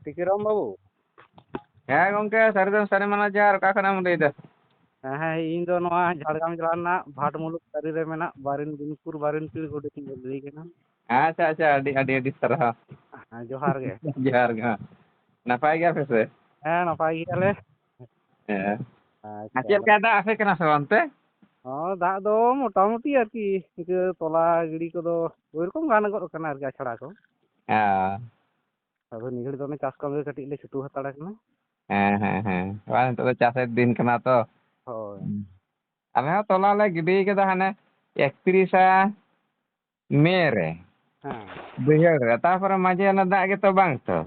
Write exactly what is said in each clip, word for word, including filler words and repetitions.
ᱴᱤᱠᱤᱨᱟᱢ ᱵᱟᱹᱵᱩ᱾ ᱦᱮᱸ ᱜᱚᱝᱠᱮ, ᱥᱟᱹᱨᱤ ᱫᱚ ᱥᱟᱹᱨᱤ ᱢᱟᱱᱟ ᱡᱚᱦᱟᱨ᱾ ᱚᱠᱟ ᱠᱷᱚᱱᱮᱢ ᱞᱟᱹᱭᱫᱟ? ᱦᱮᱸ, ᱦᱮᱸ, ᱤᱧ ᱫᱚ ᱱᱚᱣᱟ ᱡᱷᱟᱲᱜᱨᱟᱢ ᱡᱮᱞᱟ ᱨᱮᱱᱟᱜ ᱵᱷᱟᱴ ᱢᱩᱞᱩᱠ ᱛᱟᱹᱨᱤ ᱨᱮ ᱢᱮᱱᱟᱜ ᱵᱟᱨᱤᱱ ᱵᱤᱱᱯᱩᱨ ᱵᱟᱨᱤᱱ ᱯᱤᱲ ᱜᱚᱰᱮᱛ ᱤᱧ ᱞᱟᱹᱭ ᱠᱟᱱᱟ᱾ ᱟᱪᱪᱷᱟ, ᱟᱪᱪᱷᱟ, ᱟᱹᱰᱤ, ᱟᱹᱰᱤ, ᱟᱹᱰᱤ ᱥᱟᱨᱦᱟᱣ᱾ ᱦᱮᱸ, ᱡᱚᱦᱟᱨ ᱜᱮ᱾ ᱡᱚᱦᱟᱨ ᱜᱮ᱾ ᱱᱟᱯᱟᱭ ᱜᱮᱭᱟ ᱯᱮ ᱥᱮ? ᱦᱮᱸ, ᱱᱟᱯᱟᱭ ᱜᱮᱭᱟᱞᱮ᱾ ᱦᱮᱸ᱾ ᱟᱪᱪᱷᱟ᱾ ᱟᱨ ᱪᱮᱫ ᱞᱮᱠᱟᱭ ᱫᱟᱜ ᱟᱯᱮ ᱠᱟᱱᱟ ᱥᱮ ᱚᱱᱛᱮ? ᱦᱚᱸ, ᱫᱟᱜ ᱫᱚ ᱢᱚᱴᱟᱢᱩᱴᱤ ᱟᱨᱠᱤ ᱤᱱᱠᱟᱹ ᱛᱚᱞᱟ ᱜᱤᱲᱤ ᱠᱚᱫᱚ ᱳᱭ ᱨᱚᱠᱚᱢ ᱜᱟᱱ ᱜᱚᱫ ᱠᱟᱱᱟ ᱟᱨᱠᱤ, ᱟᱪᱷᱲᱟ ᱠᱚ᱾ ᱦᱮᱸ᱾ ᱟᱫᱚ ᱱᱤᱭᱟᱹ ᱜᱷᱟᱹᱲᱤᱡ ᱫᱚ ᱚᱱᱮ ᱪᱟᱥ ᱠᱟᱹᱢᱤ ᱨᱮ ᱠᱟᱹᱴᱤᱡ ᱞᱮ ᱪᱷᱩᱴᱟᱹᱣ ᱦᱟᱛᱟᱲ ᱠᱟᱱᱟ᱾ ᱦᱮᱸ, ᱦᱮᱸ, ᱦᱮᱸ᱾ ᱵᱟᱝ, ᱱᱤᱛᱚᱜ ᱫᱚ ᱪᱟᱥᱮᱨ ᱫᱤᱱ ᱠᱟᱱᱟ ᱛᱚ᱾ ᱦᱳᱭ᱾ ᱦᱩᱸ᱾ ᱟᱞᱮ ᱦᱚᱸ ᱛᱚᱞᱟ ᱞᱮ ᱜᱤᱰᱤ ᱠᱟᱫᱟ ᱦᱟᱱᱮ ᱮᱠᱛᱨᱤᱥᱟ ᱢᱮ ᱨᱮ᱾ ᱦᱮᱸ᱾ ᱵᱟᱹᱭᱦᱟᱹᱲ ᱨᱮ᱾ ᱛᱟᱨᱯᱚᱨᱮ ᱢᱟᱡᱷᱮ ᱚᱱᱟ ᱫᱟᱜ ᱜᱮᱛᱚ ᱵᱟᱝ ᱛᱚ᱾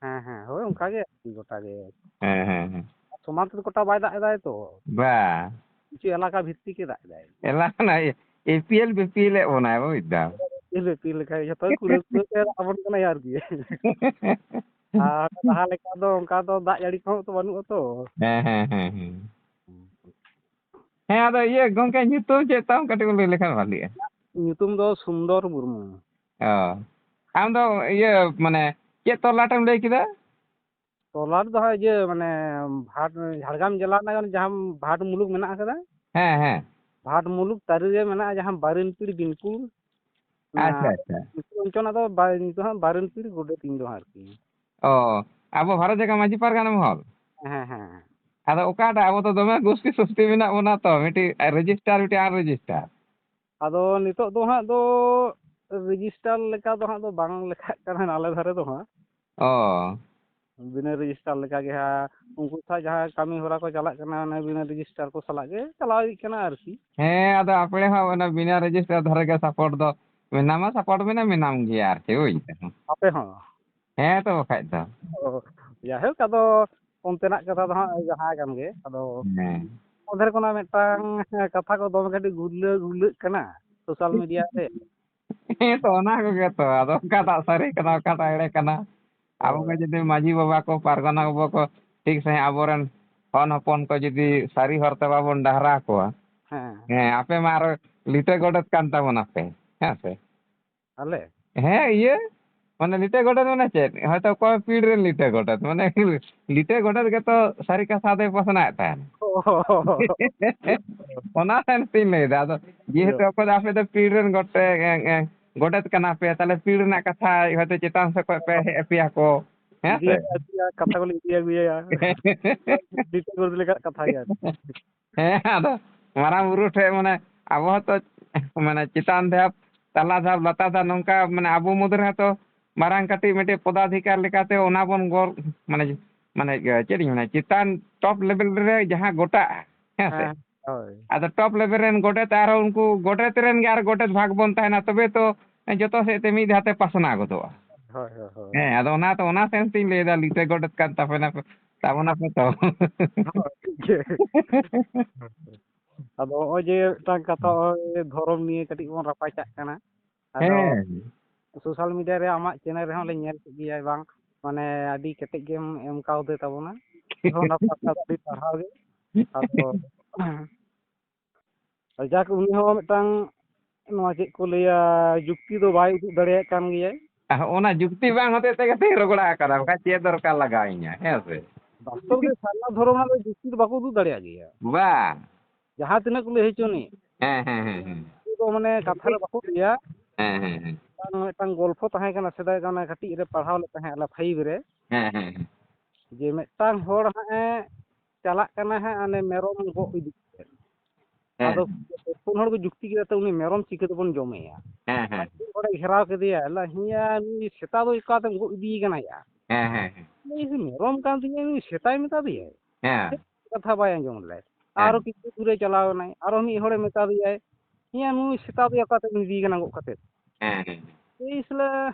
ᱦᱮᱸ, ᱦᱮᱸ, ᱦᱳᱭ, ᱚᱱᱠᱟ ᱜᱮ ᱟᱨᱠᱤ ᱜᱚᱴᱟ ᱜᱮ᱾ ᱦᱮᱸ, ᱦᱮᱸ, ᱦᱮᱸ᱾ ᱥᱚᱢᱟᱱ ᱛᱮᱫᱚ ᱜᱚᱴᱟ ᱵᱟᱭ ᱫᱟᱜ ᱮᱫᱟᱭ ᱛᱚ᱾ ᱵᱟ᱾ ᱠᱤᱪᱷᱩ ᱮᱞᱟᱠᱟ ᱵᱷᱤᱛᱛᱤᱠ ᱮ ᱫᱟᱜ ᱮᱫᱟᱭ᱾ ᱮᱞᱟᱠᱟ ᱱᱟ, A P L, B P L ᱮᱫ ᱵᱚᱱᱟᱭ, ᱵᱩᱡᱽ ᱫᱟᱢ᱾ A P L, B P L ᱞᱮᱠᱟ ᱜᱮ ᱡᱷᱚᱛᱚ ᱜᱮ ᱠᱩᱲᱟᱹᱣ ᱠᱩᱲᱟᱹᱣ ᱛᱮ ᱫᱟᱜ ᱟᱵᱚᱱ ᱠᱟᱱᱟᱭ ᱟᱨᱠᱤ᱾ ᱟᱨ ᱞᱟᱦᱟ ᱞᱮᱠᱟ ᱫᱚ ᱚᱱᱠᱟ ᱫᱚ ᱫᱟᱜ ᱡᱟᱹᱲᱤ ᱠᱚᱦᱚᱸ ᱛᱚ ᱵᱟᱹᱱᱩᱜᱼᱟ ᱛᱚ᱾ ᱦᱮᱸ, ᱦᱮᱸ, ᱦᱮᱸ, ᱦᱮᱸ᱾ ᱦᱮᱸ, ᱟᱫᱚ ᱤᱭᱟᱹ ᱜᱚᱝᱠᱮ, ᱧᱩᱛᱩᱢ ᱪᱮᱫ ᱛᱟᱢ? ᱠᱟᱹᱴᱤᱡ ᱮᱢ ᱞᱟᱹᱭ ᱞᱮᱠᱷᱟᱱ ᱵᱷᱟᱞᱤᱜᱼᱟ᱾ ᱧᱩᱛᱩᱢ ᱫᱚ ᱥᱩᱱᱫᱚᱨ ᱢᱩᱨᱢᱩ᱾ ᱚ᱾ ᱟᱢ ᱫᱚ ᱤᱭᱟᱹ, ᱢᱟᱱᱮ, ᱪᱮᱫ ᱛᱚᱞᱞᱟᱴ ᱮᱢ ᱞᱟᱹᱭ ᱠᱮᱫᱟ? ᱛᱚᱞᱞᱟᱴ ᱫᱚ ᱦᱟᱸᱜ ᱤᱭᱟᱹ, ᱢᱟᱱᱮ, ᱵᱷᱟᱴ, ᱡᱷᱟᱲᱜᱨᱟᱢ ᱡᱮᱞᱟ ᱨᱮᱱᱟᱜ ᱡᱟᱦᱟᱸ ᱵᱷᱟᱴ ᱢᱩᱞᱩᱠ ᱢᱮᱱᱟᱜ ᱟᱠᱟᱫᱟ, ᱦᱮᱸ, ᱦᱮᱸ᱾ ᱵᱷᱟᱴ ᱢᱩᱞᱩᱠ ᱛᱟᱹᱨᱤ ᱨᱮ ᱢᱮᱱᱟᱜᱼᱟ ᱡᱟᱦᱟᱸ ᱵᱟᱨᱤᱱᱯᱤᱲ ᱵᱤᱱᱯᱩᱨ, ᱚᱱᱟ ᱟᱪᱪᱷᱟ, ᱟᱪᱪᱷᱟ᱾ ᱵᱤᱱᱯᱩᱨ ᱚᱧᱪᱚᱞ ᱫᱚ ᱵᱟ-, ᱱᱤᱛᱚᱜ ᱦᱟᱸᱜ ᱵᱟᱨᱤᱱᱯᱤᱲ ᱜᱚᱰᱮᱛ ᱤᱧ ᱫᱚ ᱦᱟᱸᱜ ᱟᱨᱠᱤ᱾ ᱚ, ᱟᱵᱚ ᱵᱷᱟᱨᱚᱛ ᱡᱟᱠᱟᱛ ᱢᱟᱹᱡᱷᱤ ᱯᱟᱨᱜᱟᱱᱟ ᱢᱚᱦᱚᱞ? ᱦᱮᱸ, ᱦᱮᱸ, ᱦᱮᱸ᱾ ᱟᱫᱚ ᱚᱠᱟᱴᱟᱜ? ᱟᱵᱚ ᱫᱚ ᱫᱚᱢᱮ ᱜᱩᱥᱴᱤ ᱥᱩᱥᱴᱤ ᱢᱮᱱᱟᱜ ᱵᱚᱱᱟ ᱛᱚ, ᱢᱤᱫᱴᱤᱡ ᱨᱮᱡᱤᱥᱴᱟᱨ, ᱢᱤᱫᱴᱤᱡ ᱟᱱᱨᱮᱡᱤᱥᱴᱟᱨ᱾ ᱟᱫᱚ ᱱᱤᱛᱚᱜ ᱫᱚ ᱦᱟᱸᱜ ᱫᱚ ᱨᱮᱡᱤᱥᱴᱟᱨ ᱞᱮᱠᱟ ᱫᱚ ᱦᱟᱸᱜ ᱫᱚ ᱵᱟᱝ ᱞᱮᱠᱷᱟᱜ ᱠᱟᱱᱟ ᱟᱞᱮ ᱫᱷᱟᱨᱮ ᱫᱚ ᱦᱟᱸᱜ᱾ ᱚ᱾ ᱵᱤᱱᱟᱹ ᱨᱮᱡᱤᱥᱴᱟᱨ ᱞᱮᱠᱟ ᱜᱮ ᱦᱟᱸᱜ, ᱩᱱᱠᱩ ᱥᱟᱶ ᱡᱟᱦᱟᱸ ᱠᱟᱹᱢᱤ ᱦᱚᱨᱟ ᱠᱚ ᱪᱟᱞᱟᱜ ᱠᱟᱱᱟ, ᱚᱱᱟ ᱵᱤᱱᱟᱹ ᱨᱮᱡᱤᱥᱴᱟᱨ ᱠᱚ ᱥᱟᱞᱟᱜ ᱜᱮ ᱪᱟᱞᱟᱣ ᱤᱫᱤᱜ ᱠᱟᱱᱟ ᱟᱨᱠᱤ᱾ ᱦᱮᱸ, ᱟᱫᱚ ᱟᱯᱮ ᱦᱚᱸ ᱚᱱᱟ ᱵᱤᱱᱟᱹ ᱨᱮᱡᱤᱥᱴᱟᱨ ᱫᱷᱟᱨᱮ ᱜᱮ ᱥᱟᱯᱳᱨᱴ ᱫᱚ ᱢᱮᱱᱟᱢᱟ, ᱥᱟᱯᱳᱨᱴ ᱢᱮᱱᱟ, ᱢᱮᱱᱟᱢ ᱜᱮᱭᱟ ᱟᱨᱠᱤ, ᱵᱩᱡᱽ ᱫᱟᱢ᱾ ᱟᱯᱮ ᱦᱚᱸ? ᱦᱮᱸ ᱛᱚ, ᱵᱟᱠᱷᱟᱡ ᱫᱚ᱾ ᱚ, ᱡᱟᱭᱦᱳᱠ, ᱟᱫᱚ ᱚᱱᱛᱮᱱᱟᱜ ᱠᱟᱛᱷᱟ ᱫᱚ ᱦᱟᱸᱜ ᱡᱟᱦᱟᱸ ᱠᱟᱱ ᱜᱮ, ᱟᱫᱚ ᱦᱮᱸ᱾ ᱢᱚᱫᱽᱫᱷᱮ ᱨᱮ ᱠᱷᱚᱱᱟᱜ ᱢᱤᱫᱴᱟᱝ ᱠᱟᱛᱷᱟ ᱠᱚ ᱫᱚᱢᱮ ᱠᱟᱹᱴᱤᱡ ᱜᱩᱨᱞᱟᱹ ᱜᱩᱨᱞᱟᱹᱜ ᱠᱟᱱᱟ ᱥᱳᱥᱟᱞ ᱢᱤᱰᱤᱭᱟ ᱨᱮ᱾ ᱦᱮᱸ ᱛᱚ, ᱚᱱᱟ ᱠᱚᱜᱮ ᱛᱚ᱾ ᱟᱫᱚ ᱚᱠᱟᱴᱟᱜ ᱥᱟᱹᱨᱤ ᱠᱟᱱᱟ, ᱚᱠᱟᱴᱟᱜ ᱮᱲᱮ ᱠᱟᱱᱟ? ᱟᱵᱚ ᱜᱮ ᱦᱳᱭ᱾ ᱡᱩᱫᱤ ᱢᱟᱹᱡᱷᱤ ᱵᱟᱵᱟ ᱠᱚ, ᱯᱟᱨᱜᱟᱱᱟ ᱵᱟᱵᱟ ᱠᱚ ᱴᱷᱤᱠ ᱥᱟᱺᱦᱤᱡ ᱟᱵᱚᱨᱮᱱ ᱦᱚᱱ ᱦᱚᱯᱚᱱ ᱠᱚ ᱡᱩᱫᱤ ᱥᱟᱹᱨᱤ ᱦᱚᱨ ᱛᱮ ᱵᱟᱵᱚᱱ ᱰᱟᱦᱟᱨᱟ ᱠᱚᱣᱟ, ᱦᱮᱸ᱾ ᱦᱮᱸ, ᱟᱯᱮ ᱢᱟ ᱟᱨᱚ ᱞᱤᱴᱟᱹ ᱜᱚᱰᱮᱛ ᱠᱟᱱ ᱛᱟᱵᱚᱱᱟᱯᱮ, ᱦᱮᱸ ᱥᱮ? ᱟᱞᱮ? ᱦᱮᱸ, ᱤᱭᱟᱹ, ᱢᱟᱱᱮ ᱞᱤᱴᱟᱹ ᱜᱚᱰᱮᱛ ᱢᱟᱱᱮ ᱪᱮᱫ? ᱦᱚᱭᱛᱳ ᱚᱠᱚᱭ ᱯᱤᱲ ᱨᱮᱱ ᱞᱤᱴᱟᱹ ᱜᱚᱰᱮᱛ, ᱢᱟᱱᱮ ᱞᱤᱴᱟᱹ ᱜᱚᱰᱮᱛ ᱜᱮᱛᱚ ᱥᱟᱹᱨᱤ ᱠᱟᱛᱷᱟ ᱫᱚᱭ ᱯᱟᱥᱱᱟᱣᱮᱫ ᱛᱟᱦᱮᱱ᱾ ᱚᱱᱟ ᱥᱮᱱᱥ ᱛᱤᱧ ᱞᱟᱹᱭᱫᱟ᱾ ᱟᱫᱚ ᱡᱮᱦᱮᱛᱩ ᱟᱯᱮ ᱫᱚ, ᱟᱯᱮ ᱫᱚ ᱯᱤᱲ ᱨᱮᱱ ᱜᱚᱴᱮ-, ᱮ, ᱮ, ᱜᱚᱰᱮᱛ ᱠᱟᱱᱟ ᱯᱮ, ᱛᱟᱦᱞᱮ ᱯᱤᱲ ᱨᱮᱱᱟᱜ ᱠᱟᱛᱷᱟ ᱦᱚᱭᱛᱳ ᱪᱮᱛᱟᱱ ᱥᱮᱫ ᱠᱷᱚᱡ ᱯᱮ ᱦᱮᱡ ᱟᱯᱮᱭᱟ ᱠᱚ, ᱦᱮᱸ ᱤᱫᱤ ᱥᱮ? ᱟᱹᱜᱩᱭᱟ, ᱠᱟᱛᱷᱟ ᱠᱚᱞᱮ ᱤᱫᱤ ᱟᱹᱜᱩᱭᱟ᱾ ᱞᱤᱴᱟᱹ ᱜᱚᱰᱮᱛ ᱞᱮᱠᱟᱱᱟᱜ ᱠᱟᱛᱷᱟ ᱜᱮ ᱟᱨᱠᱤ᱾ ᱦᱮᱸ, ᱟᱫᱚ ᱢᱟᱨᱟᱝ ᱵᱩᱨᱩ ᱴᱷᱮᱡ ᱢᱟᱱᱮ ᱟᱵᱚ ᱦᱚᱸᱛᱚ ᱢᱟᱱᱮ ᱪᱮᱛᱟᱱ ᱫᱷᱟᱯ, ᱛᱟᱞᱟ ᱫᱷᱟᱯ, ᱞᱟᱛᱟᱨ ᱫᱷᱟᱯ, ᱱᱚᱝᱠᱟ ᱢᱟᱱᱮ ᱟᱵᱚ ᱢᱩᱫᱽ ᱨᱮᱦᱚᱸ ᱛᱚ ᱢᱟᱨᱟᱝ ᱠᱟᱹᱴᱤᱡ ᱢᱤᱫᱴᱤᱡ ᱯᱚᱫᱟᱫᱷᱤᱠᱟᱨ ᱞᱮᱠᱟᱛᱮ ᱚᱱᱟ ᱵᱚᱱ ᱜᱚᱲ-, ᱢᱟᱱᱮ, ᱢᱟᱱᱮ ᱪᱮᱫ ᱤᱧ ᱢᱮᱱᱟ, ᱪᱮᱛᱟᱱ ᱴᱚᱯ ᱞᱮᱵᱮᱞ ᱨᱮ ᱡᱟᱦᱟᱸ ᱜᱚᱴᱟᱜᱼᱟ, ᱦᱮᱸ ᱥᱮ? ᱦᱮᱸ, ᱦᱳᱭ᱾ ᱟᱫᱚ ᱴᱚᱯ ᱞᱮᱵᱮᱞ ᱨᱮᱱ ᱜᱚᱰᱮᱛ ᱟᱨᱦᱚᱸ ᱩᱱᱠᱩ ᱜᱚᱰᱮᱛ ᱨᱮᱱ ᱜᱮ ᱟᱨ ᱜᱚᱰᱮᱛ ᱵᱷᱟᱜᱽ ᱵᱚᱱ ᱛᱟᱦᱮᱱᱟ, ᱛᱚᱵᱮ ᱛᱚ ᱡᱚᱛᱚ ᱥᱮᱫ ᱛᱮ ᱢᱤᱫ ᱫᱷᱟᱣ ᱛᱮ ᱯᱟᱥᱱᱟᱣ ᱜᱚᱫᱚᱜᱼᱟ᱾ ᱦᱳᱭ, ᱦᱳᱭ, ᱦᱳᱭ᱾ ᱦᱮᱸ, ᱟᱫᱚ ᱚᱱᱟ ᱛᱚ, ᱚᱱᱟ ᱥᱮᱱᱥ ᱛᱤᱧ ᱞᱟᱹᱭᱫᱟ, ᱞᱤᱴᱟᱹ ᱜᱚᱰᱮᱛ ᱠᱟᱱ ᱛᱟᱵᱚᱱᱟ ᱯᱮ, ᱛᱟᱵᱚᱱᱟ ᱯᱮ ᱛᱚ᱾ ᱦᱳᱭ, ᱴᱷᱤᱠ ᱜᱮ᱾ ᱟᱫᱚ ᱱᱚᱜᱼᱚᱭ ᱡᱮ ᱢᱤᱫᱴᱟᱝ ᱠᱟᱛᱷᱟ, ᱱᱚᱜᱼᱚᱭ ᱫᱷᱚᱨᱚᱢ ᱱᱤᱭᱮ ᱠᱟᱹᱴᱤᱡ ᱵᱚᱱ ᱨᱟᱯᱟᱪᱟᱜ ᱠᱟᱱᱟ᱾ ᱟᱫᱚ ᱦᱮᱸ᱾ ᱥᱳᱥᱟᱞ ᱢᱤᱰᱤᱭᱟ ᱨᱮ ᱟᱢᱟᱜ ᱪᱮᱱᱮᱞ ᱨᱮᱦᱚᱸ ᱞᱮ ᱧᱮᱞ ᱠᱮᱫ ᱜᱮᱭᱟ, ᱵᱟᱝ, ᱢᱟᱱᱮ, ᱟᱹᱰᱤ ᱠᱮᱴᱮᱡ ᱜᱮᱢ ᱮᱢ ᱠᱟᱣᱫᱮ ᱛᱟᱵᱚᱱᱟ᱾ ᱚᱱᱟ ᱯᱟᱦᱴᱟ ᱫᱚ ᱟᱹᱰᱤ ᱥᱟᱨᱦᱟᱣ ᱜᱮ᱾ ᱟᱫᱚ ᱡᱟᱠ, ᱩᱱᱤ ᱦᱚᱸ ᱢᱤᱫᱴᱟᱝ, ᱱᱚᱣᱟ ᱪᱮᱫ ᱠᱚ ᱞᱟᱹᱭᱟ, ᱡᱩᱠᱛᱤ ᱫᱚ ᱵᱟᱭ ᱩᱫᱩᱜ ᱫᱟᱲᱮᱭᱟᱜ ᱠᱟᱱ ᱜᱮᱭᱟᱭ᱾ ᱟᱨ ᱚᱱᱟ ᱡᱩᱠᱛᱤ ᱵᱟᱝ ᱦᱚᱛᱮᱡ ᱛᱮᱜᱮ ᱛᱚᱧ ᱨᱚᱜᱚᱲᱟ ᱟᱠᱟᱱᱟ, ᱵᱟᱠᱷᱟᱡ ᱪᱮᱫ ᱫᱚᱨᱠᱟᱨ ᱞᱟᱜᱟᱣᱤᱧᱟ, ᱦᱮᱸ ᱥᱮ? ᱵᱟᱥᱛᱚᱵ ᱜᱮ ᱥᱟᱨᱱᱟ ᱫᱷᱚᱨᱚᱢ ᱨᱮᱱᱟᱜ ᱫᱚ ᱡᱩᱠᱛᱤ ᱫᱚ ᱵᱟᱠᱚ ᱩᱫᱩᱜ ᱫᱟᱲᱮᱭᱟᱜ ᱜᱮᱭᱟ᱾ ᱵᱟᱝ᱾ ᱡᱟᱦᱟᱸ ᱛᱤᱱᱟᱹᱜ ᱠᱚ ᱞᱟᱹᱭ ᱦᱚᱪᱚᱱᱤᱡ, ᱦᱮᱸ, ᱦᱮᱸ, ᱦᱮᱸ, ᱦᱮᱸ᱾ ᱩᱱᱠᱩ ᱫᱚ ᱢᱟᱱᱮ ᱠᱟᱛᱷᱟ ᱨᱮ ᱵᱟᱠᱚ ᱞᱟᱹᱭᱟ᱾ ᱦᱮᱸ, ᱦᱮᱸ, ᱦᱮᱸ᱾ ᱢᱤᱫᱴᱟᱝ, ᱢᱤᱫᱴᱟᱝ ᱜᱚᱞᱯᱷᱚ ᱛᱟᱦᱮᱸ ᱠᱟᱱᱟ ᱥᱮᱫᱟᱭ, ᱚᱱᱟ ᱠᱟᱹᱴᱤᱡ ᱨᱮ ᱯᱟᱲᱦᱟᱣ ᱞᱮᱫ ᱛᱟᱦᱮᱸᱫ ᱟᱞᱮ ᱯᱷᱟᱭᱤᱵᱷ ᱨᱮ, ᱦᱮᱸ, ᱦᱮᱸ, ᱦᱮᱸ᱾ ᱡᱮ ᱢᱤᱫᱴᱟᱝ ᱦᱚᱲ ᱦᱟᱸᱜ ᱮ ᱪᱟᱞᱟᱜ ᱠᱟᱱᱟ ᱦᱟᱸᱜ, ᱚᱱᱮ ᱢᱮᱨᱚᱢ ᱜᱚᱜ ᱤᱫᱤ ᱠᱟᱛᱮ᱾ ᱦᱮᱸ᱾ ᱟᱫᱚ ᱯᱩᱱ ᱦᱚᱲ ᱠᱚ ᱡᱩᱠᱛᱤ ᱠᱮᱫᱟ, ᱛᱚ ᱩᱱᱤ ᱢᱮᱨᱚᱢ ᱪᱤᱠᱟᱹ ᱛᱮᱵᱚᱱ ᱡᱚᱢᱮᱭᱟ? ᱦᱮᱸ, ᱦᱮᱸ᱾ ᱟᱨ ᱢᱤᱫ ᱦᱚᱲᱮ ᱜᱷᱮᱨᱟᱣ ᱠᱮᱫᱮᱭᱟ, ᱞᱟᱹᱭ, "ᱦᱮᱸᱭᱟ, ᱱᱩᱭ ᱥᱮᱛᱟ ᱫᱚ ᱚᱠᱟ ᱛᱮᱢ ᱜᱚᱜ ᱤᱫᱤᱭᱮ ᱠᱟᱱᱟ ᱭᱟ?" ᱦᱮᱸ, ᱦᱮᱸ, ᱦᱮᱸ᱾ ᱞᱟᱹᱭ, "ᱢᱮᱨᱚᱢ ᱠᱟᱱ ᱛᱤᱧᱟᱹ, ᱱᱩᱭ ᱥᱮᱛᱟᱭ ᱢᱮᱛᱟ ᱫᱮᱭᱟᱭ?" ᱦᱮᱸ᱾ ᱠᱟᱛᱷᱟ ᱵᱟᱭ ᱟᱸᱡᱚᱢ ᱞᱮᱫᱟᱭ᱾ ᱦᱮᱸ᱾ ᱟᱨᱚ ᱠᱤᱪᱷᱩ ᱫᱩᱨᱮ ᱪᱟᱞᱟᱣ ᱮᱱᱟᱭ, ᱟᱨᱚ ᱢᱤᱫ ᱦᱚᱲᱮ ᱢᱮᱛᱟ ᱫᱮᱭᱟᱭ, "ᱦᱮᱸᱭᱟ, ᱱᱩᱭ ᱥᱮᱛᱟ ᱫᱚ ᱚᱠᱟ ᱛᱮᱢ ᱤᱫᱤᱭᱮ ᱠᱟᱱᱟ ᱜᱚᱜ ᱠᱟᱛᱮ?" ᱦᱮᱸ, ᱦᱮᱸ, ᱦᱮᱸ᱾ ᱮᱭ ᱥᱟᱞᱟ,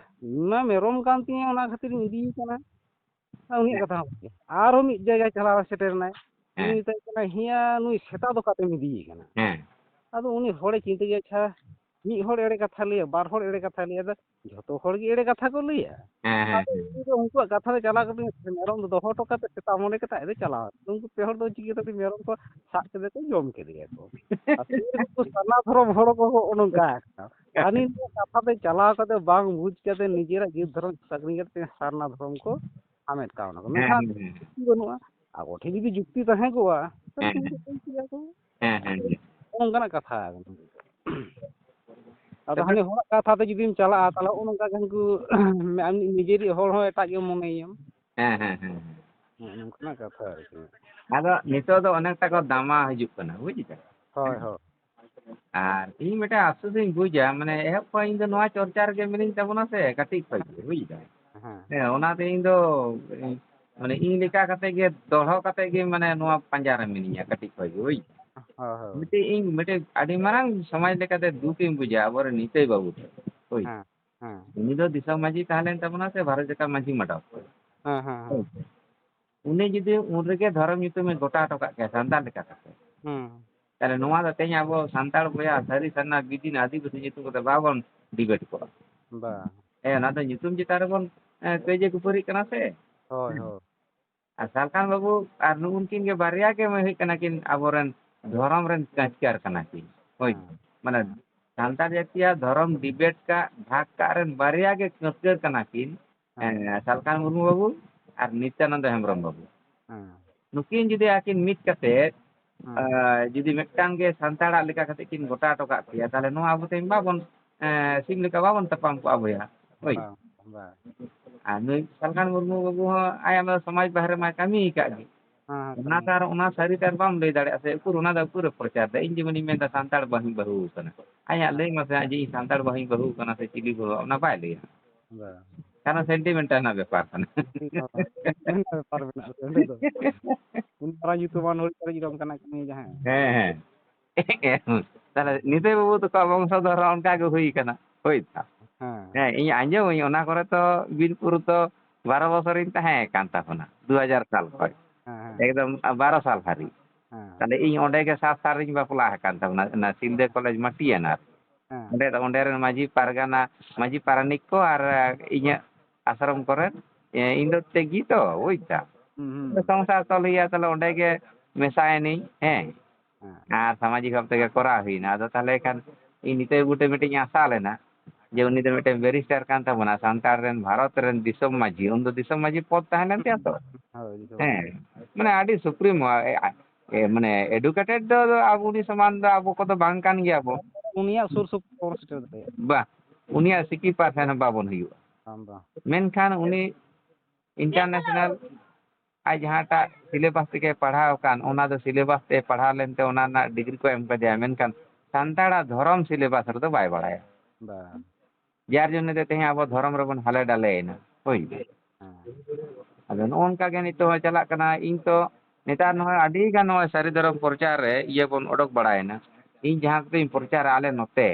ᱤᱧ ᱢᱟ ᱢᱮᱨᱚᱢ ᱠᱟᱱ ᱛᱤᱧᱟᱹ, ᱚᱱᱟ ᱠᱷᱟᱹᱛᱤᱨ ᱤᱧ ᱤᱫᱤᱭᱮ ᱠᱟᱱᱟ᱾ ᱟᱨ ᱩᱱᱤᱭᱟᱜ ᱦᱮᱸ᱾ ᱠᱟᱛᱷᱟ ᱦᱚᱸ ᱵᱟᱝ᱾ ᱟᱨᱦᱚᱸ ᱢᱤᱫ ᱡᱟᱭᱜᱟᱭ ᱪᱟᱞᱟᱣ ᱥᱮᱴᱮᱨ ᱮᱱᱟᱭ᱾ ᱩᱱᱤ ᱦᱮᱸ᱾ ᱢᱮᱛᱟᱭ ᱠᱟᱱᱟ, "ᱦᱮᱸᱭᱟ, ᱱᱩᱭ ᱥᱮᱛᱟ ᱫᱚ ᱚᱠᱟ ᱛᱮᱢ ᱤᱫᱤᱭᱮ ᱠᱟᱱᱟ?" ᱦᱮᱸ᱾ ᱟᱫᱚ ᱩᱱᱤ ᱦᱚᱲᱮ ᱪᱤᱱᱛᱟᱹ ᱠᱮᱫᱟ, "ᱟᱪᱪᱷᱟ, ᱢᱤᱫ ᱦᱚᱲ ᱮᱲᱮ ᱠᱟᱛᱷᱟ ᱞᱟᱹᱭᱟ, ᱵᱟᱨ ᱦᱚᱲ ᱮᱲᱮ ᱠᱟᱛᱷᱟ ᱞᱟᱹᱭᱟ, ᱟᱫᱚ ᱡᱷᱚᱛᱚ ᱦᱚᱲ ᱜᱮ ᱮᱲᱮ ᱠᱟᱛᱷᱟ ᱠᱚ ᱞᱟᱹᱭᱟ᱾ ᱦᱮᱸ ᱦᱮᱸ ᱟᱫᱚ ᱩᱱᱤ ᱫᱚ ᱩᱱᱠᱩᱣᱟᱜ ᱠᱟᱛᱷᱟ ᱨᱮ ᱪᱟᱞᱟᱣ ᱠᱟᱛᱮ ᱢᱮᱨᱚᱢ ᱫᱚ ᱫᱚᱦᱚ ᱦᱚᱴᱚ ᱠᱟᱛᱮ ᱥᱮᱛᱟᱜ ᱢᱚᱱᱮ ᱠᱟᱛᱮ ᱟᱡ ᱫᱚ ᱪᱟᱞᱟᱣ ᱮᱱᱟ᱾ ᱩᱱᱠᱩ ᱯᱮ ᱦᱚᱲ ᱫᱚ ᱪᱤᱠᱟᱹ ᱠᱟᱛᱮ ᱢᱮᱨᱚᱢ ᱠᱚ ᱥᱟᱵ ᱠᱮᱫᱮ ᱠᱚ, ᱡᱚᱢ ᱠᱮᱫᱮᱭᱟ ᱠᱚ᱾ ᱟᱨ ᱛᱤᱨᱮ ᱩᱱᱠᱩ ᱥᱟᱨᱱᱟ ᱫᱷᱚᱨᱚᱢ ᱦᱚᱲ ᱠᱚ ᱦᱚᱸ ᱱᱚᱝᱠᱟ ᱟᱠᱟᱱᱟ᱾ ᱦᱟᱹᱱᱤ ᱱᱤᱭᱟᱹ ᱠᱟᱛᱷᱟ ᱛᱮ ᱪᱟᱞᱟᱣ ᱠᱟᱛᱮ ᱵᱟᱝ ᱵᱩᱡᱽ ᱠᱟᱛᱮ ᱱᱤᱡᱮᱨᱟᱜ ᱡᱟᱹᱛ ᱫᱷᱚᱨᱚᱢ ᱟᱹᱠᱷᱨᱤᱧ ᱠᱟᱛᱮ ᱥᱟᱨᱱᱟ ᱫᱷᱚᱨᱚᱢ ᱠᱚ ᱦᱟᱢᱮᱴ ᱠᱟᱣᱱᱟ ᱠᱚ᱾ ᱦᱮᱸ ᱢᱮᱱᱠᱷᱟᱱ ᱦᱮᱸ ᱦᱮᱸ ᱡᱩᱠᱛᱤ ᱵᱟᱹᱱᱩᱜᱼᱟ᱾ ᱟᱠᱚ ᱴᱷᱮᱱ ᱡᱩᱫᱤ ᱡᱩᱠᱛᱤ ᱛᱟᱦᱮᱸ ᱠᱚᱜᱼᱟ, ᱛᱟᱦᱞᱮ ᱦᱮᱸ ᱩᱱᱠᱩ ᱠᱚ ᱠᱮᱭᱟ ᱠᱚ᱾ ᱦᱮᱸ ᱦᱮᱸ ᱦᱮᱸ ᱱᱚᱝᱠᱟᱱᱟᱜ ᱠᱟᱛᱷᱟ ᱠᱟᱱᱟ᱾ ᱟᱫᱚ ᱛᱚᱵᱮ ᱦᱟᱱᱮ ᱦᱚᱲᱟᱜ ᱠᱟᱛᱷᱟ ᱛᱮ ᱡᱩᱫᱤᱢ ᱪᱟᱞᱟᱜᱼᱟ, ᱛᱟᱦᱞᱮ ᱦᱚᱸᱜᱼᱚ ᱱᱚᱝᱠᱟ ᱜᱮ ᱩᱱᱠᱩ ᱟᱢ ᱱᱤᱡᱮᱨᱤᱡ ᱦᱚᱲ ᱦᱚᱸ ᱮᱴᱟᱜ ᱜᱮ ᱢᱚᱱᱮᱭᱟᱢ᱾ ᱦᱮᱸ ᱦᱮᱸ ᱦᱮᱸ ᱦᱮᱸ᱾ ᱦᱮᱸ, ᱱᱚᱝᱠᱟᱱᱟᱜ ᱠᱟᱛᱷᱟ ᱟᱨᱠᱤ᱾ ᱟᱫᱚ ᱱᱤᱛᱚᱜ ᱫᱚ ᱚᱱᱮᱠᱴᱟ ᱠᱚ ᱫᱟᱢᱟ ᱦᱤᱡᱩᱜ ᱠᱟᱱᱟ, ᱵᱩᱡ ᱫᱟ᱾ ᱦᱳᱭ, ᱦᱳᱭ᱾ ᱟᱨ ᱤᱧ ᱢᱤᱫᱴᱮᱱ ᱟᱯᱥᱳᱥ ᱤᱧ ᱵᱩᱡᱟ, ᱢᱟᱱᱮ ᱮᱦᱚᱵ ᱠᱷᱚᱱ ᱤᱧ ᱫᱚ ᱱᱚᱣᱟ ᱪᱚᱨᱪᱟ ᱨᱮᱜᱮ ᱢᱤᱱᱟᱹᱧ ᱛᱟᱵᱚᱱᱟ ᱥᱮ, ᱠᱟᱹᱴᱤᱡ ᱠᱷᱚᱱ ᱜᱮ, ᱵᱩᱡ ᱫᱟ᱾ ᱦᱮᱸ, ᱦᱮᱸ, ᱚᱱᱟᱛᱮ ᱤᱧ ᱫᱚ ᱢᱟᱱᱮ ᱤᱧ ᱞᱮᱠᱟ ᱠᱟᱛᱮ ᱜᱮ, ᱫᱚᱲᱦᱚ ᱠᱟᱛᱮ ᱜᱮ, ᱢᱟᱱᱮ ᱱᱚᱣᱟ ᱯᱟᱸᱡᱟ ᱨᱮ ᱢᱤᱱᱟᱹᱧᱟ ᱠᱟᱹᱴᱤᱡ ᱠᱷᱚᱱ ᱜᱮ, ᱵᱩᱡ᱾ ᱦᱳᱭ, ᱦᱳᱭ᱾ ᱢᱤᱫᱴᱮᱡ ᱤᱧ ᱢᱤᱫᱴᱮᱡ ᱟᱹᱰᱤ ᱢᱟᱨᱟᱝ ᱥᱚᱢᱟᱡᱽ ᱞᱮᱠᱟᱛᱮ ᱫᱩᱠ ᱤᱧ ᱵᱩᱡᱟ ᱟᱵᱚᱨᱮᱱ ᱱᱤᱛᱟᱹᱭ ᱵᱟᱹᱵᱩ ᱴᱷᱮᱱ, ᱦᱳᱭ᱾ ᱦᱮᱸ, ᱦᱮᱸ᱾ ᱩᱱᱤ ᱫᱚ ᱫᱤᱥᱚᱢ ᱢᱟᱹᱡᱷᱤ ᱛᱟᱦᱮᱸ ᱞᱮᱱ ᱛᱟᱵᱚᱱᱟ ᱥᱮ ᱵᱷᱟᱨᱚᱛ ᱡᱟᱠᱟᱛ ᱢᱟᱹᱡᱷᱤ ᱢᱟᱰᱚᱣ᱾ ᱦᱮᱸ, ᱦᱮᱸ, ᱦᱮᱸ᱾ ᱩᱱᱤ ᱡᱩᱫᱤ ᱩᱱ ᱨᱮᱜᱮ ᱫᱷᱚᱨᱚᱢ ᱧᱩᱛᱩᱢᱮ ᱜᱚᱴᱟ ᱦᱚᱴᱚ ᱠᱟᱜ ᱠᱮᱭᱟ ᱥᱟᱱᱛᱟᱲ ᱞᱮᱠᱟ ᱠᱟᱛᱮ, ᱦᱩᱸ᱾ ᱛᱟᱦᱞᱮ ᱱᱚᱣᱟ ᱫᱚ ᱛᱮᱦᱮᱧ ᱟᱵᱚ ᱥᱟᱱᱛᱟᱲ ᱵᱚᱭᱦᱟ ᱥᱟᱹᱨᱤ ᱥᱟᱨᱱᱟ ᱵᱤᱫᱤᱱ ᱟᱹᱫᱤᱵᱟᱹᱥᱤ ᱧᱩᱛᱩᱢ ᱠᱟᱛᱮ ᱵᱟᱵᱚᱱ ᱰᱤᱵᱮᱴ ᱠᱚᱜᱼᱟ᱾ ᱵᱟ᱾ ᱦᱮᱸ, ᱚᱱᱟ ᱫᱚ ᱧᱩᱛᱩᱢ ᱪᱮᱛᱟᱱ ᱨᱮᱵᱚᱱ, ᱮᱸ, ᱠᱟᱹᱭᱡᱟᱹ ᱠᱷᱟᱹᱯᱟᱹᱨᱤᱜ ᱠᱟᱱᱟ ᱥᱮ᱾ ᱦᱳᱭ, ᱦᱳᱭ᱾ ᱟᱨ ᱥᱟᱞᱠᱷᱟᱱ ᱵᱟᱹᱵᱩ ᱟᱨ ᱱᱩᱜᱼᱩ ᱱᱩᱠᱤᱱ ᱜᱮ ᱵᱟᱨᱭᱟ ᱜᱮ ᱦᱩᱭᱩᱜ ᱠᱟᱱᱟ ᱠᱤᱱ ᱟᱵᱚᱨᱮᱱ ᱫᱷᱚᱨᱚᱢ ᱨᱮᱱ ᱠᱟᱹᱪᱠᱟᱨ ᱠᱟᱱᱟ ᱠᱤᱱ᱾ ᱦᱳᱭ᱾ ᱦᱮᱸ, ᱢᱟᱱᱮ ᱦᱮᱸ᱾ ᱥᱟᱱᱛᱟᱲ ᱡᱟᱹᱛᱤᱭᱟᱜ ᱫᱷᱚᱨᱚᱢ ᱰᱤᱵᱮᱴ ᱠᱟᱜ, ᱵᱷᱟᱜᱽ ᱠᱟᱜ ᱨᱮᱱ ᱵᱟᱨᱭᱟ ᱜᱮ ᱠᱟᱹᱪᱠᱟᱹᱨ ᱠᱟᱱᱟ ᱠᱤᱱ᱾ ᱦᱮᱸ᱾ ᱦᱮᱸ, ᱥᱟᱞᱠᱷᱟᱱ ᱢᱩᱨᱢᱩ ᱵᱟᱹᱵᱩ ᱟᱨ ᱱᱤᱛᱭᱟᱱᱚᱱᱫᱚ ᱦᱮᱢᱵᱨᱚᱢ ᱵᱟᱹᱵᱩ᱾ ᱦᱮᱸ᱾ ᱱᱩᱠᱤᱱ ᱡᱩᱫᱤ ᱟᱹᱠᱤᱱ ᱢᱤᱫ ᱠᱟᱛᱮ, ᱦᱮᱸ᱾ ᱟᱸ, ᱡᱩᱫᱤ ᱢᱤᱫᱴᱟᱝ ᱜᱮ ᱥᱟᱱᱛᱟᱲᱟᱜ ᱞᱮᱠᱟ ᱠᱟᱛᱮ ᱠᱤᱱ ᱜᱚᱴᱟ ᱦᱚᱴᱚ ᱠᱟᱜ ᱠᱮᱭᱟ, ᱛᱟᱦᱞᱮ ᱱᱚᱣᱟ ᱟᱵᱚ ᱛᱮᱦᱮᱧ ᱵᱟᱵᱚᱱ, ᱮᱸ, ᱥᱤᱢ ᱞᱮᱠᱟ ᱵᱟᱵᱚᱱ ᱛᱟᱯᱟᱢ ᱠᱚᱜᱼᱟ ᱵᱚᱭᱦᱟ᱾ ᱦᱳᱭ᱾ ᱵᱟᱝ, ᱵᱟᱝ᱾ ᱟᱨ ᱱᱩᱭ ᱥᱟᱞᱠᱷᱟᱱ ᱢᱩᱨᱢᱩ ᱵᱟᱹᱵᱩ ᱦᱚᱸ ᱟᱭᱟᱜ ᱢᱟ ᱥᱚᱢᱟᱡᱽ ᱵᱟᱦᱨᱮ ᱢᱟᱭ ᱠᱟᱹᱢᱤ ᱟᱠᱟᱫ ᱜᱮ᱾ ᱦᱮᱸ, ᱦᱮᱸ, ᱠᱟᱹᱢᱤ ᱚᱱᱟ ᱛᱚ ᱟᱨ ᱚᱱᱟ ᱥᱟᱹᱨᱤ ᱛᱮ ᱟᱨ ᱵᱟᱢ ᱞᱟᱹᱭ ᱫᱟᱲᱮᱭᱟᱜᱼᱟ ᱥᱮ, ᱩᱠᱩᱨ ᱚᱱᱟ ᱫᱚ ᱩᱠᱩᱨᱮ ᱯᱨᱚᱪᱟᱨ ᱫᱟ? ᱤᱧ ᱡᱮᱢᱚᱱᱤᱧ ᱢᱮᱱᱫᱟ ᱥᱟᱱᱛᱟᱲ ᱵᱟᱹᱦᱩᱧ ᱵᱟᱹᱦᱩ ᱟᱠᱟᱱᱟ᱾ ᱟᱭᱟᱜ ᱞᱟᱹᱭ ᱢᱟᱥᱮ ᱟᱡ ᱡᱮ ᱤᱧ ᱥᱟᱱᱛᱟᱲ ᱵᱟᱹᱦᱩᱧ ᱵᱟᱹᱦᱩ ᱟᱠᱟᱱᱟ ᱥᱮ ᱪᱤᱞᱤ ᱵᱟᱹᱦᱩ, ᱚᱱᱟ ᱵᱟᱭ ᱞᱟᱹᱭᱟ᱾ ᱵᱟᱝ᱾ ᱠᱟᱨᱚᱱ ᱥᱮᱱᱴᱤᱢᱮᱱᱴ ᱨᱮᱱᱟᱜ ᱵᱮᱯᱟᱨ ᱠᱟᱱᱟ᱾ ᱥᱮᱱᱴᱤᱢᱮᱱᱴ ᱨᱮᱱᱟᱜ ᱵᱮᱯᱟᱨ ᱢᱮᱱᱟᱜᱼᱟ ᱥᱮ ᱚᱸᱰᱮ ᱫᱚ? ᱩᱱ ᱢᱟᱨᱟᱝ ᱧᱩᱛᱩᱢᱟᱱ ᱦᱚᱲ ᱥᱟᱞᱟᱜ ᱡᱩᱫᱤ ᱚᱱᱠᱟᱱᱟᱜ ᱠᱟᱹᱢᱤ ᱡᱟᱦᱟᱸᱭ᱾ ᱦᱮᱸ, ᱦᱮᱸ᱾ ᱱᱤᱛᱟᱹᱭ ᱵᱟᱹᱵᱩ ᱛᱟᱠᱚᱣᱟᱜ ᱵᱚᱝᱥᱚ ᱫᱷᱚᱨᱚ ᱚᱱᱠᱟ ᱜᱮ ᱦᱩᱭ ᱠᱟᱱᱟ᱾ ᱦᱳᱭ ᱛᱚ᱾ ᱦᱮᱸ᱾ ᱦᱮᱸ, ᱤᱧ ᱟᱸᱡᱚᱢᱟᱹᱧ, ᱚᱱᱟ ᱠᱚᱨᱮ ᱛᱚ ᱵᱤᱱᱯᱩᱨ ᱫᱚ ᱵᱟᱨᱚ ᱵᱚᱪᱷᱚᱨᱤᱧ ᱛᱟᱦᱮᱸ ᱠᱟᱱ ᱛᱟᱵᱚᱱᱟ, ᱫᱩ ᱦᱟᱡᱟᱨ ᱥᱟᱞ ᱠᱷᱚᱱ᱾ ᱦᱮᱸ, ᱦᱮᱸ᱾ ᱮᱠᱫᱚᱢ ᱵᱟᱨᱚ ᱥᱟᱞ ᱦᱟᱹᱨᱤᱡ᱾ ᱦᱮᱸ᱾ ᱛᱟᱦᱞᱮ ᱤᱧ ᱚᱸᱰᱮ ᱜᱮ ᱥᱟᱛ ᱥᱟᱞ ᱨᱤᱧ ᱵᱟᱯᱞᱟ ᱟᱠᱟᱱ ᱛᱟᱵᱚᱱᱟ, ᱚᱱᱟ ᱥᱤᱞᱫᱟᱹ ᱠᱚᱞᱮᱡᱽ ᱢᱟᱹᱴᱤᱭᱟᱹᱱᱟ ᱨᱮ᱾ ᱚᱸᱰᱮ ᱫᱚ, ᱚᱸᱰᱮ ᱨᱮᱱ ᱢᱟᱹᱡᱷᱤ ᱯᱟᱨᱜᱟᱱᱟ, ᱢᱟᱹᱡᱷᱤ ᱯᱟᱨᱟᱱᱤᱠ ᱠᱚ ᱟᱨ ᱤᱧᱟᱹᱜ ᱟᱥᱨᱚᱢ ᱠᱚᱨᱮᱱ, ᱮ, ᱤᱧ ᱫᱚ ᱛᱮᱜᱮ ᱛᱚ, ᱵᱩᱡᱽ ᱫᱟᱢ᱾ ᱦᱩᱸ, ᱦᱩᱸ᱾ ᱥᱚᱝᱥᱟᱨ ᱛᱚᱞ ᱦᱩᱭᱩᱜᱼᱟ, ᱛᱟᱦᱞᱮ ᱚᱸᱰᱮ ᱜᱮ ᱢᱮᱥᱟᱭᱮᱱᱟᱹᱧ, ᱦᱮᱸ᱾ ᱦᱮᱸ᱾ ᱟᱨ ᱥᱟᱢᱟᱡᱤᱠ ᱵᱷᱟᱵ ᱛᱮᱜᱮ ᱠᱚᱨᱟᱣ ᱦᱩᱭᱱᱟ᱾ ᱟᱫᱚ ᱛᱟᱦᱞᱮ ᱠᱷᱟᱱ ᱤᱧ ᱱᱤᱛᱚᱜ ᱵᱩᱴᱟᱹ ᱢᱤᱫᱴᱤᱧ ᱟᱥᱟ ᱞᱮᱱᱟ ᱡᱮ ᱩᱱᱤ ᱫᱚ ᱢᱤᱫᱴᱮᱱ ᱵᱮᱨᱤᱥᱴᱟᱨ ᱠᱟᱱ ᱛᱟᱵᱚᱱᱟ, ᱥᱟᱱᱛᱟᱲ ᱨᱮᱱ ᱵᱷᱟᱨᱚᱛ ᱨᱮᱱ ᱫᱤᱥᱚᱢ ᱢᱟᱹᱡᱷᱤ, ᱩᱱᱫᱚ ᱫᱤᱥᱚᱢ ᱢᱟᱹᱡᱷᱤ ᱯᱚᱫ ᱛᱟᱦᱮᱸ ᱞᱮᱱ ᱛᱟᱭᱟ ᱛᱚ᱾ ᱦᱳᱭ, ᱫᱤᱥᱚᱢ ᱦᱮᱸ, ᱢᱟᱹᱡᱷᱤ᱾ ᱢᱟᱱᱮ ᱟᱹᱰᱤ ᱥᱩᱯᱨᱤᱢ, ᱮ, ᱮ, ᱢᱟᱱᱮ ᱮᱰᱩᱠᱮᱴᱮᱰ ᱫᱚ ᱟᱵᱚ ᱩᱱᱤ ᱥᱚᱢᱟᱱ ᱫᱚ ᱟᱵᱚ ᱠᱚᱫᱚ ᱵᱟᱝ ᱠᱟᱱ ᱜᱮᱭᱟ ᱵᱚ᱾ ᱩᱱᱤᱭᱟᱜ ᱥᱩᱨ ᱥᱩᱯᱩᱨ ᱥᱮᱴᱮᱨ ᱫᱟᱲᱮᱭᱟᱜᱼᱟ᱾ ᱵᱟ, ᱩᱱᱤᱭᱟᱜ ᱥᱤᱠᱤ ᱯᱟᱨᱥᱮᱱᱴ ᱦᱚᱸ ᱵᱟᱵᱚᱱ ᱦᱩᱭᱩᱜᱼᱟ᱾ ᱵᱟᱝ, ᱵᱟᱝ᱾ ᱢᱮᱱᱠᱷᱟᱱ ᱩᱱᱤ ᱤᱱᱴᱟᱨᱱᱮᱥᱱᱟᱞ ᱟᱡ ᱡᱟᱦᱟᱸᱴᱟᱜ ᱥᱤᱞᱮᱵᱟᱥ ᱛᱮᱜᱮ ᱯᱟᱲᱦᱟᱣ ᱟᱠᱟᱱ, ᱚᱱᱟ ᱫᱚ ᱥᱤᱞᱮᱵᱟᱥ ᱛᱮ ᱯᱟᱲᱦᱟᱣ ᱞᱮᱱᱛᱮ ᱚᱱᱟ ᱨᱮᱱᱟᱜ ᱰᱤᱜᱽᱨᱤ ᱠᱚ ᱮᱢ ᱠᱟᱫᱮᱭᱟ, ᱢᱮᱱᱠᱷᱟᱱ ᱥᱟᱱᱛᱟᱲᱟᱜ ᱫᱷᱚᱨᱚᱢ ᱥᱤᱞᱮᱵᱟᱥ ᱨᱮᱫᱚ ᱵᱟᱭ ᱵᱟᱲᱟᱭᱟ᱾ ᱵᱟᱝ᱾ ᱡᱟᱨ ᱡᱚᱱᱱᱮ ᱛᱮ ᱛᱮᱦᱮᱧ ᱟᱵᱚ ᱫᱷᱚᱨᱚᱢ ᱨᱮᱵᱚᱱ ᱦᱟᱞᱮ ᱰᱟᱞᱮᱭᱮᱱᱟ᱾ ᱦᱳᱭ᱾ ᱦᱮᱸ᱾ ᱟᱫᱚ ᱱᱚᱜᱼᱚ ᱱᱚᱝᱠᱟ ᱜᱮ ᱱᱤᱛᱚᱜ ᱦᱚᱸ ᱪᱟᱞᱟᱜ ᱠᱟᱱᱟ᱾ ᱤᱧ ᱛᱚ ᱱᱮᱛᱟᱨ ᱱᱚᱜᱼᱚᱭ ᱟᱹᱰᱤ ᱜᱟᱱ ᱱᱚᱜᱼᱚᱭ ᱥᱟᱹᱨᱤ ᱫᱷᱚᱨᱚᱢ ᱯᱨᱚᱪᱟᱨ ᱨᱮ ᱤᱭᱟᱹ ᱵᱚᱱ ᱚᱰᱚᱠ ᱵᱟᱲᱟᱭᱮᱱᱟ᱾ ᱤᱧ ᱡᱟᱦᱟᱸ ᱠᱚᱫᱚᱧ ᱯᱨᱚᱪᱟᱨᱟ ᱟᱞᱮ ᱱᱚᱛᱮ,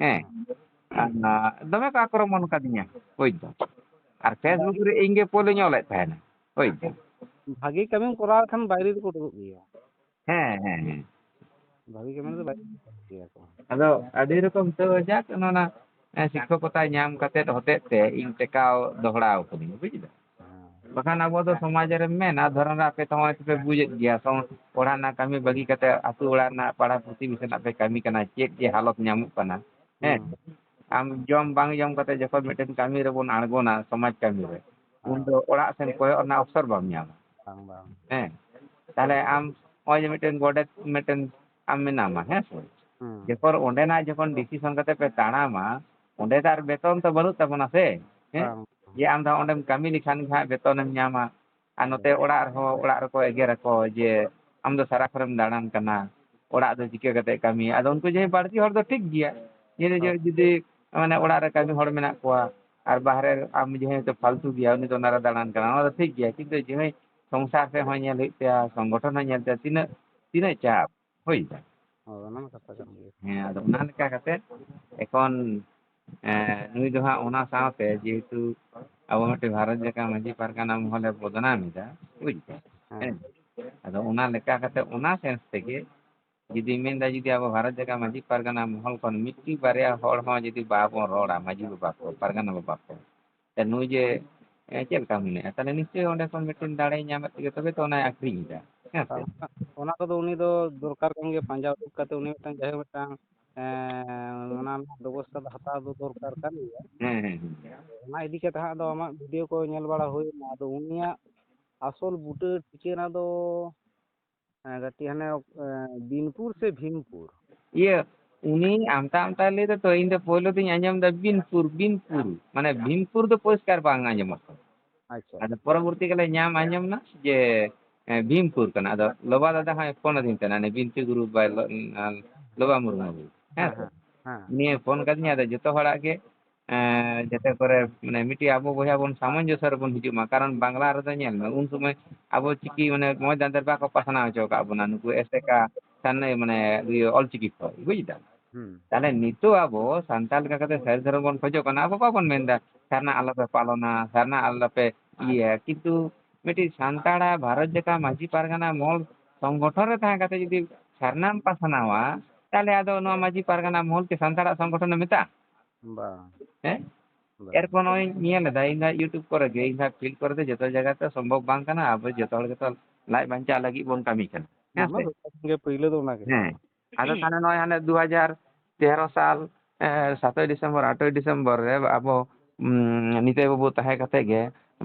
ᱦᱮᱸ, ᱟᱨ ᱫᱚᱢᱮ ᱠᱚ ᱟᱠᱨᱚᱢᱚᱱ ᱠᱟᱫᱤᱧᱟ, ᱵᱩᱡᱽ ᱫᱟᱢ᱾ ᱟᱨ Facebook ᱨᱮ ᱤᱧ ᱜᱮ ᱯᱳᱞᱤᱧ ᱚᱞᱮᱫ ᱛᱟᱦᱮᱱᱟ, ᱵᱩᱡᱽ ᱫᱟᱢ᱾ ᱵᱷᱟᱜᱮ ᱠᱟᱹᱢᱤᱢ ᱠᱚᱨᱟᱣ ᱞᱮᱠᱷᱟᱱ ᱵᱟᱭᱨᱮ ᱫᱚᱠᱚ ᱩᱰᱩᱠᱚᱜ ᱜᱮᱭᱟ᱾ ᱦᱮᱸ, ᱦᱮᱸ, ᱦᱮᱸ᱾ ᱵᱷᱟᱜᱮ ᱠᱟᱹᱢᱤ ᱨᱮᱫᱚ ᱵᱟᱭᱨᱮ ᱫᱚᱠᱚ ᱩᱰᱩᱠᱚᱜ ᱜᱮᱭᱟ ᱠᱚ᱾ ᱟᱫᱚ ᱟᱹᱰᱤ ᱨᱚᱠᱚᱢ ᱛᱚ ᱡᱟᱠ ᱚᱱᱟ, ᱮ, ᱥᱤᱠᱠᱷᱚᱠᱚᱛᱟ ᱧᱟᱢ ᱠᱟᱛᱮᱫ ᱦᱚᱛᱮᱡ ᱛᱮ ᱤᱧ ᱴᱮᱠᱟᱣ ᱫᱚᱦᱲᱟᱣ ᱠᱟᱹᱫᱟᱹᱧ, ᱵᱩᱡᱽ ᱫᱟᱢ᱾ ᱦᱮᱸ᱾ ᱵᱟᱠᱷᱟᱱ ᱟᱵᱚ ᱫᱚ ᱥᱚᱢᱟᱡᱽ ᱨᱮᱢ ᱢᱮᱱᱟ, ᱫᱷᱚᱨᱚᱢ ᱨᱮ ᱟᱯᱮ ᱛᱚ ᱦᱚᱸᱜᱼᱚᱭ ᱯᱮ ᱵᱩᱡᱮᱫ ᱜᱮᱭᱟ, ᱥᱚᱝ-, ᱚᱲᱟᱜ ᱨᱮᱱᱟᱜ ᱠᱟᱹᱢᱤ ᱵᱟᱹᱜᱤ ᱠᱟᱛᱮ ᱟᱹᱛᱩ ᱚᱲᱟᱜ ᱨᱮᱱᱟᱜ ᱯᱟᱲᱟ ᱯᱩᱛᱷᱤ ᱢᱤᱥᱚᱱ ᱨᱮᱱᱟᱜ ᱯᱮ ᱠᱟᱹᱢᱤ ᱠᱟᱱᱟ, ᱪᱮᱫ ᱡᱮ ᱦᱟᱞᱚᱛ ᱧᱟᱢᱚᱜ ᱠᱟᱱᱟ, ᱦᱮᱸ? ᱦᱩᱸ᱾ ᱟᱢ ᱡᱚᱢ ᱵᱟᱝ ᱡᱚᱢ ᱠᱟᱛᱮ ᱡᱚᱠᱷᱚᱱ ᱢᱤᱫᱴᱮᱱ ᱠᱟᱹᱢᱤ ᱨᱮᱵᱚᱱ ᱟᱬᱜᱚᱱᱟ, ᱥᱚᱢᱟᱡᱽ ᱠᱟᱹᱢᱤ ᱨᱮ, ᱩᱱ ᱦᱮᱸ᱾ ᱫᱚ ᱚᱲᱟᱜ ᱥᱮᱱ ᱠᱚᱭᱚᱜ ᱨᱮᱱᱟᱜ ᱚᱯᱥᱚᱨ ᱵᱟᱢ ᱧᱟᱢᱟ᱾ ᱵᱟᱝ, ᱵᱟᱝ᱾ ᱦᱮᱸ? ᱛᱟᱦᱞᱮ ᱟᱢ ᱱᱚᱜᱼᱚᱭ ᱡᱮ ᱢᱤᱫᱴᱮᱱ ᱜᱚᱰᱮᱛ ᱢᱤᱫᱴᱮᱱ ᱟᱢ ᱢᱮᱱᱟᱢᱟ, ᱦᱮᱸ ᱥᱮ? ᱦᱩᱸ᱾ ᱡᱚᱠᱷᱚᱱ ᱚᱸᱰᱮᱱᱟᱜ ᱡᱚᱠᱷᱚᱱ decision ᱠᱟᱛᱮ ᱯᱮ ᱛᱟᱲᱟᱢᱟ, ᱚᱸᱰᱮ ᱫᱚ ᱟᱨ ᱵᱮᱛᱚᱱ ᱛᱚ ᱵᱟᱹᱱᱩᱜ ᱛᱟᱵᱚᱱᱟ ᱥᱮ, ᱦᱮᱸ? ᱵᱟᱝ᱾ ᱡᱮ ᱟᱢ ᱫᱚ ᱚᱸᱰᱮᱢ ᱠᱟᱹᱢᱤ ᱞᱮᱠᱷᱟᱱ ᱜᱮ ᱦᱟᱸᱜ ᱵᱮᱛᱚᱱᱮᱢ ᱧᱟᱢᱟ᱾ ᱟᱨ ᱱᱚᱛᱮ ᱦᱳᱭ᱾ ᱚᱲᱟᱜ ᱨᱮᱦᱚᱸ, ᱚᱲᱟᱜ ᱨᱮᱠᱚ ᱮᱜᱮᱨᱟᱠᱚ ᱡᱮ, "ᱟᱢ ᱫᱚ ᱥᱟᱨᱟ ᱠᱷᱚᱱᱮᱢ ᱫᱟᱬᱟᱱ ᱠᱟᱱᱟ, ᱚᱲᱟᱜ ᱫᱚ ᱪᱤᱠᱟᱹ ᱠᱟᱛᱮ ᱠᱟᱹᱢᱤᱭᱟ?" ᱟᱫᱚ ᱩᱱᱠᱩ ᱡᱟᱦᱟᱸᱭ ᱵᱟᱹᱲᱛᱤ ᱦᱚᱲ ᱫᱚ ᱴᱷᱤᱠ ᱜᱮᱭᱟ, ᱡᱮ ᱦᱳᱭ᱾ ᱡᱩᱫᱤ ᱢᱟᱱᱮ ᱚᱲᱟᱜ ᱨᱮ ᱠᱟᱹᱢᱤ ᱦᱚᱲ ᱢᱮᱱᱟᱜ ᱠᱚᱣᱟ ᱟᱨ ᱵᱟᱦᱨᱮ ᱟᱢ ᱡᱟᱦᱟᱸᱭ ᱫᱚ ᱯᱷᱟᱞᱛᱩ ᱜᱮᱭᱟ, ᱩᱱᱤ ᱫᱚ ᱚᱱᱟ ᱨᱮ ᱫᱟᱬᱟᱱ ᱠᱟᱱᱟ, ᱚᱱᱟ ᱫᱚ ᱴᱷᱤᱠ ᱜᱮᱭᱟ, ᱠᱤᱱᱛᱩ ᱡᱟᱦᱟᱸᱭ ᱥᱚᱝᱥᱟᱨ ᱥᱮᱫ ᱦᱚᱸ ᱧᱮᱞ ᱦᱩᱭᱩᱜ ᱛᱟᱭᱟ, ᱥᱚᱝᱜᱚᱴᱷᱚᱱ ᱦᱚᱸ ᱧᱮᱞ ᱛᱟᱭᱟ, ᱛᱤᱱᱟᱹᱜ, ᱛᱤᱱᱟᱹᱜ ᱪᱟᱯ, ᱦᱳᱭ᱾ ᱦᱳᱭ, ᱚᱱᱟ ᱢᱟ ᱠᱟᱛᱷᱟ ᱠᱟᱱ ᱜᱮᱭᱟ᱾ ᱦᱮᱸ, ᱟᱫᱚ ᱚᱱᱟ ᱞᱮᱠᱟ ᱠᱟᱛᱮ ᱮᱠᱷᱚᱱ, ᱮᱸ, ᱱᱩᱭ ᱫᱚ ᱦᱟᱸᱜ ᱚᱱᱟ ᱥᱟᱶᱛᱮ ᱡᱮᱦᱮᱛᱩ ᱟᱵᱚ ᱢᱤᱫᱴᱮᱱ ᱵᱷᱟᱨᱚᱛ ᱡᱟᱠᱟᱛ ᱢᱟᱹᱡᱷᱤ ᱯᱟᱨᱜᱟᱱᱟ ᱢᱚᱦᱚᱞᱮ ᱵᱚᱫᱱᱟᱢ ᱮᱫᱟ, ᱵᱩᱡᱽ ᱫᱟᱢ? ᱦᱮᱸ᱾ ᱦᱮᱸ᱾ ᱟᱫᱚ ᱚᱱᱟ ᱞᱮᱠᱟ ᱠᱟᱛᱮ ᱚᱱᱟ sense ᱛᱮᱜᱮ ᱡᱩᱫᱤ ᱢᱮᱱᱫᱟ, ᱡᱩᱫᱤ ᱟᱵᱚ ᱵᱷᱟᱨᱚᱛ ᱡᱟᱠᱟᱛ ᱢᱟᱹᱡᱷᱤ ᱯᱟᱨᱜᱟᱱᱟ ᱢᱚᱦᱚᱞ ᱠᱷᱚᱱ ᱢᱤᱫᱴᱤᱡ ᱵᱟᱨᱭᱟ ᱦᱚᱲ ᱦᱚᱸ ᱡᱩᱫᱤ ᱵᱟᱵᱚᱱ ᱨᱚᱲᱟ, ᱢᱟᱹᱡᱷᱤ ᱵᱟᱵᱟ ᱠᱚ, ᱯᱟᱨᱜᱟᱱᱟ ᱵᱟᱵᱟ ᱠᱚ, ᱛᱮ ᱱᱩᱭ ᱡᱮ, ᱮ, ᱪᱮᱫ ᱞᱮᱠᱟ ᱢᱮᱱᱟᱭᱟ, ᱛᱟᱦᱞᱮ ᱱᱤᱥᱪᱚᱭ ᱚᱸᱰᱮ ᱠᱷᱚᱱ ᱢᱤᱫᱴᱮᱱ ᱫᱟᱲᱮᱭ ᱧᱟᱢᱮᱫ ᱛᱮᱜᱮ ᱛᱚᱵᱮ ᱛᱚ ᱚᱱᱟᱭ ᱟᱠᱷᱨᱤᱧ ᱮᱫᱟ, ᱦᱮᱸ ᱥᱮ? ᱚᱱᱟ, ᱚᱱᱟ ᱠᱚᱫᱚ ᱩᱱᱤ ᱫᱚ ᱫᱚᱨᱠᱟᱨ ᱠᱟᱱ ᱜᱮᱭᱟ, ᱯᱟᱸᱡᱟ ᱩᱰᱩᱠ ᱠᱟᱛᱮ ᱩᱱᱤ ᱢᱤᱫᱴᱟᱝ, ᱡᱟᱭᱦᱳᱠ, ᱢᱤᱫᱴᱟᱝ, ᱮ, ᱚᱱᱟ ᱨᱮᱱᱟᱜ ᱵᱮᱵᱚᱥᱛᱷᱟ ᱫᱚ ᱦᱟᱛᱟᱣ ᱫᱚ ᱫᱚᱨᱠᱟᱨ ᱠᱟᱱ ᱜᱮᱭᱟ᱾ ᱦᱮᱸ, ᱦᱮᱸ, ᱦᱮᱸ᱾ ᱚᱱᱟ ᱤᱫᱤ ᱠᱟᱛᱮ ᱦᱟᱸᱜ ᱫᱚ ᱟᱢᱟᱜ ᱵᱷᱤᱰᱤᱭᱳ ᱠᱚ ᱧᱮᱞ ᱵᱟᱲᱟ ᱦᱩᱭᱱᱟ, ᱟᱫᱚ ᱩᱱᱤᱭᱟᱜ ᱟᱥᱚᱞ ᱵᱩᱴᱟᱹ ᱴᱷᱤᱠᱟᱹᱱᱟ ᱫᱚ, ᱮ, ᱠᱟᱹᱴᱤᱡ ᱦᱟᱱᱮ, ᱮ, ᱵᱤᱱᱯᱩᱨ ᱥᱮ ᱵᱷᱤᱢᱯᱩᱨ? ᱤᱭᱟᱹ, ᱩᱱᱤ ᱟᱢᱴᱟ ᱟᱢᱴᱟ ᱞᱟᱹᱭ ᱫᱟᱛᱚ, ᱤᱧ ᱫᱚ ᱯᱳᱭᱞᱳ ᱫᱚᱧ ᱟᱸᱡᱚᱢ ᱫᱟ ᱵᱤᱱᱯᱩᱨ, ᱵᱤᱱᱯᱩᱨ᱾ ᱢᱟᱱᱮ ᱵᱷᱤᱢᱯᱩᱨ ᱫᱚ ᱯᱚᱨᱤᱥᱠᱟᱨ ᱵᱟᱝ ᱟᱸᱡᱚᱢᱚᱜ ᱠᱟᱱᱟ᱾ ᱟᱪᱪᱷᱟ᱾ ᱟᱫᱚ ᱯᱚᱨᱚᱵᱚᱨᱛᱤ ᱠᱟᱞᱮ ᱧᱟᱢ ᱟᱸᱡᱚᱢ ᱱᱟ ᱡᱮ, ᱮ, ᱵᱷᱤᱢᱯᱩᱨ ᱠᱟᱱᱟ᱾ ᱟᱫᱚ ᱞᱚᱵᱟ ᱫᱟᱫᱟ ᱦᱚᱸᱭ ᱯᱷᱳᱱ ᱟᱹᱫᱤᱧ ᱛᱟᱦᱮᱱᱟ, ᱩᱱᱤ ᱵᱤᱱᱛᱤ ᱜᱩᱨᱩ ᱵᱟᱭ ᱞᱚ-, ᱟᱸ, ᱞᱚᱵᱟ ᱢᱩᱨᱢᱩ ᱜᱮ᱾ ᱦᱮᱸ ᱦᱮᱸ, ᱥᱮ? ᱦᱮᱸ, ᱦᱮᱸ᱾ ᱩᱱᱤᱭᱮ ᱯᱷᱳᱱ ᱠᱟᱫᱤᱧᱟ, ᱟᱫᱚ ᱡᱚᱛᱚ ᱦᱚᱲᱟᱜ ᱜᱮ, ᱮᱸ, ᱡᱟᱛᱮ ᱠᱚᱨᱮ, ᱢᱟᱱᱮ, ᱢᱤᱫᱴᱤᱡ ᱟᱵᱚ ᱵᱚᱭᱦᱟ ᱵᱚᱱ ᱥᱟᱢᱚᱧᱡᱚᱥᱥᱚ ᱨᱮᱵᱚᱱ ᱦᱤᱡᱩᱜ ᱢᱟ᱾ ᱠᱟᱨᱚᱱ ᱵᱟᱝᱞᱟ ᱨᱮᱫᱚ ᱧᱮᱞ ᱢᱮ, ᱩᱱ ᱥᱚᱢᱚᱭ ᱟᱵᱚ ᱪᱤᱠᱤ, ᱢᱟᱱᱮ, ᱢᱚᱡᱽ ᱫᱟᱱᱫᱮᱨ ᱵᱟᱠᱚ ᱯᱟᱥᱱᱟᱣ ᱦᱚᱪᱚ ᱟᱠᱟᱫ ᱵᱚᱱᱟ, ᱱᱩᱠᱩ ᱮᱥᱮᱠᱟ, ᱥᱟᱱ-, ᱢᱟᱱᱮ, ᱤᱭᱟᱹ, ᱚᱞᱪᱤᱠᱤ ᱠᱚ, ᱵᱩᱡᱽ ᱫᱟᱢ? ᱦᱩᱸ᱾ ᱛᱟᱦᱞᱮ ᱱᱤᱛᱚᱜ ᱟᱵᱚ ᱥᱟᱱᱛᱟᱲ ᱞᱮᱠᱟ ᱠᱟᱛᱮ ᱥᱟᱹᱨᱤ ᱫᱷᱚᱨᱚᱢ ᱵᱚᱱ ᱠᱷᱚᱡᱚᱜ ᱠᱟᱱᱟ, ᱟᱵᱚ ᱵᱟᱵᱚᱱ ᱢᱮᱱᱫᱟ, "ᱥᱟᱨᱱᱟ ᱟᱞᱚᱯᱮ ᱯᱟᱞᱚᱱᱟ, ᱥᱟᱨᱱᱟ ᱟᱞᱚᱯᱮ ᱤᱭᱟᱹᱭᱟ", ᱠᱤᱱᱛᱩ ᱢᱤᱫᱴᱤᱡ ᱥᱟᱱᱛᱟᱲᱟᱜ ᱵᱷᱟᱨᱚᱛ ᱡᱟᱠᱟᱛ ᱢᱟᱹᱡᱷᱤ ᱯᱟᱨᱜᱟᱱᱟ ᱢᱚᱦᱚᱞ ᱥᱚᱝᱜᱚᱴᱷᱚᱱ ᱨᱮ ᱛᱟᱦᱮᱸ ᱠᱟᱛᱮ ᱡᱩᱫᱤ ᱥᱟᱨᱱᱟᱢ ᱯᱟᱥᱱᱟᱣᱟ, ᱛᱟᱦᱞᱮ ᱟᱫᱚ ᱱᱚᱣᱟ ᱢᱟᱹᱡᱷᱤ ᱯᱟᱨᱜᱟᱱᱟ ᱢᱚᱦᱚᱞ ᱠᱤ ᱥᱟᱱᱛᱟᱲᱟᱜ ᱥᱚᱝᱜᱚᱴᱷᱚᱱ ᱮ ᱢᱮᱛᱟᱜᱼᱟ? ᱵᱟᱝ᱾ ᱦᱮᱸ? ᱵᱟᱝ᱾ ᱮᱨᱯᱚᱨ ᱱᱚᱜᱼᱚᱭ ᱧᱮᱞ ᱮᱫᱟ, ᱤᱧ ᱫᱚ YouTube ᱠᱚᱨᱮ ᱜᱮ, ᱤᱧ ᱫᱚ field ᱠᱚᱨᱮ ᱫᱚ ᱡᱚᱛᱚ ᱡᱟᱭᱜᱟ ᱛᱚ ᱥᱚᱢᱵᱷᱚᱵ ᱵᱟᱝ ᱠᱟᱱᱟ, ᱟᱵᱚ ᱡᱚᱛᱚ ᱦᱚᱲ ᱜᱮᱛᱚ ᱞᱟᱡ ᱵᱟᱧᱪᱟᱣ ᱞᱟᱹᱜᱤᱫ ᱵᱚᱱ ᱠᱟᱹᱢᱤ ᱠᱟᱱᱟ᱾ ᱦᱮᱸ ᱚᱱᱟ ᱥᱮ? ᱢᱟ ᱥᱚᱛᱭᱚ ᱜᱮ, ᱯᱳᱭᱞᱳ ᱫᱚ ᱚᱱᱟ ᱜᱮ᱾ ᱦᱮᱸ᱾ ᱟᱫᱚ ᱛᱟᱦᱞᱮ ᱱᱚᱜᱼᱚᱭ ᱦᱟᱱᱮ ᱫᱩ ᱦᱟᱡᱟᱨ ᱛᱮᱨᱚ ᱥᱟᱞ, ᱮ, ᱥᱟᱛᱳᱭ ᱰᱤᱥᱮᱢᱵᱚᱨ, ᱟᱴᱳᱭ ᱰᱤᱥᱮᱢᱵᱚᱨ ᱨᱮ ᱟᱵᱚ, ᱩᱢ, ᱱᱤᱛᱟᱹᱭ ᱵᱟᱹᱵᱩ ᱛᱟᱦᱮᱸ ᱠᱟᱛᱮ ᱜᱮ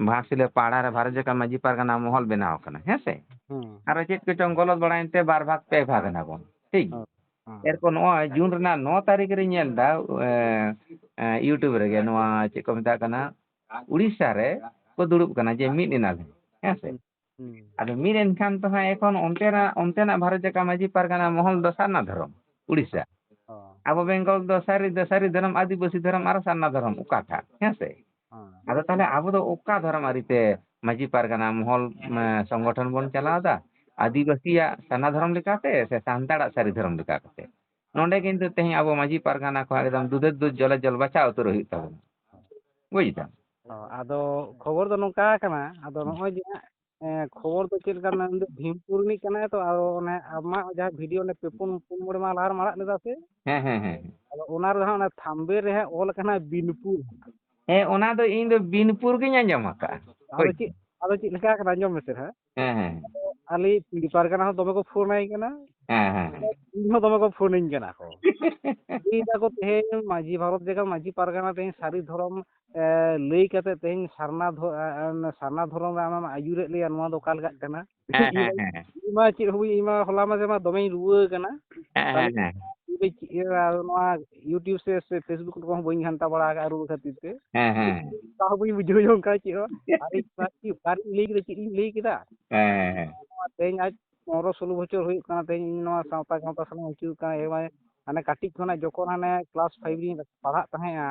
ᱜᱷᱟᱴᱥᱤᱞᱟᱹ ᱯᱟᱲᱟ ᱨᱮ ᱵᱷᱟᱨᱚᱛ ᱡᱟᱠᱟᱛ ᱢᱟᱹᱡᱷᱤ ᱯᱟᱨᱜᱟᱱᱟ ᱢᱚᱦᱚᱞ ᱵᱮᱱᱟᱣ ᱟᱠᱟᱱᱟ, ᱦᱮᱸ ᱥᱮ? ᱦᱩᱸ᱾ ᱟᱨᱚ ᱪᱮᱫ ᱠᱚᱪᱚᱝ ᱜᱚᱞᱚᱛ ᱵᱟᱲᱟᱭᱮᱱ ᱛᱮ ᱵᱟᱨ ᱵᱷᱟᱜᱽ, ᱯᱮ ᱵᱷᱟᱜᱽ ᱮᱱᱟ ᱵᱚᱱ, ᱴᱷᱤᱠ? ᱦᱩᱸ, ᱦᱩᱸ᱾ ᱮᱨᱯᱚᱨ ᱱᱚᱜᱼᱚᱭ ᱡᱩᱱ ᱨᱮᱱᱟᱜ ᱱᱚ ᱛᱟᱹᱨᱤᱠᱷ ᱨᱮᱧ ᱧᱮᱞ ᱮᱫᱟ, ᱮ, ᱮ, YouTube ᱨᱮᱜᱮ ᱱᱚᱣᱟ ᱪᱮᱫ ᱠᱚ ᱢᱮᱛᱟᱜ ᱠᱟᱱᱟ, ᱩᱲᱤᱥᱥᱟ ᱨᱮ ᱠᱚ ᱫᱩᱲᱩᱵ ᱠᱟᱱᱟ ᱡᱮ ᱢᱤᱫ ᱮᱱᱟᱞᱮ, ᱦᱮᱸ ᱥᱮ? ᱦᱩᱸ᱾ ᱦᱩᱸ᱾ ᱟᱫᱚ ᱢᱤᱫ ᱮᱱ ᱠᱷᱟᱱ ᱫᱚ ᱦᱟᱸᱜ ᱮᱠᱷᱚᱱ ᱚᱱᱛᱮᱱᱟᱜ, ᱚᱱᱛᱮᱱᱟᱜ ᱵᱷᱟᱨᱚᱛ ᱡᱟᱠᱟᱛ ᱢᱟᱹᱡᱷᱤ ᱯᱟᱨᱜᱟᱱᱟ ᱢᱚᱦᱚᱞ ᱫᱚ ᱥᱟᱨᱱᱟ ᱫᱷᱚᱨᱚᱢ, ᱩᱲᱤᱥᱥᱟ᱾ ᱚ᱾ ᱟᱵᱚ ᱵᱮᱝᱜᱚᱞ ᱫᱚ ᱥᱟᱹᱨᱤ ᱫᱚ ᱥᱟᱹᱨᱤ ᱫᱷᱚᱨᱚᱢ, ᱟᱹᱫᱤᱵᱟᱹᱥᱤ ᱫᱷᱚᱨᱚᱢ ᱟᱨ ᱥᱟᱨᱱᱟ ᱫᱷᱚᱨᱚᱢ ᱚᱠᱟᱴᱟᱜ, ᱦᱮᱸ ᱥᱮ? ᱦᱮᱸ᱾ ᱟᱫᱚ ᱛᱟᱦᱞᱮ ᱟᱵᱚ ᱫᱚ ᱚᱠᱟ ᱫᱷᱚᱨᱚᱢ ᱟᱹᱨᱤᱛᱮ ᱢᱟᱹᱡᱷᱤ ᱯᱟᱨᱜᱟᱱᱟ ᱢᱚᱦᱚᱞ, ᱢᱟ, ᱥᱚᱝᱜᱚᱴᱷᱚᱱ ᱵᱚᱱ ᱪᱟᱞᱟᱣ ᱮᱫᱟ? ᱟᱹᱫᱤᱵᱟᱹᱥᱤᱭᱟᱜ ᱥᱟᱨᱱᱟ ᱫᱷᱚᱨᱚᱢ ᱞᱮᱠᱟᱛᱮ ᱥᱮ ᱥᱟᱱᱛᱟᱲᱟᱜ ᱥᱟᱹᱨᱤ ᱫᱷᱚᱨᱚᱢ ᱞᱮᱠᱟ ᱠᱟᱛᱮ? ᱱᱚᱰᱮ ᱠᱤᱱᱛᱩ ᱛᱮᱦᱮᱧ ᱟᱵᱚ ᱢᱟᱹᱡᱷᱤ ᱯᱟᱨᱜᱟᱱᱟ ᱠᱚ ᱮᱠᱫᱚᱢ ᱫᱩᱫᱷᱮᱨ ᱫᱩᱫᱷ ᱡᱚᱞᱮ ᱡᱚᱞ ᱵᱟᱪᱷᱟᱣ ᱩᱛᱟᱹᱨ ᱦᱩᱭᱩᱜ ᱛᱟᱵᱚᱱᱟ᱾ ᱵᱩᱡᱽ ᱫᱟᱢ? ᱚ, ᱟᱫᱚ ᱠᱷᱚᱵᱚᱨ ᱫᱚ ᱱᱚᱝᱠᱟ ᱠᱟᱱᱟ, ᱟᱫᱚ ᱦᱩᱸ᱾ ᱱᱚᱜᱼᱚᱭ ᱡᱮ ᱦᱟᱸᱜ ᱮᱸ, ᱠᱷᱚᱵᱚᱨ ᱫᱚ ᱪᱮᱫ ᱞᱮᱠᱟ ᱢᱮᱱᱫᱚ, ᱵᱷᱤᱢᱯᱩᱨ ᱨᱤᱱᱤᱡ ᱠᱟᱱᱟᱭ ᱛᱚ, ᱟᱨ ᱚᱱᱮ ᱟᱢᱟᱜ ᱡᱟᱦᱟᱸ ᱵᱷᱤᱰᱤᱭᱳ ᱚᱸᱰᱮ ᱯᱮ ᱯᱩᱱ, ᱯᱩᱱ ᱢᱚᱬᱮ ᱢᱟᱦᱟ ᱞᱟᱦᱟ ᱨᱮᱢ ᱟᱲᱟᱜ ᱞᱮᱫᱟ ᱥᱮ? ᱦᱮᱸ, ᱦᱮᱸ, ᱦᱮᱸ, ᱦᱮᱸ᱾ ᱟᱫᱚ ᱚᱱᱟ ᱨᱮᱫᱚ ᱦᱟᱸᱜ ᱚᱱᱟ ᱛᱷᱟᱢᱵᱮᱞ ᱨᱮ ᱦᱟᱸᱜ ᱚᱞ ᱟᱠᱟᱱᱟ ᱵᱤᱱᱯᱩᱨ᱾ ᱦᱮᱸ, ᱚᱱᱟ ᱫᱚ ᱤᱧ ᱫᱚ ᱵᱤᱱᱯᱩᱨ ᱜᱤᱧ ᱟᱸᱡᱚᱢ ᱟᱠᱟᱫᱼᱟ᱾ ᱟᱫᱚ ᱦᱳᱭ᱾ ᱪᱮᱫ, ᱟᱫᱚ ᱪᱮᱫ ᱞᱮᱠᱟ ᱠᱟᱱᱟ, ᱟᱸᱡᱚᱢ ᱢᱮᱥᱮ ᱦᱟᱸᱜ᱾ ᱦᱮᱸ, ᱦᱮᱸ, ᱦᱮᱸ᱾ ᱟᱞᱮ ᱯᱤᱲ ᱯᱟᱨᱜᱟᱱᱟ ᱦᱚᱸ ᱫᱚᱢᱮ ᱠᱚ ᱯᱷᱳᱱ ᱟᱭ ᱠᱟᱱᱟ᱾ ᱦᱮᱸ, ᱦᱮᱸ, ᱦᱮᱸ᱾ ᱤᱧ ᱦᱚᱸ ᱫᱚᱢᱮ ᱠᱚ ᱯᱷᱳᱱᱟᱹᱧ ᱠᱟᱱᱟ ᱠᱚ᱾ ᱞᱟᱹᱭ ᱫᱟᱠᱚ, "ᱛᱮᱦᱮᱧ ᱢᱟᱹᱡᱷᱤ, ᱵᱷᱟᱨᱚᱛ ᱡᱟᱠᱟᱛ ᱢᱟᱹᱡᱷᱤ ᱯᱟᱨᱜᱟᱱᱟ ᱛᱮᱦᱮᱧ ᱥᱟᱹᱨᱤ ᱫᱷᱚᱨᱚᱢ, ᱮ, ᱞᱟᱹᱭ ᱠᱟᱛᱮ ᱛᱮᱦᱮᱧ ᱥᱟᱨᱱᱟ ᱫᱷᱚ-, ᱮ, ᱮ, ᱥᱟᱨᱱᱟ ᱫᱷᱚᱨᱚᱢ ᱨᱮ ᱟᱢᱮᱢ ᱟᱹᱭᱩᱨᱮᱫ ᱞᱮᱭᱟ, ᱱᱚᱣᱟ ᱫᱚ ᱚᱠᱟ ᱞᱮᱠᱟᱜ ᱠᱟᱱᱟ?" ᱦᱮᱸ, ᱦᱮᱸ, ᱦᱮᱸ᱾ ᱤᱧ ᱢᱟ ᱪᱮᱫ ᱦᱚᱸ ᱵᱟᱹᱧ, ᱤᱧ ᱢᱟ ᱦᱚᱞᱟ ᱢᱟᱫᱷᱮᱨ ᱢᱟ ᱫᱚᱢᱮᱧ ᱨᱩᱣᱟᱹ ᱠᱟᱱᱟ᱾ ᱦᱮᱸ, ᱦᱮᱸ, ᱛᱟᱦᱞᱮ ᱦᱮᱸ᱾ ᱤᱧ ᱫᱚ ᱪᱮᱫ, ᱟᱫᱚ ᱱᱚᱣᱟ YouTube ᱥᱮ, ᱥᱮ Facebook ᱠᱚᱦᱚᱸ ᱵᱟᱹᱧ ᱜᱷᱟᱱᱴᱟ ᱵᱟᱲᱟ ᱟᱠᱟᱫᱼᱟ ᱨᱩᱣᱟᱹ ᱠᱷᱟᱹᱛᱤᱨ ᱛᱮ᱾ ᱦᱮᱸ, ᱦᱮᱸ, ᱦᱮᱸ᱾ ᱛᱟᱣ ᱵᱟᱹᱧ ᱵᱩᱡᱷᱟᱹᱣ ᱡᱚᱝ ᱠᱟᱱᱟ ᱪᱮᱫ ᱦᱚᱸ᱾ ᱟᱨ ᱤᱧ ᱢᱟ ᱪᱮᱫ ᱚᱠᱟᱨᱤᱧ ᱞᱟᱹᱭ ᱠᱮᱫᱟ, ᱪᱮᱫ ᱤᱧ ᱞᱟᱹᱭ ᱠᱮᱫᱟ? ᱦᱮᱸ, ᱦᱮᱸ, ᱦᱮᱸ᱾ ᱱᱚᱣᱟ ᱛᱮᱦᱮᱧ ᱟᱡ ᱯᱚᱱᱨᱚ ᱥᱳᱞᱳ ᱵᱚᱪᱷᱚᱨ ᱦᱩᱭᱩᱜ ᱠᱟᱱᱟ, ᱛᱮᱦᱮᱧ ᱤᱧ ᱱᱚᱣᱟ ᱥᱟᱶᱛᱟ ᱜᱟᱶᱛᱟ ᱥᱟᱞᱟᱜ ᱤᱧ ᱟᱹᱪᱩᱨ ᱠᱟᱱᱟ᱾ ᱮ ᱵᱷᱟᱭ, ᱦᱟᱱᱮ ᱠᱟᱹᱴᱤᱡ ᱠᱷᱚᱱᱟᱜ ᱡᱚᱠᱷᱚᱱ ᱦᱟᱱᱮ ᱠᱞᱟᱥ ᱯᱷᱟᱭᱤᱵᱷ ᱨᱤᱧ ᱯᱟᱲᱦᱟᱜ ᱛᱟᱦᱮᱸᱜᱼᱟ,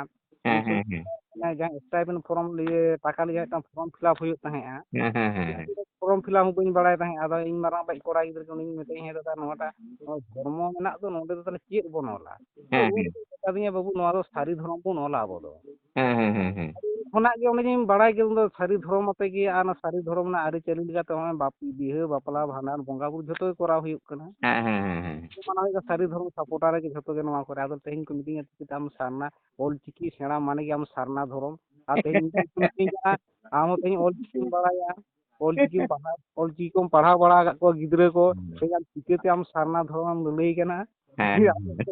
ᱦᱮᱸ, ᱩᱱ ᱥᱚᱢᱚᱭ ᱦᱮᱸ, ᱦᱮᱸ᱾ ᱚᱱᱮ ᱡᱟᱦᱟᱸ stipend form ᱞᱤᱭᱮ ᱴᱟᱠᱟ ᱞᱤᱭᱮ ᱢᱤᱫᱴᱟᱝ form fill up ᱦᱩᱭᱩᱜ ᱛᱟᱦᱮᱸᱜᱼᱟ᱾ ᱦᱮᱸ, ᱦᱮᱸ, ᱦᱮᱸ, ᱦᱮᱸ᱾ Form fill up ᱦᱚᱸ ᱵᱟᱹᱧ ᱵᱟᱲᱟᱭ ᱛᱟᱦᱮᱸᱜᱼᱟ᱾ ᱟᱫᱚ ᱤᱧ ᱢᱟᱨᱟᱝ ᱵᱟᱵᱟᱤᱡ ᱠᱚᱲᱟ ᱜᱤᱫᱽᱨᱟᱹ ᱠᱟᱹᱱᱟᱹᱧ, ᱢᱮᱛᱟᱭᱟᱹᱧ, "ᱦᱮᱸ ᱫᱟᱫᱟ, ᱱᱚᱣᱟᱴᱟᱜ, ᱱᱚᱣᱟ ᱫᱷᱚᱨᱢᱚ ᱢᱮᱱᱟᱜ ᱫᱚ, ᱱᱚᱸᱰᱮ ᱫᱚ ᱛᱟᱦᱞᱮ ᱪᱮᱫ ᱵᱚᱱ ᱚᱞᱟ?" ᱦᱮᱸ, ᱛᱚ ᱩᱱᱤ ᱦᱮᱸ᱾ ᱢᱮᱛᱟᱫᱤᱧᱟ, "ᱵᱟᱹᱵᱩ, ᱱᱚᱣᱟ ᱫᱚ ᱥᱟᱹᱨᱤ ᱫᱷᱚᱨᱚᱢ ᱵᱚᱱ ᱚᱞᱟ ᱟᱵᱚ ᱫᱚ᱾" ᱦᱮᱸ, ᱦᱮᱸ, ᱦᱮᱸ, ᱦᱮᱸ᱾ ᱠᱷᱚᱱᱟᱜ ᱜᱮ ᱚᱸᱰᱮ ᱡᱮᱧ ᱵᱟᱲᱟᱭ ᱠᱮᱫ, ᱩᱱ ᱫᱚ ᱥᱟᱹᱨᱤ ᱫᱷᱚᱨᱚᱢ ᱟᱛᱮ ᱜᱮ ᱟᱨ ᱚᱱᱟ ᱥᱟᱹᱨᱤ ᱫᱷᱚᱨᱚᱢ ᱨᱮᱱᱟᱜ ᱟᱹᱨᱤᱪᱟᱹᱞᱤ ᱞᱮᱠᱟᱛᱮ ᱦᱚᱸᱜᱼᱚᱭ ᱵᱟᱯ-, ᱵᱤᱦᱟᱹ, ᱵᱟᱯᱞᱟ, ᱵᱷᱟᱸᱰᱟᱱ, ᱵᱚᱸᱜᱟ ᱵᱩᱨᱩ ᱡᱷᱚᱛᱚ ᱜᱮ ᱠᱚᱨᱟᱣ ᱦᱩᱭᱩᱜ ᱠᱟᱱᱟ᱾ ᱦᱮᱸ, ᱦᱮᱸ, ᱦᱮᱸ, ᱦᱮᱸ᱾ ᱚᱱᱟ ᱦᱩᱭᱩᱜ ᱠᱟᱱᱟ ᱥᱟᱹᱨᱤ ᱫᱷᱚᱨᱚᱢ supporter ᱨᱮᱜᱮ ᱡᱷᱚᱛᱚ ᱜᱮ ᱱᱚᱣᱟ ᱠᱚᱨᱮ᱾ ᱟᱫᱚ ᱛᱮᱦᱮᱧ ᱠᱚ ᱢᱤᱛᱟᱹᱧᱟ, "ᱪᱤᱠᱟᱹᱛᱮ ᱟᱢ ᱥᱟᱨᱱᱟ, ᱚᱞ ᱪᱤᱠᱤ ᱥᱮᱬᱟ ᱢᱟᱱᱮ ᱜᱮ ᱟᱢ ᱥᱟᱨᱱᱟ ᱫᱷᱚᱨᱚᱢ?" ᱟᱨ ᱛᱮᱦᱮᱧ ᱤᱧ ᱠᱚ ᱢᱤᱛᱟᱹᱧ ᱠᱟᱱᱟ, "ᱟᱢ ᱦᱚᱸ ᱛᱮᱦᱮᱧ ᱚᱞ ᱪᱤᱠᱤᱢ ᱵᱟᱲᱟᱭᱟ, ᱚᱞ ᱪᱤᱠᱤᱢ ᱯᱟᱲᱦᱟᱣ, ᱚᱞ ᱪᱤᱠᱤ ᱠᱚᱢ ᱯᱟᱲᱦᱟᱣ ᱵᱟᱲᱟ ᱟᱠᱟᱫ ᱠᱚᱣᱟ ᱜᱤᱫᱽᱨᱟᱹ ᱠᱚ, ᱦᱩᱸ᱾ ᱛᱮᱦᱮᱧ ᱟᱢ ᱪᱤᱠᱟᱹᱛᱮ ᱟᱢ ᱥᱟᱨᱱᱟ ᱫᱷᱚᱨᱚᱢ ᱮᱢ ᱞᱟᱹᱞᱟᱹᱭ ᱠᱟᱱᱟ?" ᱦᱮᱸ, ᱦᱮᱸ᱾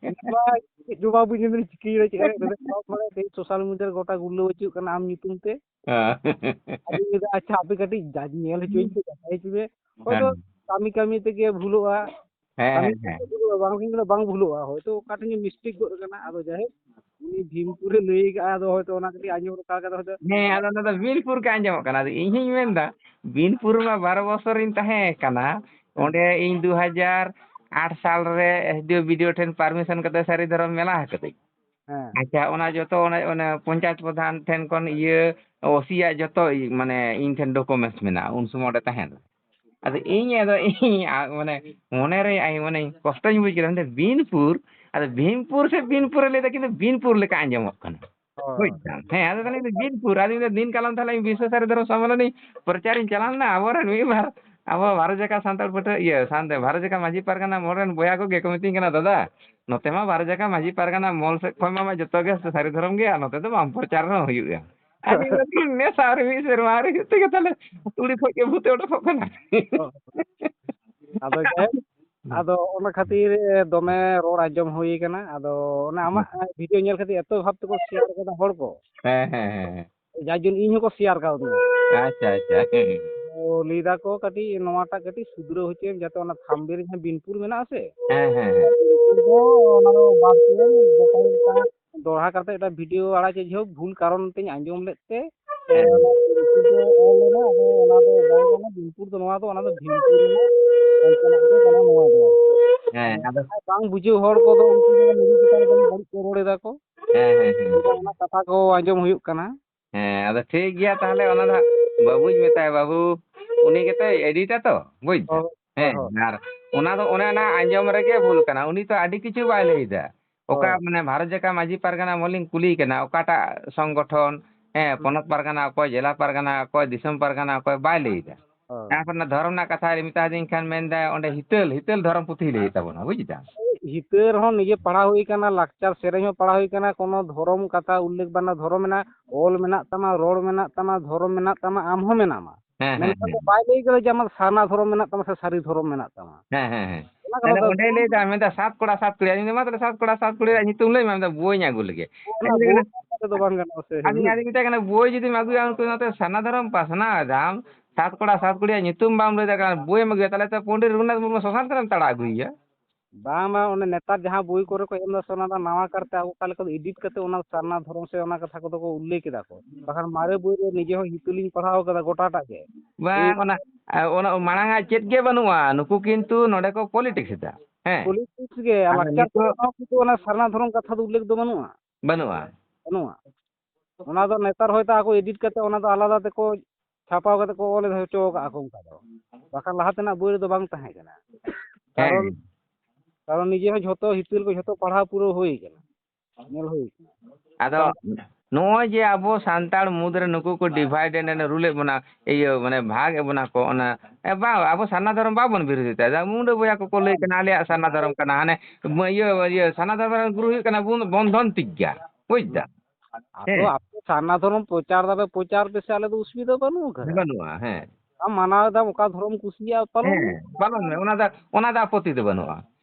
ᱤᱧ ᱢᱟ ᱪᱮᱫ ᱡᱚᱵᱟᱵ ᱤᱧ ᱮᱢᱟ, ᱪᱤᱠᱟᱹᱭᱟ, ᱪᱮᱫ ᱮ ᱢᱮᱱᱟ, ᱥᱚᱵ ᱦᱚᱲ ᱛᱮᱦᱮᱧ social media ᱨᱮ ᱜᱚᱴᱟ ᱜᱩᱨᱞᱟᱹᱣ ᱦᱚᱪᱚᱜ ᱠᱟᱱᱟ ᱟᱢ ᱧᱩᱛᱩᱢ ᱛᱮ᱾ ᱦᱮᱸ᱾ ᱟᱫᱚᱧ ᱞᱟᱹᱭᱫᱟ, "ᱟᱪᱪᱷᱟ, ᱟᱯᱮ ᱠᱟᱹᱴᱤᱡ ᱡᱟᱡᱽ ᱧᱮᱞ ᱦᱚᱪᱚᱧ ᱯᱮ, ᱡᱟᱪᱟᱭ ᱦᱚᱪᱚ ᱯᱮ᱾ ᱦᱚᱭᱛᱳ ᱦᱮᱸ᱾ ᱠᱟᱹᱢᱤ ᱠᱟᱹᱢᱤ ᱛᱮᱜᱮ ᱵᱷᱩᱞᱚᱜᱼᱟ, ᱦᱮᱸ, ᱠᱟᱹᱢᱤ ᱦᱮᱸ, ᱦᱮᱸ᱾ ᱠᱟᱹᱢᱤ ᱛᱮᱜᱮ ᱵᱷᱩᱞᱚᱜᱼᱟ, ᱵᱟᱝ ᱵᱷᱩᱞᱚᱜᱼᱟ, ᱵᱟᱝ ᱵᱷᱩᱞᱚᱜᱼᱟ, ᱦᱚᱭᱛᱳ ᱚᱠᱟ ᱴᱷᱮᱱ ᱜᱮ mistake ᱜᱚᱫ ᱠᱟᱱᱟ, ᱟᱫᱚ ᱡᱟᱭᱦᱳᱠ, ᱩᱱᱤ ᱵᱷᱤᱢᱯᱩᱨᱮ ᱞᱟᱹᱭ ᱠᱟᱜᱼᱟ, ᱟᱫᱚ ᱦᱚᱭᱛᱳ ᱚᱱᱟ ᱠᱟᱹᱴᱤᱡ ᱟᱸᱡᱚᱢ ᱨᱚᱠᱟ ᱠᱟᱛᱮ ᱦᱚᱭᱛᱳ" ᱦᱮᱸ, ᱟᱫᱚ ᱚᱱᱟ ᱫᱚ ᱵᱤᱱᱯᱩᱨ ᱜᱮ ᱟᱸᱡᱚᱢᱚᱜ ᱠᱟᱱᱟ᱾ ᱟᱫᱚ ᱤᱧ ᱦᱚᱧ ᱢᱮᱱᱫᱟ, ᱵᱤᱱᱯᱩᱨ ᱨᱮᱢᱟ ᱵᱟᱨᱚ ᱵᱚᱪᱷᱚᱨᱤᱧ ᱛᱟᱦᱮᱸ ᱠᱟᱱᱟ, ᱦᱮᱸ᱾ ᱚᱸᱰᱮ ᱤᱧ ᱫᱩ ᱦᱟᱡᱟᱨ ᱟᱴ ᱥᱟᱞ ᱨᱮ SDO BDO ᱴᱷᱮᱱ permission ᱠᱟᱛᱮ ᱥᱟᱹᱨᱤ ᱫᱷᱚᱨᱚᱢ ᱢᱮᱞᱟ ᱟᱠᱟᱫᱟᱹᱧ᱾ ᱦᱮᱸ᱾ ᱟᱪᱪᱷᱟ, ᱚᱱᱟ ᱡᱚᱛᱚ ᱚᱱᱮ, ᱚᱱᱮ ᱯᱚᱧᱪᱟᱭᱮᱛ ᱯᱨᱚᱫᱷᱟᱱ ᱴᱷᱮᱱ ᱠᱷᱚᱱ ᱤᱭᱟᱹ, OC ᱭᱟᱜ ᱡᱚᱛᱚ ᱤ-, ᱢᱟᱱᱮ ᱤᱧ ᱴᱷᱮᱱ documents ᱢᱮᱱᱟᱜᱼᱟ, ᱩᱱ ᱥᱚᱢᱚᱭ ᱚᱸᱰᱮ ᱛᱟᱦᱮᱸ ᱞᱮᱱᱟ᱾ ᱟᱫᱚ ᱤᱧ, ᱟᱫᱚ ᱤᱧ, ᱟ, ᱢᱟᱱᱮ ᱢᱚᱱᱮᱨᱮ ᱟᱭ-, ᱢᱟᱱᱮ ᱠᱚᱥᱴᱚᱧ ᱵᱩᱡᱽ ᱠᱮᱫᱟ, ᱢᱮᱱᱫᱟ, "ᱵᱤᱱᱯᱩᱨ?" ᱟᱫᱚ ᱵᱷᱤᱢᱯᱩᱨ ᱥᱮ ᱵᱤᱱᱯᱩᱨ ᱮ ᱞᱟᱹᱭᱫᱟ, ᱠᱤᱱᱛᱩ ᱵᱤᱱᱯᱩᱨ ᱞᱮᱠᱟ ᱟᱸᱡᱚᱢᱚᱜ ᱠᱟᱱᱟ᱾ ᱦᱳᱭ᱾ ᱵᱩᱡᱽ ᱫᱟᱢ? ᱦᱮᱸ, ᱟᱫᱚ ᱛᱟᱦᱚᱞᱮ ᱤᱧ ᱫᱚ ᱵᱤᱱᱯᱩᱨ, ᱟᱫᱚ ᱤᱧ ᱫᱚ ᱫᱤᱱ ᱠᱟᱞᱚᱢ ᱛᱟᱦᱚᱞᱮ ᱤᱧ ᱵᱤᱥᱥᱚ ᱥᱟᱹᱨᱤ ᱫᱷᱚᱨᱚᱢ ᱥᱚᱢᱢᱮᱞᱚᱱᱤ ᱯᱨᱚᱪᱟᱨᱤᱧ ᱪᱟᱞᱟᱣ ᱞᱮᱱᱟ᱾ ᱟᱵᱚᱨᱮᱱ ᱢᱤᱫ ᱵᱟᱨ ᱟᱵᱚ ᱵᱷᱟᱨᱚᱛ ᱡᱟᱠᱟᱛ ᱥᱟᱱᱛᱟᱲ ᱯᱟᱹᱴᱷᱩᱣᱟᱹ, ᱤᱭᱟᱹ, ᱥᱟᱱᱛᱮ ᱵᱷᱟᱨᱚᱛ ᱡᱟᱠᱟᱛ ᱢᱟᱹᱡᱷᱤ ᱯᱟᱨᱜᱟᱱᱟ ᱢᱚᱬᱮ ᱨᱮᱱ ᱵᱚᱭᱦᱟ ᱠᱚᱜᱮ ᱠᱚ ᱢᱤᱛᱟᱹᱧ ᱠᱟᱱᱟ, "ᱫᱟᱫᱟ, ᱱᱚᱛᱮ ᱢᱟ ᱵᱷᱟᱨᱚᱛ ᱡᱟᱠᱟᱛ ᱢᱟᱹᱡᱷᱤ ᱯᱟᱨᱜᱟᱱᱟ ᱢᱚᱞ ᱥᱮᱫ ᱠᱷᱚᱱ ᱢᱟ ᱡᱚᱛᱚ ᱜᱮ ᱥᱟᱹᱨᱤ ᱫᱷᱚᱨᱚᱢ ᱜᱮᱭᱟ, ᱱᱚᱛᱮ ᱫᱚ ᱵᱟᱢ ᱯᱨᱚᱪᱟᱨ ᱨᱮᱦᱚᱸ ᱦᱩᱭᱩᱜᱼᱟ᱾" ᱟᱫᱚ ᱤᱧ ᱫᱚ ᱱᱮᱥ ᱟᱹᱣᱨᱤ ᱢᱤᱫ ᱥᱮᱨᱢᱟ ᱟᱹᱣᱨᱤ ᱦᱩᱭᱩᱜ ᱛᱮᱜᱮ ᱛᱟᱦᱞᱮ ᱛᱩᱲᱤ ᱠᱷᱚᱡ ᱜᱮ ᱵᱷᱩᱛᱮ ᱚᱰᱚᱠᱚᱜ ᱠᱟᱱᱟ᱾ ᱟᱫᱚ ᱡᱟᱭᱦᱳᱠ, ᱟᱫᱚ ᱚᱱᱟ ᱠᱷᱟᱹᱛᱤᱨ ᱫᱚᱢᱮ ᱨᱚᱲ ᱟᱸᱡᱚᱢ ᱦᱩᱭ ᱠᱟᱱᱟ᱾ ᱟᱫᱚ ᱚᱱᱟ ᱟᱢᱟᱜ ᱦᱩᱸ᱾ ᱵᱷᱤᱰᱤᱭᱳ ᱧᱮᱞ ᱠᱟᱛᱮ ᱮᱛᱚ ᱵᱷᱟᱵ ᱛᱮᱠᱚ ᱥᱮᱭᱟᱨ ᱠᱟᱫᱟ ᱦᱚᱲ ᱠᱚ᱾ ᱦᱮᱸ, ᱦᱮᱸ, ᱦᱮᱸ, ᱦᱮᱸ᱾ ᱡᱟᱨ ᱡᱚᱱᱱᱚ ᱤᱧ ᱦᱚᱸᱠᱚ ᱥᱮᱭᱟᱨ ᱠᱟᱣᱫᱤᱧᱟ᱾ ᱟᱪᱪᱷᱟ, ᱟᱪᱪᱷᱟ᱾ ᱦᱮᱸ, ᱦᱮᱸ᱾ ᱛᱚ ᱞᱟᱹᱭ ᱫᱟᱠᱚ ᱠᱟᱹᱴᱤᱡ ᱱᱚᱣᱟᱴᱟᱜ ᱠᱟᱹᱴᱤᱡ ᱥᱩᱫᱷᱨᱟᱹᱣ ᱦᱚᱪᱚᱭᱮᱢ, ᱡᱟᱛᱮ ᱚᱱᱟ ᱛᱷᱟᱢᱵᱮᱞ ᱨᱮ ᱡᱟᱦᱟᱸ ᱵᱤᱱᱯᱩᱨ ᱢᱮᱱᱟᱜᱼᱟ ᱥᱮ, ᱦᱮᱸ, ᱦᱮᱸ, ᱦᱮᱸ᱾ ᱵᱤᱱᱯᱩᱨ ᱫᱚ ᱚᱱᱟ ᱫᱚ ᱵᱟᱫ ᱫᱤᱭᱮ ᱜᱚᱴᱟ ᱜᱮ ᱢᱤᱫᱴᱟᱝ ᱫᱚᱦᱲᱟ ᱠᱟᱛᱮ ᱮᱴᱟᱜ ᱵᱷᱤᱰᱤᱭᱳ ᱟᱲᱟᱜ ᱪᱮᱫ ᱡᱮ ᱦᱳᱠ, ᱵᱷᱩᱞ ᱠᱟᱨᱚᱱ ᱛᱤᱧ ᱟᱸᱡᱚᱢ ᱞᱮᱫ ᱛᱮ, ᱦᱮᱸ᱾ ᱚᱱᱟ ᱵᱤᱱᱯᱩᱨ ᱫᱚ ᱚᱞ ᱞᱮᱱᱟ, ᱟᱫᱚ ᱚᱱᱟ ᱫᱚ ᱵᱟᱝ ᱠᱟᱱᱟ ᱵᱤᱱᱯᱩᱨ ᱫᱚ, ᱱᱚᱣᱟ ᱫᱚ, ᱚᱱᱟ ᱫᱚ ᱵᱷᱤᱢᱯᱩᱨ ᱨᱮᱱᱟᱜ ᱚᱱᱠᱟᱱᱟᱜ ᱜᱮ ᱠᱟᱱᱟ ᱱᱚᱣᱟ ᱫᱚ᱾ ᱦᱮᱸ, ᱟᱫᱚ ᱵᱟᱝ ᱵᱩᱡᱷᱟᱹᱣ ᱦᱚᱲ ᱠᱚᱫᱚ ᱩᱱᱠᱩ ᱫᱚ ᱱᱤᱡᱮ ᱪᱮᱛᱟᱱ ᱨᱮ ᱵᱟᱹᱲᱤᱡ ᱠᱚ ᱨᱚᱲ ᱮᱫᱟ ᱠᱚ᱾ ᱦᱮᱸ, ᱦᱮᱸ, ᱦᱮᱸ᱾ ᱚᱱᱟ ᱠᱟᱛᱷᱟ ᱠᱚ ᱟᱸᱡᱚᱢ ᱦᱩᱭᱩᱜ ᱠᱟᱱᱟ᱾ ᱦᱮᱸ, ᱟᱫᱚ ᱴᱷᱤᱠ ᱜᱮᱭᱟ, ᱛᱟᱦᱞᱮ ᱚᱱᱟ ᱫᱚ ᱦᱟᱸᱜ ᱵᱟᱹᱵᱩᱧ ᱢᱮᱛᱟᱭᱟ, ᱵᱟᱹᱵᱩ, ᱩᱱᱤ ᱜᱮᱛᱚᱭ ᱮᱰᱤᱴᱟ ᱛᱚ, ᱵᱩᱡᱽ ᱫᱟᱢ? ᱦᱳᱭ, ᱦᱳᱭ, ᱦᱮᱸ, ᱦᱳᱭ᱾ ᱟᱨ ᱚᱱᱟ ᱫᱚ ᱚᱱᱮ ᱚᱱᱟ ᱟᱸᱡᱚᱢ ᱨᱮᱜᱮ ᱵᱷᱩᱞ ᱠᱟᱱᱟ, ᱩᱱᱤ ᱛᱚ ᱟᱹᱰᱤ ᱠᱤᱪᱷᱩ ᱵᱟᱭ ᱞᱟᱹᱭ ᱮᱫᱟ᱾ ᱚᱠᱟ ᱦᱳᱭ᱾ ᱢᱟᱱᱮ ᱵᱷᱟᱨᱚᱛ ᱡᱟᱠᱟᱛ ᱢᱟᱹᱡᱷᱤ ᱯᱟᱨᱜᱟᱱᱟ ᱢᱚᱞᱤᱧ ᱠᱩᱞᱤᱭᱮ ᱠᱟᱱᱟ, ᱚᱠᱟᱴᱟᱜ ᱥᱚᱝᱜᱚᱴᱷᱚᱱ, ᱦᱮᱸ, ᱦᱩᱸ᱾ ᱯᱚᱱᱚᱛ ᱯᱟᱨᱜᱟᱱᱟ ᱚᱠᱚᱭ, ᱡᱮᱞᱟ ᱯᱟᱨᱜᱟᱱᱟ ᱚᱠᱚᱭ, ᱫᱤᱥᱚᱢ ᱯᱟᱨᱜᱟᱱᱟ ᱚᱠᱚᱭ, ᱵᱟᱭ ᱞᱟᱹᱭ ᱮᱫᱟ᱾ ᱦᱳᱭ᱾ ᱡᱟᱦᱟᱸ ᱠᱚᱨᱮᱱᱟᱜ ᱫᱷᱚᱨᱚᱢ ᱨᱮᱱᱟᱜ ᱠᱟᱛᱷᱟᱭ ᱢᱮᱛᱟ ᱫᱤᱧ ᱠᱷᱟᱱ ᱢᱮᱱᱫᱟᱭ, ᱚᱸᱰᱮ ᱦᱤᱛᱟᱹᱞ, ᱦᱤᱛᱟᱹᱞ ᱫᱷᱚᱨᱚᱢ ᱯᱩᱛᱷᱤᱭ ᱞᱟᱹᱭᱮᱫ ᱛᱟᱵᱚᱱᱟ, ᱵᱩᱡᱽ ᱫᱟᱢ? ᱦᱤᱛᱟᱹᱞ ᱨᱮᱦᱚᱸ ᱱᱤᱡᱮ ᱯᱟᱲᱦᱟᱣ ᱦᱩᱭ ᱠᱟᱱᱟ, ᱞᱟᱠᱪᱟᱨ ᱥᱮᱨᱮᱧ ᱦᱚᱸ ᱯᱟᱲᱦᱟᱣ ᱦᱩᱭ ᱠᱟᱱᱟ, ᱠᱳᱱᱳ ᱫᱷᱚᱨᱚᱢ ᱠᱟᱛᱷᱟ ᱩᱞᱞᱮᱠᱷ ᱵᱟᱹᱱᱩᱜᱼᱟ, ᱫᱷᱚᱨᱚᱢ ᱢᱮᱱᱟᱜᱼᱟ, ᱚᱞ ᱢᱮᱱᱟᱜ ᱛᱟᱢᱟ, ᱨᱚᱲ ᱢᱮᱱᱟᱜ ᱛᱟᱢᱟ, ᱫᱷᱚᱨᱚᱢ ᱢᱮᱱᱟᱜ ᱛᱟᱢᱟ, ᱟᱢ ᱦᱚᱸ ᱢᱮᱱᱟᱢᱟ᱾ ᱦᱮᱸ, ᱦᱮᱸ, ᱢᱮᱱᱠᱷᱟᱱ ᱫᱚ ᱦᱮᱸ᱾ ᱵᱟᱭ ᱞᱟᱹᱭ ᱠᱟᱫᱟ ᱡᱮ ᱟᱢᱟᱜ ᱥᱟᱨᱱᱟ ᱫᱷᱚᱨᱚᱢ ᱢᱮᱱᱟᱜ ᱛᱟᱢᱟ ᱥᱮ ᱥᱟᱹᱨᱤ ᱫᱷᱚᱨᱚᱢ ᱢᱮᱱᱟᱜ ᱛᱟᱢᱟ᱾ ᱦᱮᱸ, ᱦᱮᱸ, ᱦᱮᱸ᱾ ᱚᱱᱟ ᱠᱟᱛᱷᱟ ᱛᱟᱦᱞᱮ ᱫᱚ ᱚᱸᱰᱮ ᱞᱟᱹᱭ ᱫᱟ, ᱢᱮᱱᱫᱟ, "ᱥᱟᱛ ᱠᱚᱲᱟ ᱥᱟᱛ ᱠᱩᱲᱤ", ᱟᱫᱚᱧ ᱢᱮᱱᱫᱟ, "ᱢᱟ ᱛᱟᱦᱞᱮ ᱥᱟᱛ ᱠᱚᱲᱟ ᱥᱟᱛ ᱠᱩᱲᱤ ᱨᱮᱭᱟᱜ ᱧᱩᱛᱩᱢ ᱞᱟᱹᱭ ᱢᱮ", ᱢᱮᱱᱫᱟ, "ᱵᱳᱭᱤᱧ ᱟᱹᱜᱩ ᱞᱮᱜᱮ᱾" ᱚᱱᱟ ᱟᱫᱚᱧ ᱵᱳᱭ ᱢᱮᱱᱫᱟ, ᱠᱟᱛᱷᱟ ᱫᱚ ᱵᱟᱝ ᱜᱟᱱᱚᱜᱼᱟ ᱥᱮ᱾ ᱟᱫᱚᱧ, ᱟᱫᱚᱧ ᱢᱮᱛᱟᱭ ᱠᱟᱱᱟ, "ᱵᱳᱭ ᱡᱩᱫᱤᱢ ᱟᱹᱜᱩᱭᱟ, ᱩᱱᱠᱩ ᱱᱚᱛᱮ ᱥᱟᱨᱱᱟ ᱫᱷᱚᱨᱚᱢ ᱯᱟᱥᱱᱟᱣ ᱮᱫᱟᱢ, ᱥᱟᱛ ᱠᱚᱲᱟ ᱥᱟᱛ ᱠᱩᱲᱤᱭᱟᱜ ᱧᱩᱛᱩᱢ ᱵᱟᱢ ᱞᱟᱹᱭ ᱫᱟᱲᱮᱭᱟᱜ ᱠᱟᱱᱟ, ᱵᱳᱭᱮᱢ ᱟᱹᱜᱩᱭᱟ, ᱛᱟᱦᱞᱮ ᱛᱚ ᱯᱚᱱᱰᱤᱛ ᱨᱚᱜᱷᱩᱱᱟᱛᱷ ᱢᱩᱨᱢᱩ ᱥᱚᱥᱟᱱ ᱠᱟᱛᱮᱢ ᱛᱟᱲᱟ ᱟᱹᱜᱩᱭᱮᱭᱟ᱾" ᱵᱟᱝ, ᱵᱟᱝ, ᱚᱱᱮ ᱱᱮᱛᱟᱨ ᱡᱟᱦᱟᱸ ᱵᱳᱭ ᱠᱚᱨᱮ ᱠᱚ ᱮᱢ ᱫᱟ ᱥᱮ, ᱚᱱᱟ ᱫᱚ ᱱᱟᱣᱟ ᱠᱟᱨᱛᱮ ᱟᱵᱚ ᱚᱠᱟ ᱞᱮᱠᱟ ᱠᱚ ᱮᱰᱤᱴ ᱠᱟᱛᱮ ᱚᱱᱟ ᱥᱟᱨᱱᱟ ᱫᱷᱚᱨᱚᱢ ᱥᱮ ᱚᱱᱟ ᱠᱟᱛᱷᱟ ᱠᱚᱫᱚ ᱠᱚ ᱩᱞᱞᱮᱠᱷ ᱮᱫᱟ ᱠᱚ᱾ ᱵᱟᱠᱷᱟᱱ ᱢᱟᱨᱮ ᱵᱳᱭ ᱨᱮ ᱱᱤᱡᱮ ᱦᱚᱸ ᱦᱤᱛᱟᱹᱞᱤᱧ ᱯᱟᱲᱦᱟᱣ ᱠᱟᱫᱟ ᱜᱚᱴᱟᱴᱟᱜ ᱜᱮ᱾ ᱵᱟᱝ, ᱚᱱᱟ, ᱚᱱᱟ ᱢᱟᱲᱟᱝ ᱟᱜ ᱪᱮᱫ ᱜᱮ ᱵᱟᱹᱱᱩᱜᱼᱟ᱾ ᱱᱩᱠᱩ ᱠᱤᱱᱛᱩ ᱱᱚᱰᱮ ᱠᱚ ᱯᱚᱞᱤᱴᱤᱠᱥ ᱮᱫᱟ᱾ ᱦᱮᱸ᱾ ᱯᱚᱞᱤᱴᱤᱠᱥ ᱜᱮ, ᱟᱨ ᱟᱫᱚ ᱞᱟᱠᱪᱟᱨ ᱠᱚᱨᱮ ᱱᱤᱛᱚᱜ ᱦᱚᱸ ᱠᱤᱱᱛᱩ ᱚᱱᱟ ᱥᱟᱨᱱᱟ ᱫᱷᱚᱨᱚᱢ ᱠᱟᱛᱷᱟ ᱫᱚ ᱩᱞᱞᱮᱠᱷ ᱫᱚ ᱵᱟᱹᱱᱩᱜᱼᱟ᱾ ᱵᱟᱹᱱᱩᱜᱼᱟ᱾ ᱵᱟᱹᱱᱩᱜᱼᱟ᱾ ᱚᱱᱟ ᱫᱚ ᱱᱮᱛᱟᱨ ᱦᱚᱭᱛᱳ ᱟᱠᱚ ᱮᱰᱤᱴ ᱠᱟᱛᱮ ᱚᱱᱟ ᱫᱚ ᱟᱞᱟᱫᱟ ᱛᱮᱠᱚ ᱪᱷᱟᱯᱟᱣ ᱠᱟᱛᱮ ᱠᱚ ᱚᱞ ᱦᱚᱪᱚ ᱠᱟᱜᱼᱟ ᱠᱚ ᱚᱱᱠᱟ ᱫᱚ᱾ ᱵᱟᱠᱷᱟᱱ ᱞᱟᱦᱟ ᱛᱮᱱᱟᱜ ᱵᱳᱭ ᱨᱮᱫᱚ ᱵᱟᱝ ᱛᱟᱦᱮᱸ ᱠᱟᱱᱟ᱾ ᱦᱮᱸ᱾ ᱠᱟᱨᱚᱱ, ᱠᱟᱨᱚᱱ ᱱᱤᱡᱮ ᱦᱚᱸ ᱡᱷᱚᱛᱚ ᱦᱤᱛᱟᱹᱞ ᱠᱚ ᱡᱷᱚᱛᱚ ᱯᱟᱲᱦᱟᱣ ᱯᱩᱨᱟᱹᱣ ᱦᱩᱭ ᱠᱟᱱᱟ, ᱧᱮᱞ ᱦᱩᱭ ᱠᱟᱱᱟ᱾ ᱟᱫᱚ ᱱᱚᱜᱼᱚᱭ ᱡᱮ ᱟᱵᱚ ᱥᱟᱱᱛᱟᱲ ᱢᱩᱫᱽ ᱨᱮ ᱱᱩᱠᱩ ᱠᱚ divide and rule ᱮᱫ ᱵᱚᱱᱟ, ᱤᱭᱟᱹ, ᱢᱟᱱᱮ, ᱵᱷᱟᱜᱽ ᱮᱫ ᱵᱚᱱᱟ ᱠᱚ, ᱚᱱᱟ, ᱮ, ᱵᱟᱝ, ᱟᱵᱚ ᱥᱟᱨᱱᱟ ᱫᱷᱚᱨᱚᱢ ᱵᱟᱵᱚᱱ ᱵᱤᱨᱳᱫᱷ ᱮᱫᱟ᱾ ᱢᱩᱰᱟᱹ ᱵᱚᱭᱦᱟ ᱠᱚᱠᱚ ᱞᱟᱹᱭ ᱠᱟᱱᱟ, "ᱟᱞᱮᱭᱟᱜ ᱥᱟᱨᱱᱟ ᱫᱷᱚᱨᱚᱢ ᱠᱟᱱᱟ", ᱦᱟᱱᱮ, ᱢ-, ᱤᱭᱟᱹ, ᱤᱭᱟᱹ, ᱥᱟᱨᱱᱟ ᱫᱷᱚᱨᱚᱢ ᱨᱮᱱ ᱜᱩᱨᱩ ᱦᱩᱭᱩᱜ ᱠᱟᱱᱟ ᱵᱚᱱ-, ᱵᱚᱱᱫᱷᱚᱱ ᱛᱤᱡᱽᱡᱟ, ᱵᱩᱡᱽ ᱫᱟ? ᱟᱫᱚ ᱦᱮᱸ᱾ ᱟᱯᱮ ᱥᱟᱨᱱᱟ ᱫᱷᱚᱨᱚᱢ ᱯᱨᱚᱪᱟᱨ ᱫᱟᱯᱮ, ᱯᱨᱚᱪᱟᱨ ᱯᱮᱥᱮ, ᱟᱞᱮ ᱫᱚ ᱚᱥᱩᱵᱤᱫᱷᱟ ᱵᱟᱹᱱᱩᱜ ᱟᱠᱟᱫᱟ᱾ ᱵᱟᱹᱱᱩᱜᱼᱟ, ᱦᱮᱸ᱾ ᱟᱢ ᱢᱟᱱᱟᱣ ᱮᱫᱟᱢ, ᱚᱠᱟ ᱫᱷᱚᱨᱚᱢ ᱠᱩᱥᱤᱭᱟᱜᱼᱟ, ᱯᱟᱞᱚᱱ ᱢᱮ᱾ ᱦᱮᱸ, ᱯᱟᱞᱚᱱ ᱢᱮ, ᱚᱱᱟ ᱫᱚ, ᱚᱱᱟ ᱫᱚ ᱟᱯᱚᱛᱛᱤ ᱫᱚ ᱵᱟᱹᱱᱩᱜᱼᱟ᱾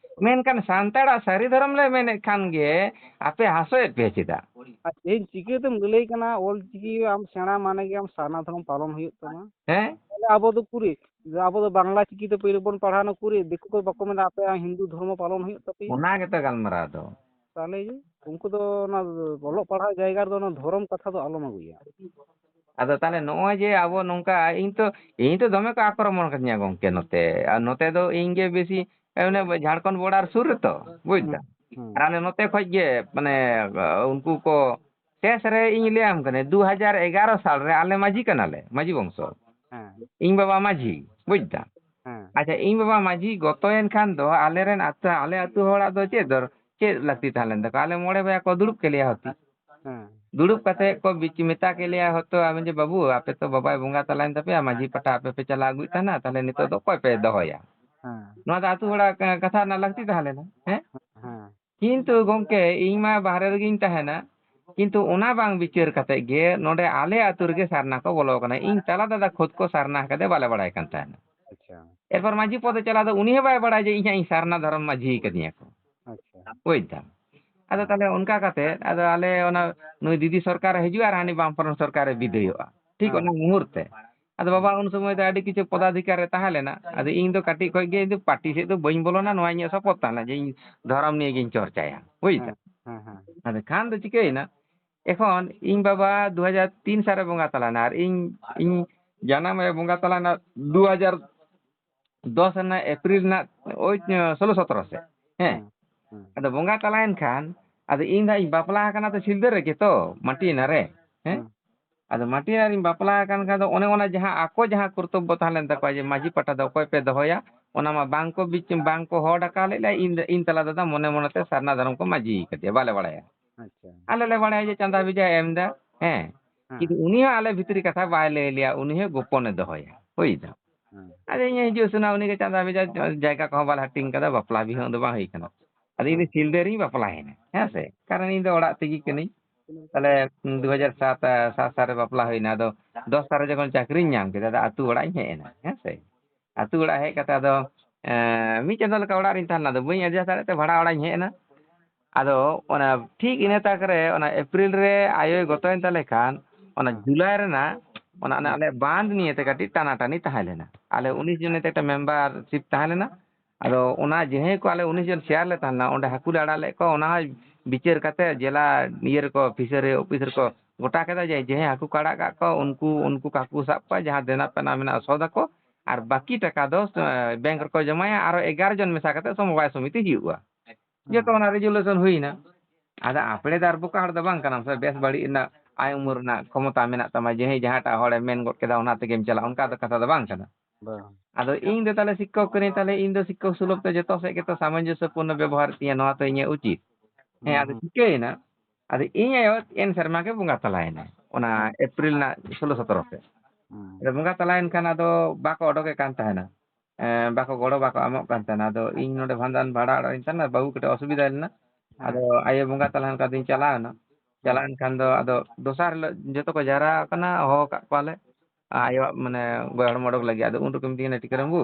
ᱢᱮᱱᱠᱷᱟᱱ ᱥᱟᱱᱛᱟᱲᱟᱜ ᱥᱟᱹᱨᱤ ᱫᱷᱚᱨᱚᱢ ᱞᱮ ᱢᱮᱱᱮᱫ ᱠᱷᱟᱱ ᱜᱮ ᱟᱯᱮ ᱦᱟᱥᱚᱭᱮᱫ ᱯᱮᱭᱟ ᱪᱮᱫᱟᱜ? ᱟᱨ ᱛᱮᱦᱮᱧ ᱪᱤᱠᱟᱹᱛᱮᱢ ᱞᱟᱹᱞᱟᱹᱭ ᱠᱟᱱᱟ, ᱚᱞ ᱪᱤᱠᱤ ᱟᱢ ᱥᱮᱬᱟ ᱢᱟᱱᱮ ᱜᱮ ᱟᱢ ᱥᱟᱨᱱᱟ ᱫᱷᱚᱨᱚᱢ ᱯᱟᱞᱚᱱ ᱦᱩᱭᱩᱜ ᱛᱟᱢᱟ? ᱦᱮᱸ? ᱛᱟᱦᱞᱮ ᱟᱵᱚ ᱫᱚ ᱠᱩᱨᱤ, ᱟᱵᱚ ᱫᱚ ᱵᱟᱝᱞᱟ ᱪᱤᱠᱤ ᱛᱮ ᱯᱳᱭᱞᱳ ᱵᱚᱱ ᱯᱟᱲᱦᱟᱣᱱᱟ, ᱠᱩᱨᱤ, ᱫᱤᱠᱩ ᱠᱚ ᱵᱟᱠᱚ ᱢᱮᱱᱟ, "ᱟᱯᱮᱭᱟᱜ ᱦᱤᱱᱫᱩ ᱫᱷᱚᱨᱢᱚ ᱯᱟᱞᱚᱱ ᱦᱩᱭᱩᱜ ᱛᱟᱯᱮᱭᱟ"? ᱚᱱᱟ ᱜᱮᱛᱚ ᱜᱟᱞᱢᱟᱨᱟᱣ ᱫᱚ᱾ ᱛᱟᱦᱞᱮ ᱡᱮ ᱩᱱᱠᱩ ᱫᱚ ᱚᱱᱟ ᱚᱞᱚᱜ ᱯᱟᱲᱦᱟᱣ ᱡᱟᱭᱜᱟ ᱨᱮᱫᱚ ᱚᱱᱟ ᱫᱷᱚᱨᱚᱢ ᱠᱟᱛᱷᱟ ᱫᱚ ᱟᱞᱚᱢ ᱟᱹᱜᱩᱭᱟ᱾ ᱟᱫᱚ ᱛᱟᱦᱞᱮ ᱱᱚᱜᱼᱚᱭ ᱡᱮ ᱟᱵᱚ ᱱᱚᱝᱠᱟ, ᱤᱧ ᱛᱚ, ᱤᱧ ᱛᱚ ᱫᱚᱢᱮ ᱠᱚ ᱟᱠᱨᱚᱢᱚᱱ ᱠᱟᱫᱤᱧᱟ ᱜᱚᱝᱠᱮ ᱱᱚᱛᱮ᱾ ᱟᱨ ᱱᱚᱛᱮ ᱫᱚ ᱤᱧ ᱜᱮ ᱵᱮᱥᱤ, ᱚᱱᱮ ᱡᱷᱟᱲᱠᱷᱚᱸᱰ border ᱥᱩᱨ ᱨᱮᱛᱚ, ᱵᱩᱡᱽ ᱦᱩᱸ, ᱫᱟᱢ? ᱦᱩᱸ᱾ ᱟᱨ ᱟᱞᱮ ᱱᱚᱛᱮ ᱠᱷᱚᱡ ᱜᱮ, ᱢᱟᱱᱮ, ᱩᱱᱠᱩ ᱠᱚ ᱥᱮᱥ ᱨᱮ ᱤᱧ ᱞᱟᱹᱭᱟᱢ ᱠᱟᱹᱱᱟᱹᱧ, ᱫᱩ ᱦᱟᱡᱟᱨ ᱮᱜᱟᱨᱚ ᱥᱟᱞ ᱨᱮ ᱟᱞᱮ ᱢᱟᱹᱡᱷᱤ ᱠᱟᱱᱟᱞᱮ, ᱢᱟᱹᱡᱷᱤ ᱵᱚᱝᱥᱚ᱾ ᱦᱮᱸ᱾ ᱤᱧ ᱵᱟᱵᱟ ᱢᱟᱹᱡᱷᱤ, ᱵᱩᱡᱽ ᱫᱟᱢ? ᱦᱮᱸ᱾ ᱟᱪᱪᱷᱟ, ᱤᱧ ᱵᱟᱵᱟ ᱢᱟᱹᱡᱷᱤ ᱜᱚᱛᱚᱭᱮᱱ ᱠᱷᱟᱱ ᱫᱚ ᱟᱞᱮᱨᱮᱱ ᱟᱹᱛᱩ, ᱟᱞᱮ ᱟᱹᱛᱩ ᱦᱚᱲᱟᱜ ᱫᱚ ᱪᱮᱫ ᱫᱚᱨ-, ᱪᱮᱫ ᱞᱟᱹᱠᱛᱤ ᱛᱟᱦᱮᱸ ᱞᱮᱱ ᱛᱟᱠᱚᱣᱟ? ᱟᱞᱮ ᱢᱚᱬᱮ ᱵᱚᱭᱦᱟ ᱠᱚ ᱫᱩᱲᱩᱵ ᱠᱮᱫ ᱞᱮᱭᱟ ᱦᱚᱛᱤ᱾ ᱦᱮᱸ᱾ ᱫᱩᱲᱩᱵ ᱠᱟᱛᱮ ᱠᱚ ᱵᱤᱪ-, ᱢᱮᱛᱟ ᱠᱮᱫ ᱞᱮᱭᱟ ᱦᱚᱛᱚ, ᱟᱵᱮᱱ ᱡᱮ, "ᱵᱟᱹᱵᱩ, ᱟᱯᱮ ᱛᱚ ᱵᱟᱵᱟᱭ ᱵᱚᱸᱜᱟ ᱛᱟᱞᱟᱭᱮᱱ ᱛᱟᱯᱮᱭᱟ, ᱢᱟᱹᱡᱷᱤ ᱯᱟᱴᱟ ᱟᱯᱮ ᱯᱮ ᱪᱟᱞᱟᱣ ᱟᱹᱜᱩᱭᱮᱫ ᱛᱟᱦᱮᱱᱟ, ᱛᱟᱦᱞᱮ ᱱᱤᱛᱚᱜ ᱫᱚ ᱚᱠᱚᱭ ᱯᱮ ᱫᱚᱦᱚᱭᱟ?" ᱦᱮᱸ᱾ ᱱᱚᱣᱟ ᱫᱚ ᱟᱹᱛᱩ ᱦᱚᱲᱟᱜ ᱠᱟ-, ᱠᱟᱛᱷᱟ ᱨᱮᱱᱟᱜ ᱞᱟᱹᱠᱛᱤ ᱛᱟᱦᱮᱸ ᱞᱮᱱᱟ, ᱦᱮᱸ? ᱦᱮᱸ᱾ ᱠᱤᱱᱛᱩ ᱜᱚᱝᱠᱮ, ᱤᱧ ᱢᱟ ᱵᱟᱦᱨᱮ ᱨᱮᱜᱤᱧ ᱛᱟᱦᱮᱱᱟ, ᱠᱤᱱᱛᱩ ᱚᱱᱟ ᱵᱟᱝ ᱵᱤᱪᱟᱹᱨ ᱠᱟᱛᱮ ᱜᱮ ᱱᱚᱰᱮ ᱟᱞᱮ ᱟᱹᱛᱩ ᱨᱮᱜᱮ ᱥᱟᱨᱱᱟ ᱠᱚ ᱵᱚᱞᱚ ᱟᱠᱟᱱᱟ᱾ ᱤᱧ ᱛᱟᱞᱟ ᱫᱟᱫᱟ ᱠᱷᱩᱫ ᱠᱚ ᱥᱟᱨᱱᱟ ᱟᱠᱟᱫᱮ, ᱵᱟᱞᱮ ᱵᱟᱲᱟᱭ ᱠᱟᱱ ᱛᱟᱦᱮᱱᱟ᱾ ᱟᱪᱪᱷᱟ᱾ ᱮᱨᱯᱚᱨ ᱢᱟᱹᱡᱷᱤ ᱯᱚᱫᱮ ᱪᱟᱞᱟᱣ ᱫᱚ ᱩᱱᱤ ᱦᱚᱸ ᱵᱟᱭ ᱵᱟᱲᱟᱭᱟ ᱡᱮ ᱤᱧ ᱦᱟᱸᱜ ᱤᱧ ᱥᱟᱨᱱᱟ ᱫᱷᱚᱨᱚᱢ ᱢᱟᱹᱡᱷᱤ ᱠᱟᱫᱤᱧᱟ ᱠᱚ᱾ ᱟᱪᱪᱷᱟ᱾ ᱵᱩᱡᱽ ᱫᱟᱢ? ᱟᱫᱚ ᱦᱮᱸ᱾ ᱛᱟᱦᱞᱮ ᱚᱱᱠᱟ ᱠᱟᱛᱮ, ᱟᱫᱚ ᱟᱞᱮ ᱚᱱᱟ ᱱᱩᱭ ᱫᱤᱫᱤ ᱥᱚᱨᱠᱟᱨᱮ ᱦᱤᱡᱩᱜᱼᱟ ᱟᱨ ᱦᱟᱹᱱᱤ ᱵᱟᱢ ᱯᱷᱨᱚᱱᱴ ᱥᱚᱨᱠᱟᱨᱮ ᱵᱤᱫᱟᱹᱭᱚᱜᱼᱟ᱾ ᱴᱷᱤᱠ ᱦᱮᱸ᱾ ᱚᱱᱟ ᱢᱩᱦᱩᱨᱛᱮ᱾ ᱟᱫᱚ ᱦᱮᱸ᱾ ᱵᱟᱵᱟ ᱩᱱ ᱥᱚᱢᱚᱭ ᱫᱚ ᱟᱹᱰᱤ ᱠᱤᱪᱷᱩ ᱯᱚᱫᱟᱫᱷᱤᱠᱟᱨ ᱨᱮ ᱛᱟᱦᱮᱸ ᱞᱮᱱᱟ᱾ ᱟᱫᱚ ᱤᱧ ᱫᱚ ᱠᱟᱹᱴᱤᱡ ᱠᱷᱚᱡ ᱜᱮ ᱤᱧ ᱫᱚ ᱯᱟᱨᱴᱤ ᱥᱮᱫ ᱫᱚ ᱵᱟᱹᱧ ᱵᱚᱞᱚᱱᱟ, ᱱᱚᱣᱟ ᱤᱧᱟᱹᱜ ᱥᱚᱯᱚᱛ ᱛᱟᱦᱮᱸ ᱞᱮᱱᱟ ᱡᱮ ᱤᱧ ᱫᱷᱚᱨᱚᱢ ᱱᱤᱭᱮ ᱜᱤᱧ ᱪᱚᱨᱪᱟᱭᱟ᱾ ᱵᱩᱡᱽ ᱫᱟᱢ? ᱦᱮᱸ, ᱦᱮᱸ, ᱦᱮᱸ᱾ ᱟᱫᱚ ᱠᱷᱟᱱ ᱫᱚ ᱪᱤᱠᱟᱹᱭᱮᱱᱟ? ᱮᱠᱷᱚᱱ ᱤᱧ ᱵᱟᱵᱟ ᱫᱩ ᱦᱟᱡᱟᱨ ᱛᱤᱱ ᱥᱟᱞ ᱨᱮ ᱵᱚᱸᱜᱟ ᱛᱟᱞᱟᱭᱮᱱᱟ ᱟᱨ ᱤᱧ, ᱤᱧ ᱡᱟᱱᱟᱢ ᱮ ᱵᱚᱸᱜᱟ ᱛᱟᱞᱟᱭᱮᱱᱟ ᱫᱩ ᱦᱟᱡᱟᱨ ᱫᱚᱥ ᱨᱮᱱᱟᱜ ᱮᱯᱨᱤᱞ ᱨᱮᱱᱟᱜ ᱳᱭ, ᱥᱳᱞᱳ ᱥᱚᱛᱨᱚ ᱥᱮᱫ᱾ ᱦᱮᱸ᱾ ᱦᱮᱸ, ᱦᱮᱸ᱾ ᱟᱫᱚ ᱵᱚᱸᱜᱟ ᱛᱟᱞᱟᱭᱮᱱ ᱠᱷᱟᱱ, ᱟᱫᱚ ᱤᱧ ᱫᱚ ᱦᱟᱸᱜ ᱤᱧ ᱵᱟᱯᱞᱟ ᱟᱠᱟᱱᱟ ᱛᱚ ᱥᱤᱞᱫᱟᱹ ᱨᱮᱜᱮ ᱛᱚ, ᱢᱟᱹᱴᱤᱭᱮᱱᱟ ᱨᱮ᱾ ᱦᱮᱸ? ᱦᱮᱸ᱾ ᱟᱫᱚ ᱢᱟᱹᱴᱤᱭᱮᱱᱟ ᱨᱤᱧ ᱵᱟᱯᱞᱟ ᱟᱠᱟᱱ ᱠᱷᱟᱱ ᱫᱚ ᱚᱱᱮ ᱚᱱᱟ ᱡᱟᱦᱟᱸ ᱟᱠᱚ ᱡᱟᱦᱟᱸ ᱠᱚᱨᱛᱚᱵᱵᱚ ᱛᱟᱦᱮᱸ ᱞᱮᱱ ᱛᱟᱠᱚᱣᱟ ᱡᱮ ᱢᱟᱹᱡᱷᱤ ᱯᱟᱴᱟ ᱫᱚ ᱚᱠᱚᱭ ᱯᱮ ᱫᱚᱦᱚᱭᱟ, ᱚᱱᱟ ᱢᱟ ᱵᱟᱝ ᱠᱚ ᱵᱤᱪ-, ᱵᱟᱝ ᱠᱚ ᱦᱚᱲ ᱟᱠᱟᱫ ᱞᱮᱫ ᱞᱮᱭᱟ᱾ ᱤᱧ ᱫᱚ, ᱤᱧ ᱛᱟᱞᱟ ᱫᱟᱫᱟ ᱢᱚᱱᱮ ᱢᱚᱱᱮ ᱛᱮ ᱥᱟᱨᱱᱟ ᱫᱷᱚᱨᱚᱢ ᱠᱚ ᱢᱟᱹᱡᱷᱤ ᱟᱠᱟᱫᱮᱭᱟ, ᱵᱟᱞᱮ ᱵᱟᱲᱟᱭᱟ᱾ ᱟᱪᱪᱷᱟ᱾ ᱟᱞᱮ ᱞᱮ ᱵᱟᱲᱟᱭᱟ ᱡᱮ ᱪᱟᱸᱫᱟ ᱵᱷᱮᱡᱟᱭ ᱮᱢ ᱮᱫᱟ, ᱦᱮᱸ᱾ ᱦᱮᱸ᱾ ᱠᱤᱱᱛᱩ ᱩᱱᱤ ᱦᱚᱸ ᱟᱞᱮ ᱵᱷᱤᱛᱨᱤ ᱠᱟᱛᱷᱟ ᱵᱟᱭ ᱞᱟᱹᱭ ᱞᱮᱭᱟ, ᱩᱱᱤ ᱦᱚᱸ ᱜᱳᱯᱚᱱᱮ ᱫᱚᱦᱚᱭᱟ, ᱦᱩᱭ ᱮᱱᱟ᱾ ᱦᱮᱸ᱾ ᱟᱫᱚ ᱤᱧ ᱦᱤᱡᱩᱜ ᱥᱮᱱᱚᱜ ᱩᱱᱤ ᱜᱮ ᱪᱟᱸᱫᱟ ᱵᱷᱮᱡᱟ ᱡᱟᱭᱜᱟ ᱠᱚᱦᱚᱸ ᱵᱟᱞᱮ ᱦᱟᱹᱴᱤᱧ ᱠᱟᱫᱟ, ᱵᱟᱯᱞᱟ ᱵᱤᱦᱟᱹ ᱫᱚ ᱵᱟᱝ ᱦᱩᱭ ᱠᱟᱱᱟ᱾ ᱟᱫᱚ ᱤᱧ ᱫᱚ ᱦᱮᱸ᱾ ᱥᱤᱞᱫᱟᱹ ᱨᱤᱧ ᱵᱟᱯᱞᱟᱭᱮᱱᱟ, ᱦᱮᱸ ᱥᱮ? ᱠᱟᱨᱚᱱ ᱤᱧ ᱫᱚ ᱚᱲᱟᱜ ᱛᱮᱜᱮ ᱠᱟᱹᱱᱟᱹᱧ᱾ ᱛᱟᱦᱞᱮ, ᱩᱸ, ᱫᱩ ᱦᱟᱡᱟᱨ ᱥᱟᱛ, ᱟ, ᱥᱟᱛ ᱥᱟᱞ ᱨᱮ ᱵᱟᱯᱞᱟ ᱦᱩᱭᱱᱟ᱾ ᱟᱫᱚ ᱫᱚᱥ ᱥᱟᱞ ᱨᱮ ᱡᱚᱠᱷᱚᱱ ᱪᱟᱹᱠᱨᱤᱧ ᱧᱟᱢ ᱠᱮᱫᱟ, ᱟᱫᱚ ᱟᱹᱛᱩ ᱚᱲᱟᱜ ᱤᱧ ᱦᱮᱡ ᱮᱱᱟ, ᱦᱮᱸ ᱥᱮ? ᱟᱹᱛᱩ ᱚᱲᱟᱜ ᱦᱮᱡ ᱠᱟᱛᱮ ᱟᱫᱚ, ᱮᱸ, ᱢᱤᱫ ᱪᱟᱸᱫᱳ ᱞᱮᱠᱟ ᱚᱲᱟᱜ ᱨᱤᱧ ᱛᱟᱦᱮᱸ ᱞᱮᱱᱟ᱾ ᱟᱫᱚ ᱵᱟᱹᱧ adjust ᱫᱟᱲᱮᱭᱟᱜ ᱛᱮ ᱵᱷᱟᱲᱟ ᱚᱲᱟᱜ ᱤᱧ ᱦᱮᱡ ᱮᱱᱟ᱾ ᱟᱫᱚ ᱚᱱᱟ ᱴᱷᱤᱠ ᱤᱱᱟᱹ ᱛᱟᱠ ᱨᱮ, ᱚᱱᱟ ᱮᱯᱨᱤᱞ ᱨᱮ ᱟᱭᱳᱭ ᱜᱚᱛᱚᱭᱮᱱ ᱛᱟᱞᱮ ᱠᱷᱟᱱ, ᱚᱱᱟ ᱦᱮᱸ᱾ ᱡᱩᱞᱟᱭ ᱨᱮᱱᱟᱜ ᱚᱱᱟ, ᱚᱱᱟ ᱦᱮᱸ᱾ ᱟᱞᱮ ᱵᱟᱸᱫᱽ ᱱᱤᱭᱮ ᱛᱮ ᱠᱟᱹᱴᱤᱡ ᱴᱟᱱᱟᱴᱟᱹᱱᱤ ᱛᱟᱦᱮᱸ ᱞᱮᱱᱟ᱾ ᱟᱞᱮ ᱩᱱᱤᱥ ᱡᱚᱱ ᱛᱮ ᱢᱤᱫᱴᱮᱱ membership ᱛᱟᱦᱮᱸ ᱞᱮᱱᱟ᱾ ᱟᱫᱚ ᱚᱱᱟ ᱡᱟᱦᱟᱸᱭ ᱠᱚ ᱟᱞᱮ ᱩᱱᱤᱥ ᱡᱚᱱ chair ᱞᱮ ᱛᱟᱦᱮᱸ ᱞᱮᱱᱟ, ᱚᱸᱰᱮ ᱦᱟᱹᱠᱩ ᱞᱮ ᱟᱲᱟᱜ ᱞᱮᱫ ᱠᱚᱣᱟ, ᱚᱱᱟ ᱦᱚᱸ ᱵᱤᱪᱟᱹᱨ ᱠᱟᱛᱮ ᱡᱮᱞᱟ ᱤᱭᱟᱹ ᱨᱮᱠᱚ, fishery office ᱨᱮᱠᱚ ᱜᱚᱴᱟ ᱠᱮᱫᱟ ᱡᱮ ᱡᱟᱦᱟᱸᱭ ᱦᱟᱹᱠᱩ ᱠᱚ ᱟᱲᱟᱜ ᱠᱟᱜ ᱠᱚᱣᱟ, ᱩᱱᱠᱩ, ᱩᱱᱠᱩ ᱠᱚ ᱦᱟᱹᱠᱩ ᱥᱟᱵ ᱠᱚᱣᱟ, ᱡᱟᱦᱟᱸ ᱫᱮᱱᱟ ᱯᱮᱱᱟ ᱢᱮᱱᱟᱜᱼᱟ, ᱥᱳᱫᱷ ᱟᱠᱚ, ᱟᱨ ᱵᱟᱹᱠᱤ ᱴᱟᱠᱟ ᱫᱚ, ᱮ, bank ᱨᱮᱠᱚ ᱡᱚᱢᱟᱭᱟ, ᱟᱨᱚ ᱮᱜᱟᱨᱚ ᱡᱚᱱ ᱢᱮᱥᱟ ᱠᱟᱛᱮ ᱥᱚᱢᱚᱵᱟᱭ ᱥᱚᱢᱤᱛᱤ ᱦᱩᱭᱩᱜᱼᱟ᱾ ᱡᱚᱛᱚ ᱦᱮᱸ᱾ ᱚᱱᱟ resolution ᱦᱩᱭᱱᱟ᱾ ᱟᱫᱚ ᱟᱯᱲᱮ ᱫᱚ ᱟᱨ ᱵᱚᱠᱟ ᱦᱚᱲ ᱫᱚ ᱵᱟᱝ ᱠᱟᱱᱟᱢ ᱥᱮ, ᱵᱮᱥ ᱵᱟᱹᱲᱤᱡ ᱨᱮᱱᱟᱜ ᱟᱭ ᱩᱢᱟᱹᱨ ᱨᱮᱱᱟᱜ ᱠᱷᱚᱢᱚᱛᱟ ᱢᱮᱱᱟᱜ ᱛᱟᱢᱟ, ᱡᱟᱦᱟᱸᱭ ᱡᱟᱦᱟᱸᱴᱟᱜ ᱦᱚᱲᱮ ᱢᱮᱱ ᱜᱚᱫ ᱠᱮᱫᱟ, ᱚᱱᱟ ᱛᱮᱜᱮᱢ ᱪᱟᱞᱟᱜᱼᱟ, ᱚᱱᱠᱟ ᱫᱚ ᱠᱟᱛᱷᱟ ᱫᱚ ᱵᱟᱝ ᱠᱟᱱᱟ᱾ ᱵᱟᱝ᱾ ᱟᱫᱚ ᱤᱧ ᱫᱚ ᱛᱟᱦᱞᱮ ᱥᱤᱠᱠᱷᱚᱠ ᱠᱟᱹᱱᱟᱹᱧ, ᱛᱟᱦᱞᱮ ᱤᱧ ᱫᱚ ᱥᱤᱠᱠᱷᱚᱠ ᱥᱩᱞᱚᱵᱷ ᱛᱮ ᱡᱚᱛᱚ ᱥᱮᱫ ᱜᱮᱛᱚ ᱥᱟᱢᱚᱧᱡᱚᱥᱥᱚ ᱯᱩᱨᱱᱚ ᱵᱮᱵᱚᱦᱟᱨ ᱛᱤᱧᱟᱹ, ᱱᱚᱣᱟ ᱛᱚ ᱤᱧᱟᱹᱜ ᱩᱪᱤᱛ᱾ ᱦᱮᱸ, ᱦᱩᱸ, ᱟᱫᱚ ᱦᱩᱸ᱾ ᱪᱤᱠᱟᱹᱭᱮᱱᱟ? ᱟᱫᱚ ᱤᱧ ᱟᱭᱳ ᱮᱱ ᱥᱮᱨᱢᱟ ᱜᱮ ᱵᱚᱸᱜᱟ ᱛᱟᱞᱟᱭᱮᱱᱟᱭ, ᱚᱱᱟ ᱦᱩᱸ᱾ ᱮᱯᱨᱤᱞ ᱨᱮᱱᱟᱜ ᱥᱳᱞᱳ ᱥᱚᱛᱨᱚ ᱥᱮᱫ᱾ ᱦᱩᱸ᱾ ᱟᱫᱚ ᱵᱚᱸᱜᱟ ᱛᱟᱞᱟᱭᱮᱱ ᱠᱷᱟᱱ ᱟᱫᱚ ᱵᱟᱠᱚ ᱚᱰᱚᱠᱮᱫ ᱠᱟᱱ ᱛᱟᱦᱮᱱᱟ᱾ ᱮᱸ, ᱵᱟᱠᱚ ᱜᱚᱲᱚ ᱵᱟᱠᱚ ᱮᱢᱚᱜ ᱠᱟᱱ ᱛᱟᱦᱮᱱᱟ᱾ ᱟᱫᱚ ᱤᱧ ᱱᱚᱰᱮ ᱵᱷᱟᱸᱰᱟᱱ ᱵᱷᱟᱲᱟ ᱚᱲᱟᱜ ᱨᱤᱧ ᱛᱟᱦᱮᱱᱟ, ᱵᱟᱹᱵᱩ ᱠᱟᱹᱴᱤᱡ ᱚᱥᱩᱵᱤᱫᱷᱟ ᱞᱮᱱᱟ᱾ ᱦᱮᱸ᱾ ᱟᱫᱚ ᱟᱭᱳ ᱵᱚᱸᱜᱟ ᱛᱟᱞᱟ ᱚᱱᱠᱟ ᱫᱤᱱ ᱪᱟᱞᱟᱣ ᱮᱱᱟ᱾ ᱦᱮᱸ᱾ ᱪᱟᱞᱟᱣ ᱮᱱ ᱠᱷᱟᱱ ᱫᱚ ᱟᱫᱚ ᱫᱚᱥᱟᱨ ᱦᱤᱞᱳᱜ ᱡᱚᱛᱚ ᱠᱚ ᱡᱟᱣᱨᱟ ᱟᱠᱟᱱᱟ, ᱦᱚᱦᱚ ᱟᱠᱟᱫ ᱠᱚᱣᱟᱞᱮ᱾ ᱦᱮᱸ᱾ ᱟᱭᱳᱣᱟᱜ ᱢᱟᱱᱮ ᱜᱚᱡ ᱦᱚᱲᱢᱚ ᱚᱰᱚᱠ ᱞᱟᱹᱜᱤᱫ᱾ ᱟᱫᱚ ᱩᱱ ᱨᱮᱠᱚ ᱢᱤᱛᱟᱹᱧ ᱠᱟᱱᱟ, "ᱴᱤᱠᱟᱹᱨᱟᱢ ᱵᱟᱹᱵᱩ,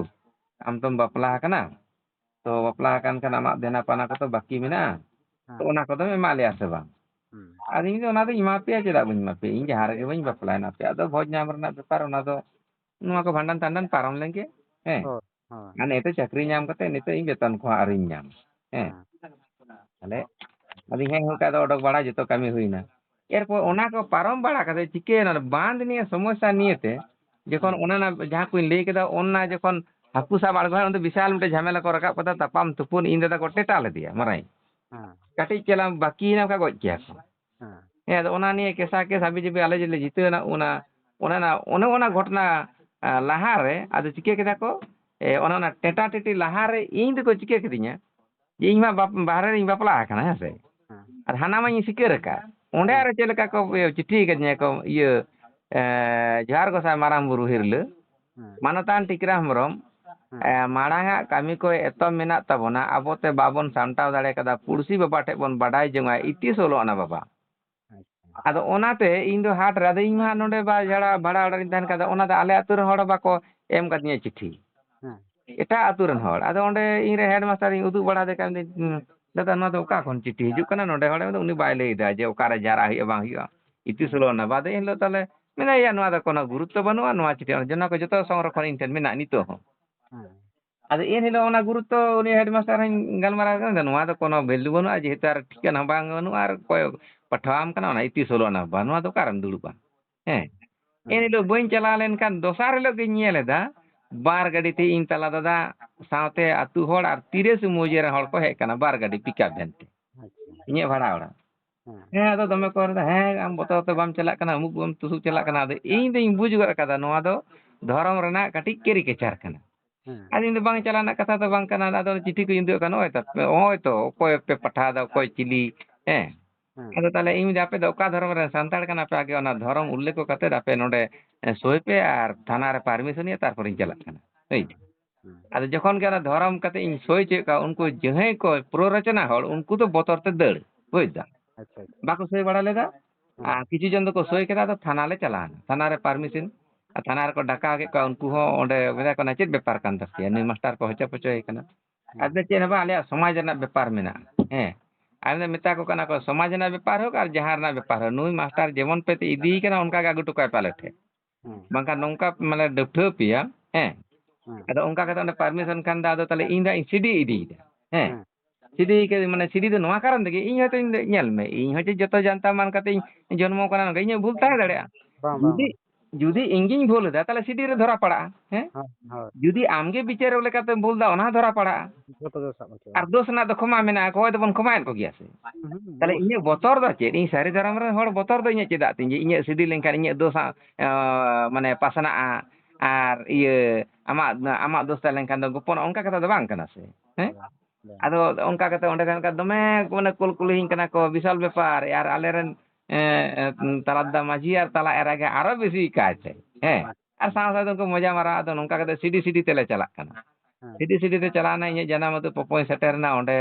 ᱟᱢ ᱛᱚᱢ ᱵᱟᱯᱞᱟ ᱟᱠᱟᱱᱟ, ᱛᱚ ᱵᱟᱯᱞᱟ ᱟᱠᱟᱱ ᱠᱷᱟᱱ ᱟᱢᱟᱜ ᱫᱮᱱᱟ ᱯᱟᱱᱟ ᱠᱚᱫᱚ ᱵᱟᱹᱠᱤ ᱢᱮᱱᱟᱜᱼᱟ, ᱛᱚ ᱦᱮᱸ᱾ ᱚᱱᱟ ᱠᱚᱫᱚᱢ ᱮᱢᱟ ᱞᱮᱭᱟ ᱥᱮ ᱵᱟᱝ?" ᱦᱩᱸ᱾ ᱟᱫᱚ ᱤᱧ ᱫᱚ ᱚᱱᱟ ᱫᱚᱧ ᱮᱢᱟ ᱯᱮᱭᱟ, ᱪᱮᱫᱟᱜ ᱵᱟᱹᱧ ᱮᱢᱟ ᱯᱮᱭᱟ? ᱤᱧ ᱡᱟᱦᱟᱸ ᱨᱮᱜᱮ ᱵᱟᱹᱧ ᱵᱟᱯᱞᱟᱭᱮᱱᱟ, ᱟᱯᱮᱭᱟᱜ ᱫᱚ ᱵᱷᱚᱡᱽ ᱧᱟᱢ ᱨᱮᱱᱟᱜ ᱵᱮᱯᱟᱨ, ᱚᱱᱟ ᱫᱚ ᱱᱚᱣᱟ ᱠᱚ ᱵᱷᱟᱸᱰᱟᱱ ᱴᱟᱸᱰᱟᱱ ᱯᱟᱨᱚᱢ ᱞᱮᱱᱜᱮ, ᱦᱮᱸ᱾ ᱦᱳᱭ, ᱦᱳᱭ᱾ ᱟᱨ ᱱᱤᱛᱚᱜ ᱪᱟᱹᱠᱨᱤ ᱧᱟᱢ ᱠᱟᱛᱮ ᱱᱤᱛᱚᱜ ᱤᱧ ᱵᱮᱛᱚᱱ ᱠᱚᱦᱚᱸ ᱟᱹᱣᱨᱤᱧ ᱧᱟᱢ, ᱦᱮᱸ᱾ ᱦᱮᱸ᱾ ᱛᱟᱦᱞᱮ ᱟᱫᱚ ᱤᱧ ᱦᱮᱡ ᱦᱚᱸ ᱠᱟᱛᱮ ᱚᱰᱚᱠ ᱵᱟᱲᱟ ᱡᱚᱛᱚ ᱠᱟᱹᱢᱤ ᱦᱩᱭᱱᱟ᱾ ᱮᱨᱯᱚᱨ ᱦᱮᱸ᱾ ᱚᱱᱟ ᱠᱚ ᱯᱟᱨᱚᱢ ᱵᱟᱲᱟ ᱠᱟᱛᱮ ᱪᱤᱠᱟᱹᱭᱮᱱᱟ? ᱚᱱᱟ ᱵᱟᱸᱫ ᱱᱤᱭᱮ ᱥᱚᱢᱚᱥᱥᱟ ᱱᱤᱭᱮᱛᱮ ᱡᱚᱠᱷᱚᱱ ᱦᱮᱸ᱾ ᱚᱱᱟ ᱨᱮᱱᱟᱜ ᱡᱟᱦᱟᱸ ᱠᱚᱧ ᱞᱟᱹᱭ ᱠᱮᱫᱟ, ᱚᱱᱟ ᱡᱚᱠᱷᱚᱱ ᱦᱟᱹᱠᱩ ᱥᱟᱵ ᱟᱬᱜᱚᱭᱟ, ᱩᱱ ᱫᱚ ᱵᱤᱥᱟᱞ ᱢᱤᱫᱴᱮᱡ ᱡᱷᱟᱢᱮᱞᱟ ᱠᱚ ᱨᱟᱠᱟᱵ ᱠᱮᱫᱟ, ᱛᱟᱯᱟᱢ ᱛᱩᱯᱩᱱ, ᱤᱧ ᱫᱟᱫᱟ ᱠᱚ ᱴᱮᱴᱟ ᱞᱮᱫᱮᱭᱟ ᱢᱟᱨᱟᱝ᱾ ᱦᱮᱸ᱾ ᱠᱟᱹᱴᱤᱡ ᱪᱟᱞᱟᱝ ᱵᱟᱹᱠᱤᱭᱮᱱᱟ, ᱚᱱᱠᱟ ᱜᱚᱡ ᱠᱮᱭᱟ ᱠᱚ᱾ ᱦᱮᱸ᱾ ᱦᱮᱸ, ᱟᱫᱚ ᱚᱱᱟ ᱱᱤᱭᱮ ᱠᱮᱥᱟ ᱠᱮᱥ ᱦᱟᱹᱵᱤ ᱡᱟᱹᱵᱤ ᱟᱞᱮ ᱡᱮᱞᱮ ᱡᱤᱛᱟᱹᱣ ᱮᱱᱟ, ᱚᱱᱟ, ᱚᱱᱮ ᱚᱱᱟ, ᱚᱱᱮ ᱚᱱᱟ ᱜᱷᱚᱴᱚᱱᱟ, ᱟ, ᱞᱟᱦᱟᱨᱮ ᱟᱫᱚ ᱪᱤᱠᱟᱹ ᱠᱮᱫᱟ ᱠᱚ, ᱮ, ᱚᱱᱮ ᱚᱱᱟ ᱴᱮᱴᱟ ᱴᱮᱴᱤ ᱞᱟᱦᱟᱨᱮ ᱤᱧ ᱫᱚᱠᱚ ᱪᱤᱠᱟᱹ ᱠᱤᱫᱤᱧᱟ ᱡᱮ ᱤᱧ ᱢᱟ ᱵᱟᱯ-, ᱵᱟᱦᱨᱮ ᱨᱤᱧ ᱵᱟᱯᱞᱟ ᱟᱠᱟᱱᱟ, ᱦᱮᱸ ᱥᱮ? ᱦᱮᱸ᱾ ᱟᱨ ᱦᱟᱱᱟ ᱢᱟᱧ ᱥᱤᱠᱟᱹᱨ ᱟᱠᱟᱫ᱾ ᱚᱸᱰᱮ ᱦᱮᱸ᱾ ᱟᱨᱚ ᱪᱮᱫ ᱞᱮᱠᱟ ᱠᱚ ᱤᱭᱟᱹ ᱪᱤᱴᱷᱤ ᱟᱠᱟᱫᱤᱧᱟ ᱠᱚ, ᱤᱭᱟᱹ, ᱮ, ᱡᱚᱦᱟᱨ ᱜᱚᱸᱥᱟᱭ ᱢᱟᱨᱟᱝ ᱵᱩᱨᱩ ᱦᱤᱨᱞᱟᱹ, ᱦᱮᱸ᱾ ᱢᱟᱱᱚᱛᱟᱱ ᱴᱤᱠᱨᱟ ᱦᱮᱢᱵᱨᱚᱢ, ᱦᱮᱸ᱾ ᱮ, ᱢᱟᱲᱟᱝ ᱟᱜ ᱠᱟᱹᱢᱤ ᱠᱚ ᱮᱛᱚᱢ ᱢᱮᱱᱟᱜ ᱛᱟᱵᱚᱱᱟ, ᱟᱵᱚ ᱛᱮ ᱵᱟᱵᱚᱱ ᱥᱟᱢᱴᱟᱣ ᱫᱟᱲᱮ ᱠᱟᱫᱟ, ᱯᱩᱲᱥᱤ ᱵᱟᱵᱟ ᱴᱷᱮᱡ ᱵᱚᱱ ᱵᱟᱰᱟᱭ ᱡᱚᱝᱟ, ᱤᱛᱤᱥ ᱚᱞᱚᱜ ᱟᱱᱟ ᱵᱟᱵᱟ᱾ ᱟᱪᱪᱷᱟ᱾ ᱟᱫᱚ ᱚᱱᱟᱛᱮ ᱤᱧ ᱫᱚ ᱦᱟᱴ ᱨᱮ, ᱟᱫᱚ ᱤᱧ ᱢᱟ ᱱᱚᱰᱮ ᱵᱟ-, ᱡᱷᱟᱲᱟ-, ᱵᱷᱟᱲᱟ ᱚᱲᱟᱜ ᱨᱤᱧ ᱛᱟᱦᱮᱱ ᱠᱷᱟᱱ ᱫᱚ, ᱚᱱᱟ ᱫᱚ ᱟᱞᱮ ᱟᱹᱛᱩ ᱨᱮᱱ ᱦᱚᱲ ᱵᱟᱠᱚ ᱮᱢ ᱠᱟᱫᱤᱧᱟ ᱪᱤᱴᱷᱤ᱾ ᱦᱮᱸ᱾ ᱮᱴᱟᱜ ᱟᱹᱛᱩ ᱨᱮᱱ ᱦᱚᱲ᱾ ᱟᱫᱚ ᱚᱸᱰᱮ ᱤᱧ ᱨᱮᱱ ᱦᱮᱰ ᱢᱟᱥᱴᱟᱨᱤᱧ ᱩᱫᱩᱜ ᱵᱟᱲᱟ ᱟᱫᱮ ᱠᱷᱟᱱ, ᱢᱮᱱᱫᱟᱹᱧ, "ᱫᱟᱫᱟ, ᱱᱚᱣᱟ ᱫᱚ ᱚᱠᱟ ᱠᱷᱚᱱ ᱪᱤᱴᱷᱤ ᱦᱤᱡᱩᱜ ᱠᱟᱱᱟ ᱱᱚᱰᱮ?" ᱦᱚᱲ ᱢᱮᱱᱫᱟ, ᱩᱱᱤ ᱵᱟᱭ ᱞᱟᱹᱭ ᱮᱫᱟ ᱡᱮ ᱚᱠᱟᱨᱮ ᱡᱟᱣᱨᱟᱜ ᱦᱩᱭᱩᱜᱼᱟ, ᱵᱟᱝ ᱦᱩᱭᱩᱜᱼᱟ᱾ ᱤᱛᱤᱥ ᱦᱮᱸ᱾ ᱚᱞᱚᱜ ᱟᱱᱟ ᱵᱟᱫᱮ ᱮᱱ ᱦᱤᱞᱳᱜ ᱛᱟᱦᱞᱮ ᱢᱮᱱᱫᱟ, "ᱮᱭᱟ, ᱱᱚᱣᱟ ᱫᱚ ᱠᱳᱱᱳ ᱜᱩᱨᱩᱛᱛᱚ ᱵᱟᱹᱱᱩᱜᱼᱟ, ᱱᱚᱣᱟ ᱪᱤᱴᱷᱤ", ᱚᱱᱟ ᱠᱚ ᱡᱚᱛᱚ ᱥᱚᱝᱨᱚᱠᱷᱚᱱ ᱤᱧ ᱴᱷᱮᱱ ᱢᱮᱱᱟᱜᱼᱟ ᱱᱤᱛᱚᱜ ᱦᱚᱸ᱾ ᱦᱮᱸ᱾ ᱟᱫᱚ ᱮᱱ ᱦᱤᱞᱳᱜ ᱚᱱᱟ ᱜᱩᱨᱩᱛᱛᱚ ᱩᱱᱤ ᱦᱮᱰ ᱢᱟᱥᱴᱟᱨ ᱦᱚᱸᱧ ᱜᱟᱞᱢᱟᱨᱟᱣ ᱠᱮᱫᱟ, ᱱᱚᱣᱟ ᱫᱚ ᱠᱳᱱᱳ value ᱵᱟᱹᱱᱩᱜᱼᱟ, ᱡᱮᱦᱮᱛᱩ ᱟᱨ ᱴᱷᱤᱠᱟᱹᱱᱟ ᱦᱚᱸ ᱵᱟᱝ ᱵᱟᱹᱱᱩᱜᱼᱟ, ᱟᱨ ᱚᱠᱚᱭ ᱯᱟᱴᱷᱟᱣᱟᱢ ᱠᱟᱱᱟ, ᱚᱱᱟ ᱤᱛᱤᱥ ᱚᱞᱚᱜ ᱟᱱᱟ ᱵᱟᱵᱟ, ᱱᱚᱣᱟ ᱫᱚ ᱚᱠᱟᱨᱮᱢ ᱫᱩᱲᱩᱵᱼᱟ? ᱦᱮᱸ᱾ ᱦᱮᱸ᱾ ᱮᱱ ᱦᱤᱞᱳᱜ ᱵᱟᱹᱧ ᱪᱟᱞᱟᱣ ᱞᱮᱱᱠᱷᱟᱱ ᱫᱚᱥᱟᱨ ᱦᱤᱞᱳᱜ ᱜᱤᱧ ᱧᱮᱞ ᱮᱫᱟ, ᱵᱟᱨ ᱜᱟᱹᱰᱤ ᱛᱮ ᱤᱧ ᱛᱟᱞᱟ ᱫᱟᱫᱟ ᱥᱟᱶᱛᱮ ᱟᱹᱛᱩ ᱦᱚᱲ ᱟᱨ ᱛᱤᱨᱟᱹᱥᱤ ᱢᱚᱣᱡᱟ ᱨᱮᱱ ᱦᱚᱲ ᱠᱚ ᱦᱮᱡ ᱠᱟᱱᱟ, ᱵᱟᱨ ᱜᱟᱹᱰᱤ pickup van ᱛᱮ᱾ ᱟᱪᱪᱷᱟ᱾ ᱤᱧᱟᱹᱜ ᱵᱷᱟᱲᱟ ᱚᱲᱟᱜ᱾ ᱦᱮᱸ᱾ ᱦᱮᱸ, ᱟᱫᱚ ᱫᱚᱢᱮ ᱠᱚ ᱨᱚᱲ ᱮᱫᱟ, "ᱦᱮᱸ, ᱟᱢ ᱵᱚᱛᱚᱨ ᱛᱮ ᱵᱟᱢ ᱪᱟᱞᱟᱜ ᱠᱟᱱᱟ, ᱚᱢᱩᱠ ᱵᱟᱢ ᱛᱩᱥᱩᱠ ᱪᱟᱞᱟᱜ ᱠᱟᱱᱟ᱾" ᱟᱫᱚ ᱤᱧ ᱫᱚᱧ ᱵᱩᱡᱽ ᱜᱚᱫ ᱠᱟᱫᱟ, ᱱᱚᱣᱟ ᱫᱚ ᱫᱷᱚᱨᱚᱢ ᱨᱮᱱᱟᱜ ᱠᱟᱹᱴᱤᱡ caricature ᱠᱟᱱᱟ᱾ ᱦᱮᱸ᱾ ᱟᱫᱚ ᱤᱧ ᱫᱚ ᱵᱟᱝ ᱪᱟᱞᱟᱜ ᱨᱮᱱᱟᱜ ᱠᱟᱛᱷᱟ ᱫᱚ ᱵᱟᱝ ᱠᱟᱱᱟ, ᱟᱫᱚ ᱪᱤᱴᱷᱤ ᱠᱚᱧ ᱩᱫᱩᱜ ᱠᱟᱱᱟ, "ᱱᱚᱜᱼᱚᱭ ᱛᱟᱯᱮ, ᱱᱚᱜᱼᱚᱭ ᱛᱚ, ᱚᱠᱚᱭ ᱯᱮ ᱯᱟᱴᱷᱟᱣ ᱮᱫᱟ, ᱚᱠᱚᱭ ᱪᱤᱞᱤ?" ᱦᱮᱸ᱾ ᱦᱮᱸ᱾ ᱟᱫᱚ ᱛᱟᱦᱞᱮ ᱤᱧ ᱢᱮᱱᱫᱟ, "ᱟᱯᱮ ᱫᱚ ᱚᱠᱟ ᱫᱷᱚᱨᱚᱢ ᱨᱮᱱ ᱥᱟᱱᱛᱟᱲ ᱠᱟᱱᱟ ᱯᱮ? ᱟᱜᱮ ᱚᱱᱟ ᱫᱷᱚᱨᱚᱢ ᱩᱞᱞᱮᱠᱷ ᱠᱟᱛᱮᱫ ᱟᱯᱮ ᱱᱚᱰᱮ, ᱮ, ᱥᱳᱭ ᱯᱮ ᱟᱨ ᱛᱷᱟᱱᱟ ᱨᱮ permission ᱤᱭᱟᱹ, ᱛᱟᱨᱯᱚᱨᱮᱧ ᱪᱟᱞᱟᱜ ᱠᱟᱱᱟ᱾" ᱦᱮᱸ᱾ ᱟᱫᱚ ᱡᱚᱠᱷᱚᱱ ᱜᱮ ᱚᱱᱟ ᱫᱷᱚᱨᱚᱢ ᱠᱟᱛᱮ ᱤᱧ ᱥᱳᱭ ᱦᱚᱪᱚᱭᱮᱫ ᱠᱚᱣᱟ, ᱩᱱᱠᱩ ᱡᱟᱦᱟᱸᱭ ᱠᱚ ᱯᱨᱚᱨᱚᱪᱚᱱᱟ ᱦᱚᱲ, ᱩᱱᱠᱩ ᱫᱚ ᱵᱚᱛᱚᱨ ᱛᱮ ᱫᱟᱹᱲ, ᱵᱩᱡᱽ ᱫᱟᱢ? ᱟᱪᱪᱷᱟ, ᱟᱪᱪᱷᱟ᱾ ᱵᱟᱠᱚ ᱥᱳᱭ ᱵᱟᱲᱟ ᱞᱮᱫᱟ᱾ ᱦᱮᱸ᱾ ᱟᱨ ᱠᱤᱪᱷᱩ ᱡᱚᱱ ᱫᱚᱠᱚ ᱥᱳᱭ ᱠᱮᱫᱟ, ᱟᱫᱚ ᱛᱷᱟᱱᱟ ᱞᱮ ᱪᱟᱞᱟᱣ ᱮᱱᱟ᱾ ᱛᱷᱟᱱᱟ ᱨᱮ permission, ᱟᱨ ᱛᱷᱟᱱᱟ ᱨᱮᱠᱚ ᱰᱟᱠᱟᱣ ᱠᱮᱫ ᱠᱚᱣᱟ, ᱩᱱᱠᱩ ᱦᱚᱸ ᱚᱸᱰᱮ ᱢᱮᱛᱟ ᱠᱚ ᱠᱟᱱᱟ, "ᱪᱮᱫ ᱵᱮᱯᱟᱨ ᱠᱟᱱ ᱛᱟᱯᱮᱭᱟ? ᱱᱩᱭ ᱢᱟᱥᱴᱟᱨ ᱠᱚ ᱦᱚᱪᱚ ᱯᱚᱪᱚᱭᱮ ᱠᱟᱱᱟ?" ᱦᱮᱸ᱾ ᱟᱫᱚ ᱪᱮᱫ ᱦᱚᱸ ᱵᱟᱝ, "ᱟᱞᱮᱭᱟᱜ ᱥᱚᱢᱟᱡᱽ ᱨᱮᱱᱟᱜ ᱵᱮᱯᱟᱨ ᱢᱮᱱᱟᱜᱼᱟ᱾" ᱦᱮᱸ᱾ ᱟᱨ ᱢᱮᱛᱟ ᱠᱚ ᱠᱟᱱᱟ ᱠᱚ, "ᱥᱚᱢᱟᱡᱽ ᱨᱮᱱᱟᱜ ᱵᱮᱯᱟᱨ ᱦᱳᱠ ᱟᱨ ᱡᱟᱦᱟᱸ ᱨᱮᱱᱟᱜ ᱵᱮᱯᱟᱨ ᱦᱳᱠ, ᱱᱩᱭ ᱢᱟᱥᱴᱟᱨ ᱡᱮᱢᱚᱱ ᱯᱮ ᱤᱫᱤᱭᱮ ᱠᱟᱱᱟ, ᱚᱱᱠᱟ ᱜᱮ ᱟᱹᱜᱩ ᱦᱚᱴᱚ ᱠᱟᱭ ᱯᱮ ᱟᱞᱮ ᱴᱷᱮᱱ᱾ ᱦᱮᱸ᱾ ᱵᱟᱝᱠᱷᱟᱱ ᱱᱚᱝᱠᱟ ᱢᱟᱱᱮ ᱰᱟᱹᱯᱴᱷᱟᱹᱣ ᱯᱮᱭᱟ", ᱦᱮᱸ᱾ ᱦᱮᱸ᱾ ᱟᱫᱚ ᱚᱱᱠᱟ ᱠᱟᱛᱮ ᱚᱸᱰᱮ permission ᱠᱷᱟᱱ ᱫᱚ, ᱟᱫᱚ ᱛᱟᱦᱞᱮ ᱤᱧ ᱫᱚ ᱦᱟᱸᱜ ᱤᱧ ᱥᱤᱰᱤ ᱤᱫᱤᱭᱮᱫᱟ, ᱦᱮᱸ᱾ ᱦᱮᱸ᱾ ᱥᱤᱰᱤ ᱠᱮᱫ-, ᱢᱟᱱᱮ ᱥᱤᱰᱤ ᱫᱚ ᱱᱚᱣᱟ ᱠᱟᱨᱚᱱ ᱛᱮᱜᱮ, ᱤᱧ ᱦᱚᱭᱛᱳ ᱤᱧ ᱫᱚ, ᱧᱮᱞ ᱢᱮ, ᱤᱧ ᱦᱚᱸ ᱡᱮ ᱡᱚᱛᱚ ᱡᱟᱱᱛᱟ ᱢᱟᱱ ᱠᱟᱛᱮ ᱤᱧ ᱡᱚᱱᱢᱚ ᱠᱟᱱᱟ, ᱱᱚᱝᱠᱟ ᱤᱧᱟᱹᱜ ᱵᱷᱩᱞ ᱛᱟᱦᱮᱸ ᱫᱟᱲᱮᱭᱟᱜᱼᱟ᱾ ᱵᱟᱝ, ᱵᱟᱝ, ᱡᱩᱫᱤ, ᱵᱟᱝ᱾ ᱡᱩᱫᱤ ᱤᱧ ᱜᱤᱧ ᱵᱷᱩᱞ ᱮᱫᱟ, ᱛᱟᱦᱞᱮ ᱥᱤᱰᱤ ᱨᱮ ᱫᱷᱚᱨᱟ ᱯᱟᱲᱟᱜᱼᱟ, ᱦᱮᱸ? ᱦᱳᱭ, ᱦᱳᱭ᱾ ᱡᱩᱫᱤ ᱟᱢ ᱜᱮ ᱵᱤᱪᱟᱹᱨ ᱞᱮᱠᱟᱛᱮᱢ ᱵᱷᱩᱞ ᱮᱫᱟ, ᱚᱱᱟ ᱦᱚᱸ ᱫᱷᱚᱨᱟ ᱯᱟᱲᱟᱜᱼᱟ᱾ ᱡᱚᱛᱚ ᱫᱚ ᱥᱟᱵ ᱦᱚᱪᱚ ᱟᱨ ᱵᱟᱝ᱾ ᱫᱳᱥ ᱨᱮᱱᱟᱜ ᱫᱚ ᱠᱷᱚᱢᱟ ᱢᱮᱱᱟᱜᱼᱟ, ᱚᱠᱚᱭ ᱫᱚᱵᱚᱱ ᱠᱷᱚᱢᱟᱭᱮᱫ ᱠᱚᱜᱮᱭᱟ ᱥᱮ᱾ ᱦᱩᱸ, ᱦᱩᱸ, ᱛᱟᱦᱞᱮ ᱚᱵᱚᱥᱥᱳᱭ᱾ ᱤᱧᱟᱹᱜ ᱵᱚᱛᱚᱨ ᱫᱚ ᱪᱮᱫ? ᱤᱧ ᱥᱟᱹᱨᱤ ᱫᱷᱚᱨᱚᱢ ᱨᱮᱱ ᱦᱚᱲ ᱵᱚᱛᱚᱨ ᱫᱚ ᱤᱧᱟᱹᱜ ᱪᱮᱫᱟᱜ ᱛᱤᱧ? ᱡᱮ ᱤᱧᱟᱹᱜ ᱥᱤᱰᱤ ᱞᱮᱱᱠᱷᱟᱱ ᱤᱧᱟᱹᱜ ᱫᱳᱥ ᱦᱟᱸᱜ, ᱮᱸ, ᱢᱟᱱᱮ ᱯᱟᱥᱱᱟᱜᱼᱟ, ᱟᱨ ᱤᱭᱟᱹ ᱟᱢᱟᱜ, ᱟᱢᱟᱜ ᱫᱳᱥ ᱛᱟᱦᱮᱸ ᱞᱮᱱᱠᱷᱟᱱ ᱫᱚ ᱜᱳᱯᱚᱱᱚᱜᱼᱟ, ᱚᱱᱠᱟ ᱠᱟᱛᱷᱟ ᱫᱚ ᱵᱟᱝ ᱠᱟᱱᱟ ᱥᱮ, ᱦᱮᱸ? ᱟᱫᱚ ᱚᱱᱠᱟ ᱠᱟᱛᱮ ᱚᱸᱰᱮ ᱠᱷᱟᱱ ᱫᱚᱢᱮ ᱢᱟᱱᱮ ᱠᱩᱞ ᱠᱩᱞᱤᱧ ᱠᱟᱱᱟ ᱠᱚ, ᱵᱤᱥᱟᱞ ᱵᱮᱯᱟᱨ᱾ ᱟᱨ ᱟᱞᱮᱨᱮᱱ, ᱮ, ᱮ, ᱛᱟᱞᱟ ᱫᱟᱫᱟ ᱢᱟᱹᱡᱷᱤ ᱟᱨ ᱛᱟᱞᱟ ᱮᱨᱟ ᱜᱮ ᱟᱨᱚ ᱵᱮᱥᱤ ᱠᱟᱭᱛᱮ, ᱦᱮᱸ᱾ ᱟᱨ ᱥᱟᱶ ᱥᱟᱶᱛᱮ ᱩᱱᱠᱩ ᱢᱚᱡᱟ ᱢᱟᱨᱟ, ᱟᱫᱚ ᱱᱚᱝᱠᱟ ᱠᱟᱛᱮ ᱥᱤᱰᱤ ᱥᱤᱰᱤ ᱛᱮᱞᱮ ᱪᱟᱞᱟᱜ ᱠᱟᱱᱟ᱾ ᱦᱮᱸ᱾ ᱥᱤᱰᱤ ᱥᱤᱰᱤ ᱛᱮ ᱪᱟᱞᱟᱣᱱᱟ, ᱤᱧᱟᱹᱜ ᱡᱟᱱᱟᱢ ᱟᱹᱛᱩ ᱯᱚᱯᱚᱭ ᱥᱮᱴᱮᱨᱱᱟ, ᱚᱸᱰᱮ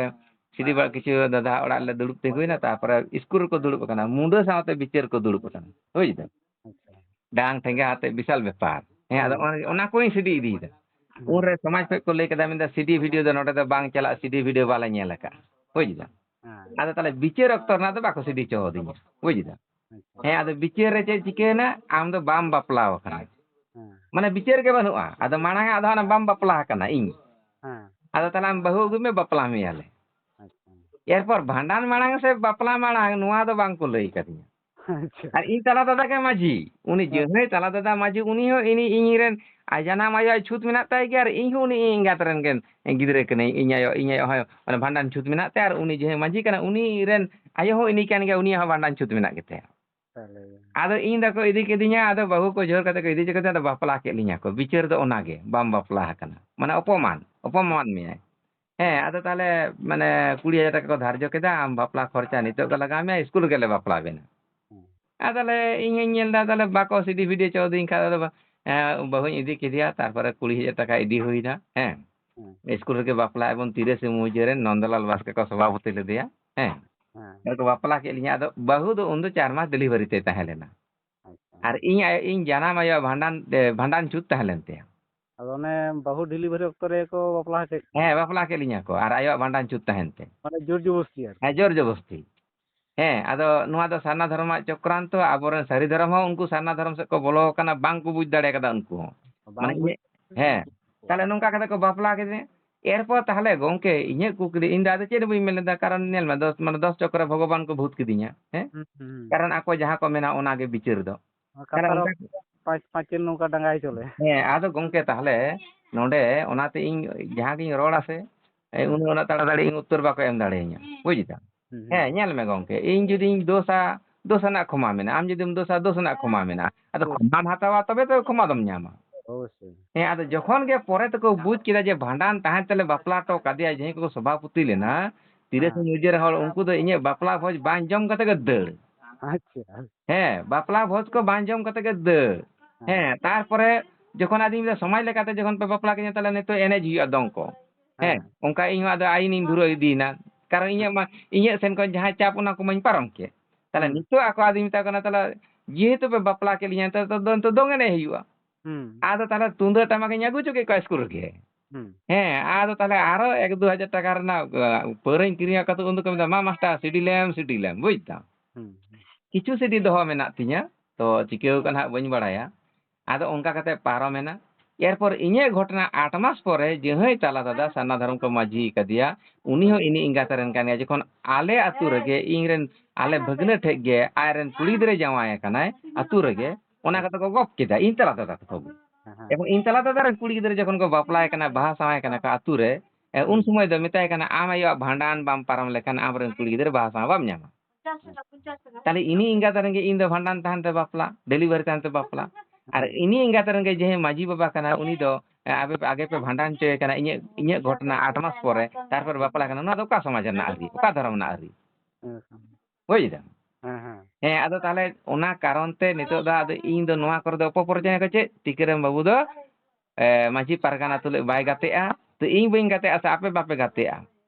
ᱥᱤᱰᱤ ᱵᱟ-, ᱠᱤᱪᱷᱩ ᱫᱟᱫᱟ ᱚᱲᱟᱜ ᱨᱮᱞᱮ ᱫᱩᱲᱩᱵ ᱛᱤᱸᱜᱩᱭᱱᱟ, ᱛᱟᱨᱯᱚᱨᱮ ᱤᱥᱠᱩᱞ ᱨᱮᱠᱚ ᱫᱩᱲᱩᱵ ᱟᱠᱟᱱᱟ, ᱢᱩᱸᱰᱟᱹ ᱥᱟᱶᱛᱮ ᱵᱤᱪᱟᱹᱨ ᱠᱚ ᱫᱩᱲᱩᱵ ᱟᱠᱟᱱᱟ, ᱵᱩᱡᱽ ᱫᱟᱢ? ᱟᱪᱪᱷᱟ᱾ ᱰᱟᱝ ᱴᱷᱮᱸᱜᱟ ᱟᱛᱮ ᱵᱤᱥᱟᱞ ᱵᱮᱯᱟᱨ᱾ ᱦᱮᱸ, ᱟᱫᱚ ᱦᱮᱸ᱾ ᱚᱱᱟ, ᱚᱱᱟ ᱠᱚᱧ ᱥᱤᱰᱤ ᱤᱫᱤᱭᱮᱫᱟ᱾ ᱦᱮᱸ᱾ ᱩᱱᱨᱮ ᱥᱚᱢᱟᱡᱽ ᱠᱷᱚᱡ ᱠᱚ ᱞᱟᱹᱭ ᱠᱮᱫᱟ, ᱢᱮᱱᱫᱟ, "ᱥᱤᱰᱤ ᱵᱷᱤᱰᱤᱭᱳ ᱫᱚ ᱱᱚᱰᱮ ᱫᱚ ᱵᱟᱝ ᱪᱟᱞᱟᱜᱼᱟ, ᱥᱤᱰᱤ ᱵᱷᱤᱰᱤᱭᱳ ᱵᱟᱞᱮ ᱧᱮᱞ ᱟᱠᱟᱫᱼᱟ", ᱵᱩᱡᱽ ᱫᱟᱢ? ᱦᱮᱸ᱾ ᱟᱫᱚ ᱛᱟᱦᱚᱞᱮ ᱵᱤᱪᱟᱹᱨ ᱚᱠᱛᱚ ᱨᱮᱱᱟᱜ ᱫᱚ ᱵᱟᱠᱚ ᱥᱤᱰᱤ ᱦᱚᱪᱚ ᱟᱹᱫᱤᱧᱟ, ᱵᱩᱡᱽ ᱫᱟᱢ? ᱟᱪᱪᱷᱟ᱾ ᱦᱮᱸ, ᱟᱫᱚ ᱵᱤᱪᱟᱹᱨ ᱨᱮ ᱪᱮᱫ ᱪᱤᱠᱟᱹᱭᱮᱱᱟ? ᱟᱢ ᱫᱚ ᱵᱟᱢ ᱵᱟᱯᱞᱟ ᱟᱠᱟᱱᱟ᱾ ᱦᱮᱸ᱾ ᱢᱟᱱᱮ ᱵᱤᱪᱟᱹᱨ ᱜᱮ ᱵᱟᱹᱱᱩᱜᱼᱟ᱾ ᱟᱫᱚ ᱢᱟᱲᱟᱝ ᱟᱜ ᱫᱚ ᱦᱟᱱᱟ ᱵᱟᱢ ᱵᱟᱯᱞᱟ ᱟᱠᱟᱱᱟ, ᱤᱧ᱾ ᱦᱮᱸ᱾ ᱟᱫᱚ ᱛᱟᱦᱚᱞᱮ ᱟᱢ ᱵᱟᱹᱦᱩ ᱟᱹᱜᱩᱭ ᱢᱮ, ᱵᱟᱯᱞᱟ ᱢᱮᱭᱟᱞᱮ᱾ ᱟᱪᱪᱷᱟ᱾ ᱮᱨᱯᱚᱨ ᱵᱷᱟᱸᱰᱟᱱ ᱢᱟᱲᱟᱝ ᱥᱮ ᱵᱟᱯᱞᱟ ᱢᱟᱲᱟᱝ, ᱱᱚᱣᱟ ᱫᱚ ᱵᱟᱝ ᱠᱚ ᱞᱟᱹᱭ ᱠᱟᱫᱤᱧᱟ᱾ ᱟᱪᱪᱷᱟ᱾ ᱟᱨ ᱤᱧ ᱛᱟᱞᱟ ᱫᱟᱫᱟ ᱜᱮ ᱢᱟᱹᱡᱷᱤ, ᱩᱱᱤ ᱦᱮᱸ᱾ ᱡᱟᱹᱦᱟᱹᱭ ᱛᱟᱞᱟ ᱫᱟᱫᱟ ᱢᱟᱹᱡᱷᱤ, ᱩᱱᱤ ᱦᱚᱸ ᱤᱧ, ᱤᱧ ᱨᱮᱱ, ᱟᱨ ᱡᱟᱱᱟᱢ ᱟᱭᱳ ᱟᱡ ᱪᱷᱩᱛ ᱢᱮᱱᱟᱜ ᱛᱟᱭ ᱜᱮᱭᱟ, ᱟᱨ ᱤᱧ ᱦᱚᱸ ᱩᱱᱤ ᱮᱸᱜᱟᱛ ᱨᱮᱱ ᱜᱮ ᱜᱤᱫᱽᱨᱟᱹ ᱠᱟᱹᱱᱟᱹᱧ᱾ ᱤᱧ ᱟᱭᱳ, ᱤᱧ ᱟᱭᱳ ᱦᱚᱸ ᱢᱟᱱᱮ ᱵᱷᱟᱸᱰᱟᱱ ᱪᱷᱩᱛ ᱢᱮᱱᱟᱜ ᱛᱟᱭᱟ, ᱟᱨ ᱩᱱᱤ ᱡᱟᱦᱟᱸᱭ ᱢᱟᱹᱡᱷᱤ ᱠᱟᱱᱟ, ᱩᱱᱤ ᱨᱮᱱ ᱟᱭᱳ ᱦᱚᱸ ᱤᱱᱤ ᱠᱟᱱ ᱜᱮᱭᱟ, ᱩᱱᱤᱭᱟᱜ ᱦᱚᱸ ᱵᱷᱟᱸᱰᱟᱱ ᱪᱷᱩᱛ ᱢᱮᱱᱟᱜ ᱜᱮᱛᱟᱭᱟ᱾ ᱛᱟᱦᱞᱮ᱾ ᱟᱫᱚ ᱤᱧ ᱫᱚᱠᱚ ᱤᱫᱤ ᱠᱤᱫᱤᱧᱟ, ᱟᱫᱚ ᱵᱟᱹᱦᱩ ᱠᱚ ᱡᱳᱨ ᱠᱟᱛᱮ ᱠᱚ ᱤᱫᱤ ᱦᱚᱪᱚ ᱠᱮᱫᱟ, ᱟᱫᱚ ᱵᱟᱯᱞᱟ ᱠᱮᱫ ᱞᱤᱧᱟ ᱠᱚ᱾ ᱵᱤᱪᱟᱹᱨ ᱫᱚ ᱚᱱᱟᱜᱮ, ᱵᱟᱢ ᱵᱟᱯᱞᱟ ᱟᱠᱟᱱᱟ, ᱢᱟᱱᱮ ᱚᱯᱚᱢᱟᱱ, ᱚᱯᱚᱢᱟᱱ ᱢᱮᱭᱟᱭ᱾ ᱦᱮᱸ, ᱟᱫᱚ ᱛᱟᱦᱞᱮ ᱢᱟᱱᱮ ᱠᱩᱲᱤ ᱦᱟᱡᱟᱨ ᱴᱟᱠᱟ ᱠᱚ ᱫᱷᱟᱨᱡᱚ ᱠᱮᱫᱟ, ᱟᱢ ᱵᱟᱯᱞᱟ ᱠᱷᱚᱨᱪᱟ ᱱᱤᱛᱚᱜ ᱜᱮ ᱞᱟᱜᱟᱣ ᱢᱮᱭᱟ, ᱤᱥᱠᱩᱞ ᱨᱮᱜᱮ ᱞᱮ ᱵᱟᱯᱞᱟ ᱵᱮᱱᱟ᱾ ᱦᱮᱸ᱾ ᱟᱫᱚ ᱞᱮ, ᱤᱧ ᱦᱚᱸᱧ ᱧᱮᱞ ᱮᱫᱟ, ᱛᱟᱦᱞᱮ ᱵᱟᱠᱚ ᱥᱤᱰᱤ ᱵᱷᱤᱰᱤᱭᱳ ᱦᱚᱪᱚ ᱟᱹᱫᱤᱧ ᱠᱷᱟᱱ, ᱟᱫᱚ ᱵᱟ-, ᱮᱸ, ᱵᱟᱹᱦᱩᱧ ᱤᱫᱤ ᱠᱮᱫᱮᱭᱟ, ᱛᱟᱨᱯᱚᱨᱮ ᱠᱩᱲᱤ ᱦᱟᱡᱟᱨ ᱴᱟᱠᱟ ᱤᱫᱤ ᱦᱩᱭᱱᱟ, ᱦᱮᱸ᱾ ᱦᱮᱸ᱾ ᱤᱥᱠᱩᱞ ᱨᱮᱜᱮ ᱵᱟᱯᱞᱟ ᱮᱵᱚᱝ ᱛᱤᱨᱟᱹᱥᱤ ᱢᱩᱡᱟᱹ ᱨᱮᱱ ᱱᱚᱱᱫᱚᱞᱟᱞ ᱵᱟᱥᱠᱮ ᱠᱚ ᱥᱚᱵᱷᱟᱯᱚᱛᱤ ᱞᱮᱫᱮᱭᱟ, ᱦᱮᱸ᱾ ᱦᱮᱸ᱾ ᱟᱫᱚ ᱠᱚ ᱵᱟᱯᱞᱟ ᱠᱮᱫ ᱞᱤᱧᱟ᱾ ᱟᱫᱚ ᱵᱟᱹᱦᱩ ᱫᱚ ᱩᱱᱫᱚ ᱪᱟᱨ ᱢᱟᱥ ᱰᱮᱞᱤᱵᱷᱟᱨᱤ ᱛᱮ ᱛᱟᱦᱮᱸ ᱞᱮᱱᱟ᱾ ᱟᱪᱪᱷᱟ᱾ ᱟᱨ ᱤᱧ ᱟᱭᱳ, ᱤᱧ ᱡᱟᱱᱟᱢ ᱟᱭᱳᱣᱟᱜ ᱵᱷᱟᱸᱰᱟᱱ, ᱮ, ᱵᱷᱟᱸᱰᱟᱱ ᱪᱷᱩᱛ ᱛᱟᱦᱮᱸ ᱞᱮᱱ ᱛᱟᱭᱟ᱾ ᱟᱫᱚ ᱚᱱᱮ ᱵᱟᱹᱦᱩ ᱰᱮᱞᱤᱵᱷᱟᱨᱤ ᱚᱠᱛᱚ ᱨᱮᱜᱮ ᱠᱚ ᱵᱟᱯᱞᱟ ᱦᱚᱪᱚᱭᱮᱫ ᱠᱚᱣᱟ? ᱦᱮᱸ, ᱵᱟᱯᱞᱟ ᱠᱮᱫ ᱞᱤᱧᱟ ᱠᱚ, ᱟᱨ ᱟᱭᱳᱣᱟᱜ ᱵᱷᱟᱸᱰᱟᱱ ᱪᱷᱩᱛ ᱛᱟᱦᱮᱱ ᱛᱮ᱾ ᱢᱟᱱᱮ ᱡᱳᱨ ᱡᱚᱵᱚᱥᱛᱤ ᱟᱨᱠᱤ? ᱦᱮᱸ, ᱡᱳᱨ ᱡᱚᱵᱚᱥᱛᱤ᱾ ᱦᱮᱸ, ᱟᱫᱚ ᱱᱚᱣᱟ ᱫᱚ ᱥᱟᱨᱱᱟ ᱫᱷᱚᱨᱚᱢᱟᱜ ᱪᱚᱠᱨᱟᱱᱛᱚ, ᱟᱵᱚᱨᱮᱱ ᱥᱟᱹᱨᱤ ᱫᱷᱚᱨᱚᱢ ᱦᱚᱸ ᱩᱱᱠᱩ ᱥᱟᱨᱱᱟ ᱫᱷᱚᱨᱚᱢ ᱥᱮᱫ ᱠᱚ ᱵᱚᱞᱚ ᱟᱠᱟᱱᱟ, ᱵᱟᱝ ᱠᱚ ᱵᱩᱡᱽ ᱫᱟᱲᱮ ᱠᱟᱫᱟ ᱩᱱᱠᱩ ᱦᱚᱸ᱾ ᱵᱟᱝ ᱢᱟᱱᱮ ᱵᱩᱡᱽ ᱤᱧᱟᱹᱜ, ᱦᱮᱸ, ᱛᱟᱦᱞᱮ ᱱᱚᱝᱠᱟ ᱠᱟᱛᱮ ᱠᱚ ᱵᱟᱯᱞᱟ ᱠᱮᱫᱮ᱾ ᱮᱨᱯᱚᱨ ᱛᱟᱦᱞᱮ ᱜᱚᱝᱠᱮ, ᱤᱧᱟᱹᱜ ᱠᱩᱠᱞᱤ, ᱤᱧ ᱫᱚ ᱟᱫᱚ ᱪᱮᱫ ᱦᱚᱸ ᱵᱟᱹᱧ ᱢᱮᱱ ᱞᱮᱫᱟ, ᱠᱟᱨᱚᱱ ᱧᱮᱞ ᱢᱮ, ᱫᱚᱥ, ᱢᱟᱱᱮ ᱫᱚᱥ ᱪᱚᱠᱨᱮ ᱵᱷᱚᱜᱚᱵᱟᱱ ᱠᱚ ᱵᱷᱩᱛ ᱠᱤᱫᱤᱧᱟ, ᱦᱮᱸ? ᱦᱩᱸ, ᱦᱩᱸ, ᱦᱩᱸ᱾ ᱠᱟᱨᱚᱱ ᱟᱠᱚ ᱡᱟᱦᱟᱸ ᱠᱚ ᱢᱮᱱᱟ ᱚᱱᱟ ᱜᱮ ᱵᱤᱪᱟᱹᱨ ᱫᱚ᱾ ᱠᱟᱛᱷᱟ ᱛᱟᱦᱞᱮ ᱫᱚ ᱚᱱᱠᱟ ᱯᱟᱸᱪ, ᱯᱟᱸᱪ ᱪᱮᱱ ᱱᱚᱝᱠᱟ ᱰᱟᱸᱜᱟ ᱦᱚᱪᱚ ᱞᱮ᱾ ᱦᱮᱸ, ᱟᱫᱚ ᱜᱚᱝᱠᱮ, ᱛᱟᱦᱞᱮ ᱱᱚᱰᱮ ᱚᱱᱟᱛᱮ ᱤᱧ ᱡᱟᱦᱟᱸ ᱜᱤᱧ ᱨᱚᱲᱟ ᱥᱮ, ᱮ, ᱦᱮᱸ᱾ ᱩᱱᱤ ᱚᱱᱟ ᱛᱟᱲᱟᱛᱟᱲᱤ ᱤᱧ ᱩᱛᱛᱚᱨ ᱵᱟᱠᱚ ᱮᱢ ᱫᱟᱲᱮᱭᱟᱹᱧᱟ, ᱵᱩᱡᱽ ᱫᱟᱢ? ᱦᱩᱸ, ᱦᱩᱸ᱾ ᱦᱮᱸ, ᱧᱮᱞ ᱢᱮ ᱜᱚᱝᱠᱮ, ᱤᱧ ᱡᱩᱫᱤᱧ ᱫᱳᱥᱟ, ᱫᱳᱥ ᱨᱮᱱᱟᱜ ᱠᱷᱚᱢᱟ ᱢᱮᱱᱟᱜᱼᱟ, ᱟᱢ ᱡᱩᱫᱤᱢ ᱫᱳᱥᱟ, ᱫᱳᱥ ᱨᱮᱱᱟᱜ ᱠᱷᱚᱢᱟ ᱢᱮᱱᱟᱜᱼᱟ᱾ ᱟᱫᱚ ᱦᱳᱭ᱾ ᱠᱷᱚᱢᱟᱢ ᱦᱟᱛᱟᱣᱟ, ᱛᱚᱵᱮ ᱛᱚ ᱠᱷᱚᱢᱟ ᱫᱚᱢ ᱧᱟᱢᱟ᱾ ᱚᱵᱚᱥᱥᱳᱭ᱾ ᱦᱮᱸ, ᱟᱫᱚ ᱡᱚᱠᱷᱚᱱ ᱜᱮ ᱯᱚᱨᱮ ᱛᱮᱠᱚ ᱵᱩᱡᱽ ᱠᱮᱫᱟ ᱡᱮ ᱵᱷᱟᱸᱰᱟᱱ ᱛᱟᱦᱮᱸ ᱛᱮᱞᱮ ᱵᱟᱯᱞᱟ ᱦᱚᱴᱚ ᱠᱟᱫᱮᱭᱟ, ᱡᱟᱦᱟᱸᱭ ᱠᱚᱠᱚ ᱥᱚᱵᱷᱟᱯᱚᱛᱤ ᱞᱮᱱᱟ, ᱛᱤᱨᱟᱹ ᱥᱤᱧ ᱩᱡᱟᱹᱨ ᱦᱚᱲ, ᱩᱱᱠᱩ ᱫᱚ ᱤᱧᱟᱹᱜ ᱵᱟᱯᱞᱟ ᱵᱷᱚᱡᱽ ᱵᱟᱝ ᱡᱚᱢ ᱠᱟᱛᱮ ᱜᱮ ᱫᱟᱹᱲ᱾ ᱟᱪᱪᱷᱟ᱾ ᱦᱮᱸ, ᱵᱟᱯᱞᱟ ᱵᱷᱚᱡᱽ ᱠᱚ ᱵᱟᱝ ᱡᱚᱢ ᱠᱟᱛᱮ ᱜᱮ ᱫᱟᱹᱲ᱾ ᱦᱮᱸ, ᱛᱟᱨᱯᱚᱨᱮ ᱡᱚᱠᱷᱚᱱ ᱟᱫᱚᱧ ᱢᱮᱱᱫᱟ ᱥᱚᱢᱟᱡᱽ ᱞᱮᱠᱟᱛᱮ ᱡᱚᱠᱷᱚᱱ ᱯᱮ ᱵᱟᱯᱞᱟ ᱠᱤᱧᱟ, ᱛᱟᱦᱞᱮ ᱱᱤᱛᱚᱜ ᱮᱱᱮᱡ ᱦᱩᱭᱩᱜᱼᱟ ᱫᱚᱝ ᱠᱚ᱾ ᱦᱮᱸ, ᱚᱱᱠᱟ ᱤᱧ ᱦᱚᱸ ᱟᱫᱚ ᱟᱭᱤᱱᱤᱧ ᱫᱷᱩᱨᱟᱹᱣ ᱤᱫᱤᱭᱮᱱᱟ᱾ ᱠᱟᱨᱚᱱ ᱤᱧᱟᱹᱜ ᱢᱟ, ᱤᱧᱟᱹᱜ ᱥᱮᱱ ᱠᱷᱚᱱ ᱡᱟᱦᱟᱸ ᱪᱟᱯ, ᱚᱱᱟ ᱠᱚᱢᱟᱧ ᱯᱟᱨᱚᱢ ᱠᱮᱫ᱾ ᱛᱟᱦᱞᱮ ᱦᱩᱸ᱾ ᱱᱤᱛᱚᱜ ᱟᱠᱚ ᱟᱫᱚᱧ ᱢᱮᱛᱟ ᱠᱚ ᱠᱟᱱᱟ, ᱛᱟᱦᱞᱮ ᱡᱮᱦᱮᱛᱩ ᱯᱮ ᱵᱟᱯᱞᱟ ᱠᱮᱫ ᱞᱤᱧᱟ, ᱱᱤᱛᱚᱜ ᱫᱚ, ᱱᱤᱛᱚᱜ ᱫᱚᱝ ᱮᱱᱮᱡ ᱦᱩᱭᱩᱜᱼᱟ᱾ ᱦᱩᱸ᱾ ᱟᱫᱚ ᱛᱟᱦᱞᱮ ᱛᱩᱢᱫᱟᱹᱜ ᱴᱟᱢᱟᱠ ᱤᱧ ᱟᱹᱜᱩ ᱦᱚᱪᱚ ᱠᱮᱫ ᱠᱚᱣᱟ ᱥᱠᱩᱞ ᱨᱮᱜᱮ᱾ ᱦᱩᱸ᱾ ᱦᱮᱸ, ᱟᱫᱚ ᱛᱟᱦᱞᱮ ᱟᱨᱚ ᱮᱠ ᱫᱩ ᱦᱟᱡᱟᱨ ᱴᱟᱠᱟ ᱨᱮᱱᱟᱜ, ᱟ, ᱯᱟᱹᱣᱨᱟᱹᱧ ᱠᱤᱨᱤᱧ ᱟᱠᱟᱫ ᱛᱟᱠᱚ, ᱩᱱ ᱫᱚᱠᱚ ᱢᱮᱱᱫᱟ, "ᱢᱟ ᱢᱟᱥᱴᱟᱨ, ᱥᱤᱰᱤ ᱞᱮᱢ, ᱥᱤᱰᱤ ᱞᱮᱢ", ᱵᱩᱡᱽ ᱫᱟᱢ? ᱦᱩᱸ᱾ ᱠᱤᱪᱷᱩ ᱥᱤᱰᱤ ᱫᱚᱦᱚ ᱢᱮᱱᱟᱜ ᱛᱤᱧᱟ, ᱛᱚ ᱪᱤᱠᱟᱹᱣ ᱠᱟᱱᱟ ᱦᱟᱸᱜ ᱵᱟᱹᱧ ᱵᱟᱲᱟᱭᱟ᱾ ᱟᱫᱚ ᱚᱱᱠᱟ ᱠᱟᱛᱮ ᱯᱟᱨᱚᱢᱮᱱᱟ᱾ ᱮᱨᱯᱚᱨ ᱤᱧᱟᱹᱜ ᱜᱷᱚᱴᱚᱱᱟ ᱟᱴ ᱢᱟᱥ ᱯᱚᱨᱮ ᱡᱟᱹᱦᱟᱹᱭ ᱛᱟᱞᱟ ᱫᱟᱫᱟ ᱥᱟᱨᱱᱟ ᱫᱷᱚᱨᱚᱢ ᱠᱚ ᱢᱟᱹᱡᱷᱤ ᱠᱟᱫᱮᱭᱟ, ᱩᱱᱤ ᱦᱚᱸ ᱤᱧᱤᱡ ᱮᱸᱜᱟᱛ ᱨᱮᱱ ᱠᱟᱱ ᱜᱮᱭᱟ᱾ ᱡᱚᱠᱷᱚᱱ ᱟᱞᱮ ᱟᱹᱛᱩ ᱨᱮᱜᱮ ᱤᱧ ᱨᱮᱱ, ᱟᱞᱮ ᱵᱷᱟᱹᱜᱽᱱᱟᱹ ᱴᱷᱮᱡ ᱜᱮ ᱟᱡ ᱨᱮᱱ ᱠᱩᱲᱤ ᱜᱤᱫᱽᱨᱟᱹ ᱡᱟᱶᱟᱭ ᱟᱠᱟᱱᱟᱭ ᱟᱹᱛᱩ ᱨᱮᱜᱮ, ᱚᱱᱟ ᱠᱟᱛᱮ ᱠᱚ ᱜᱚᱯ ᱠᱮᱫᱟ ᱤᱧ ᱛᱟᱞᱟ ᱫᱟᱫᱟ ᱛᱟᱠᱚ ᱜᱮ᱾ ᱦᱮᱸ, ᱦᱮᱸ᱾ ᱮᱵᱚᱝ ᱤᱧ ᱛᱟᱞᱟ ᱫᱟᱫᱟ ᱨᱮᱱ ᱠᱩᱲᱤ ᱜᱤᱫᱽᱨᱟᱹ ᱡᱚᱠᱷᱚᱱ ᱠᱚ ᱵᱟᱯᱞᱟᱭ ᱠᱟᱱᱟ, ᱵᱟᱦᱟ ᱥᱟᱶᱟᱭ ᱠᱟᱱᱟ ᱠᱚ ᱟᱹᱛᱩ ᱨᱮ, ᱮ, ᱩᱱ ᱥᱚᱢᱚᱭ ᱫᱚ ᱢᱮᱛᱟᱭ ᱠᱟᱱᱟ, "ᱟᱢ ᱟᱭᱳᱣᱟᱜ ᱵᱷᱟᱸᱰᱟᱱ ᱵᱟᱢ ᱯᱟᱨᱚᱢ ᱞᱮᱠᱷᱟᱱ ᱟᱢᱨᱮᱱ ᱠᱩᱲᱤ ᱜᱤᱫᱽᱨᱟᱹ ᱵᱟᱦᱟ ᱥᱟᱶ ᱵᱟᱢ ᱧᱟᱢᱟ᱾" ᱛᱟᱦᱞᱮ ᱤᱱᱤ ᱮᱸᱜᱟᱛ ᱨᱮᱸᱜᱮᱡ ᱤᱧ ᱫᱚ ᱵᱷᱟᱸᱰᱟᱱ ᱛᱟᱦᱮᱱ ᱛᱮ ᱵᱟᱯᱞᱟ, ᱰᱮᱞᱤᱵᱷᱟᱨᱤ ᱛᱟᱦᱮᱱ ᱛᱮ ᱵᱟᱯᱞᱟ᱾ ᱟᱨ ᱤᱱᱤ ᱮᱸᱜᱟᱛ ᱨᱮᱸᱜᱮᱡ ᱡᱟᱦᱟᱸᱭ ᱢᱟᱹᱡᱷᱤ ᱵᱟᱵᱟ ᱠᱟᱱᱟ, ᱩᱱᱤ ᱫᱚ, ᱮ, ᱟᱯᱮ ᱯᱮ, ᱟᱜᱮ ᱯᱮ ᱵᱷᱟᱸᱰᱟᱱ ᱦᱚᱪᱚᱭᱮ ᱠᱟᱱᱟ, ᱤᱧᱟᱹᱜ, ᱤᱧᱟᱹᱜ ᱜᱷᱚᱴᱚᱱᱟ ᱟᱴ ᱢᱟᱥ ᱯᱚᱨᱮ, ᱛᱟᱨᱯᱚᱨᱮ ᱵᱟᱯᱞᱟ ᱠᱟᱱᱟ᱾ ᱱᱚᱣᱟ ᱫᱚ ᱚᱠᱟ ᱥᱚᱢᱟᱡᱽ ᱨᱮᱱᱟᱜ ᱟᱹᱨᱤ, ᱚᱠᱟ ᱫᱷᱚᱨᱚᱢ ᱨᱮᱱᱟᱜ ᱟᱹᱨᱤ? ᱦᱮᱸ, ᱦᱮᱸ᱾ ᱦᱮᱸ, ᱦᱮᱸ᱾ ᱦᱮᱸ, ᱟᱫᱚ ᱛᱟᱦᱞᱮ ᱚᱱᱟ ᱠᱟᱨᱚᱱ ᱛᱮ ᱱᱤᱛᱚᱜ ᱫᱚ ᱟᱫᱚ ᱤᱧ ᱫᱚ ᱱᱚᱣᱟ ᱠᱚᱨᱮ ᱫᱚ ᱚᱯᱚᱯᱨᱚᱪᱟᱨ ᱠᱚ ᱪᱮᱫ, ᱛᱤᱠᱟᱹᱨᱟᱢ ᱵᱟᱹᱵᱩ ᱫᱚ, ᱮ, ᱢᱟᱹᱡᱷᱤ ᱯᱟᱨᱜᱟᱱᱟ ᱛᱩᱞᱩᱡ ᱵᱟᱭ ᱜᱟᱛᱮᱜᱼᱟ, ᱛᱚ ᱤᱧ ᱵᱟᱹᱧ ᱜᱟᱛᱮᱜᱼᱟ ᱥᱮ ᱟᱯᱮ ᱵᱟᱯᱮ ᱜᱟᱛᱮᱜᱼᱟ?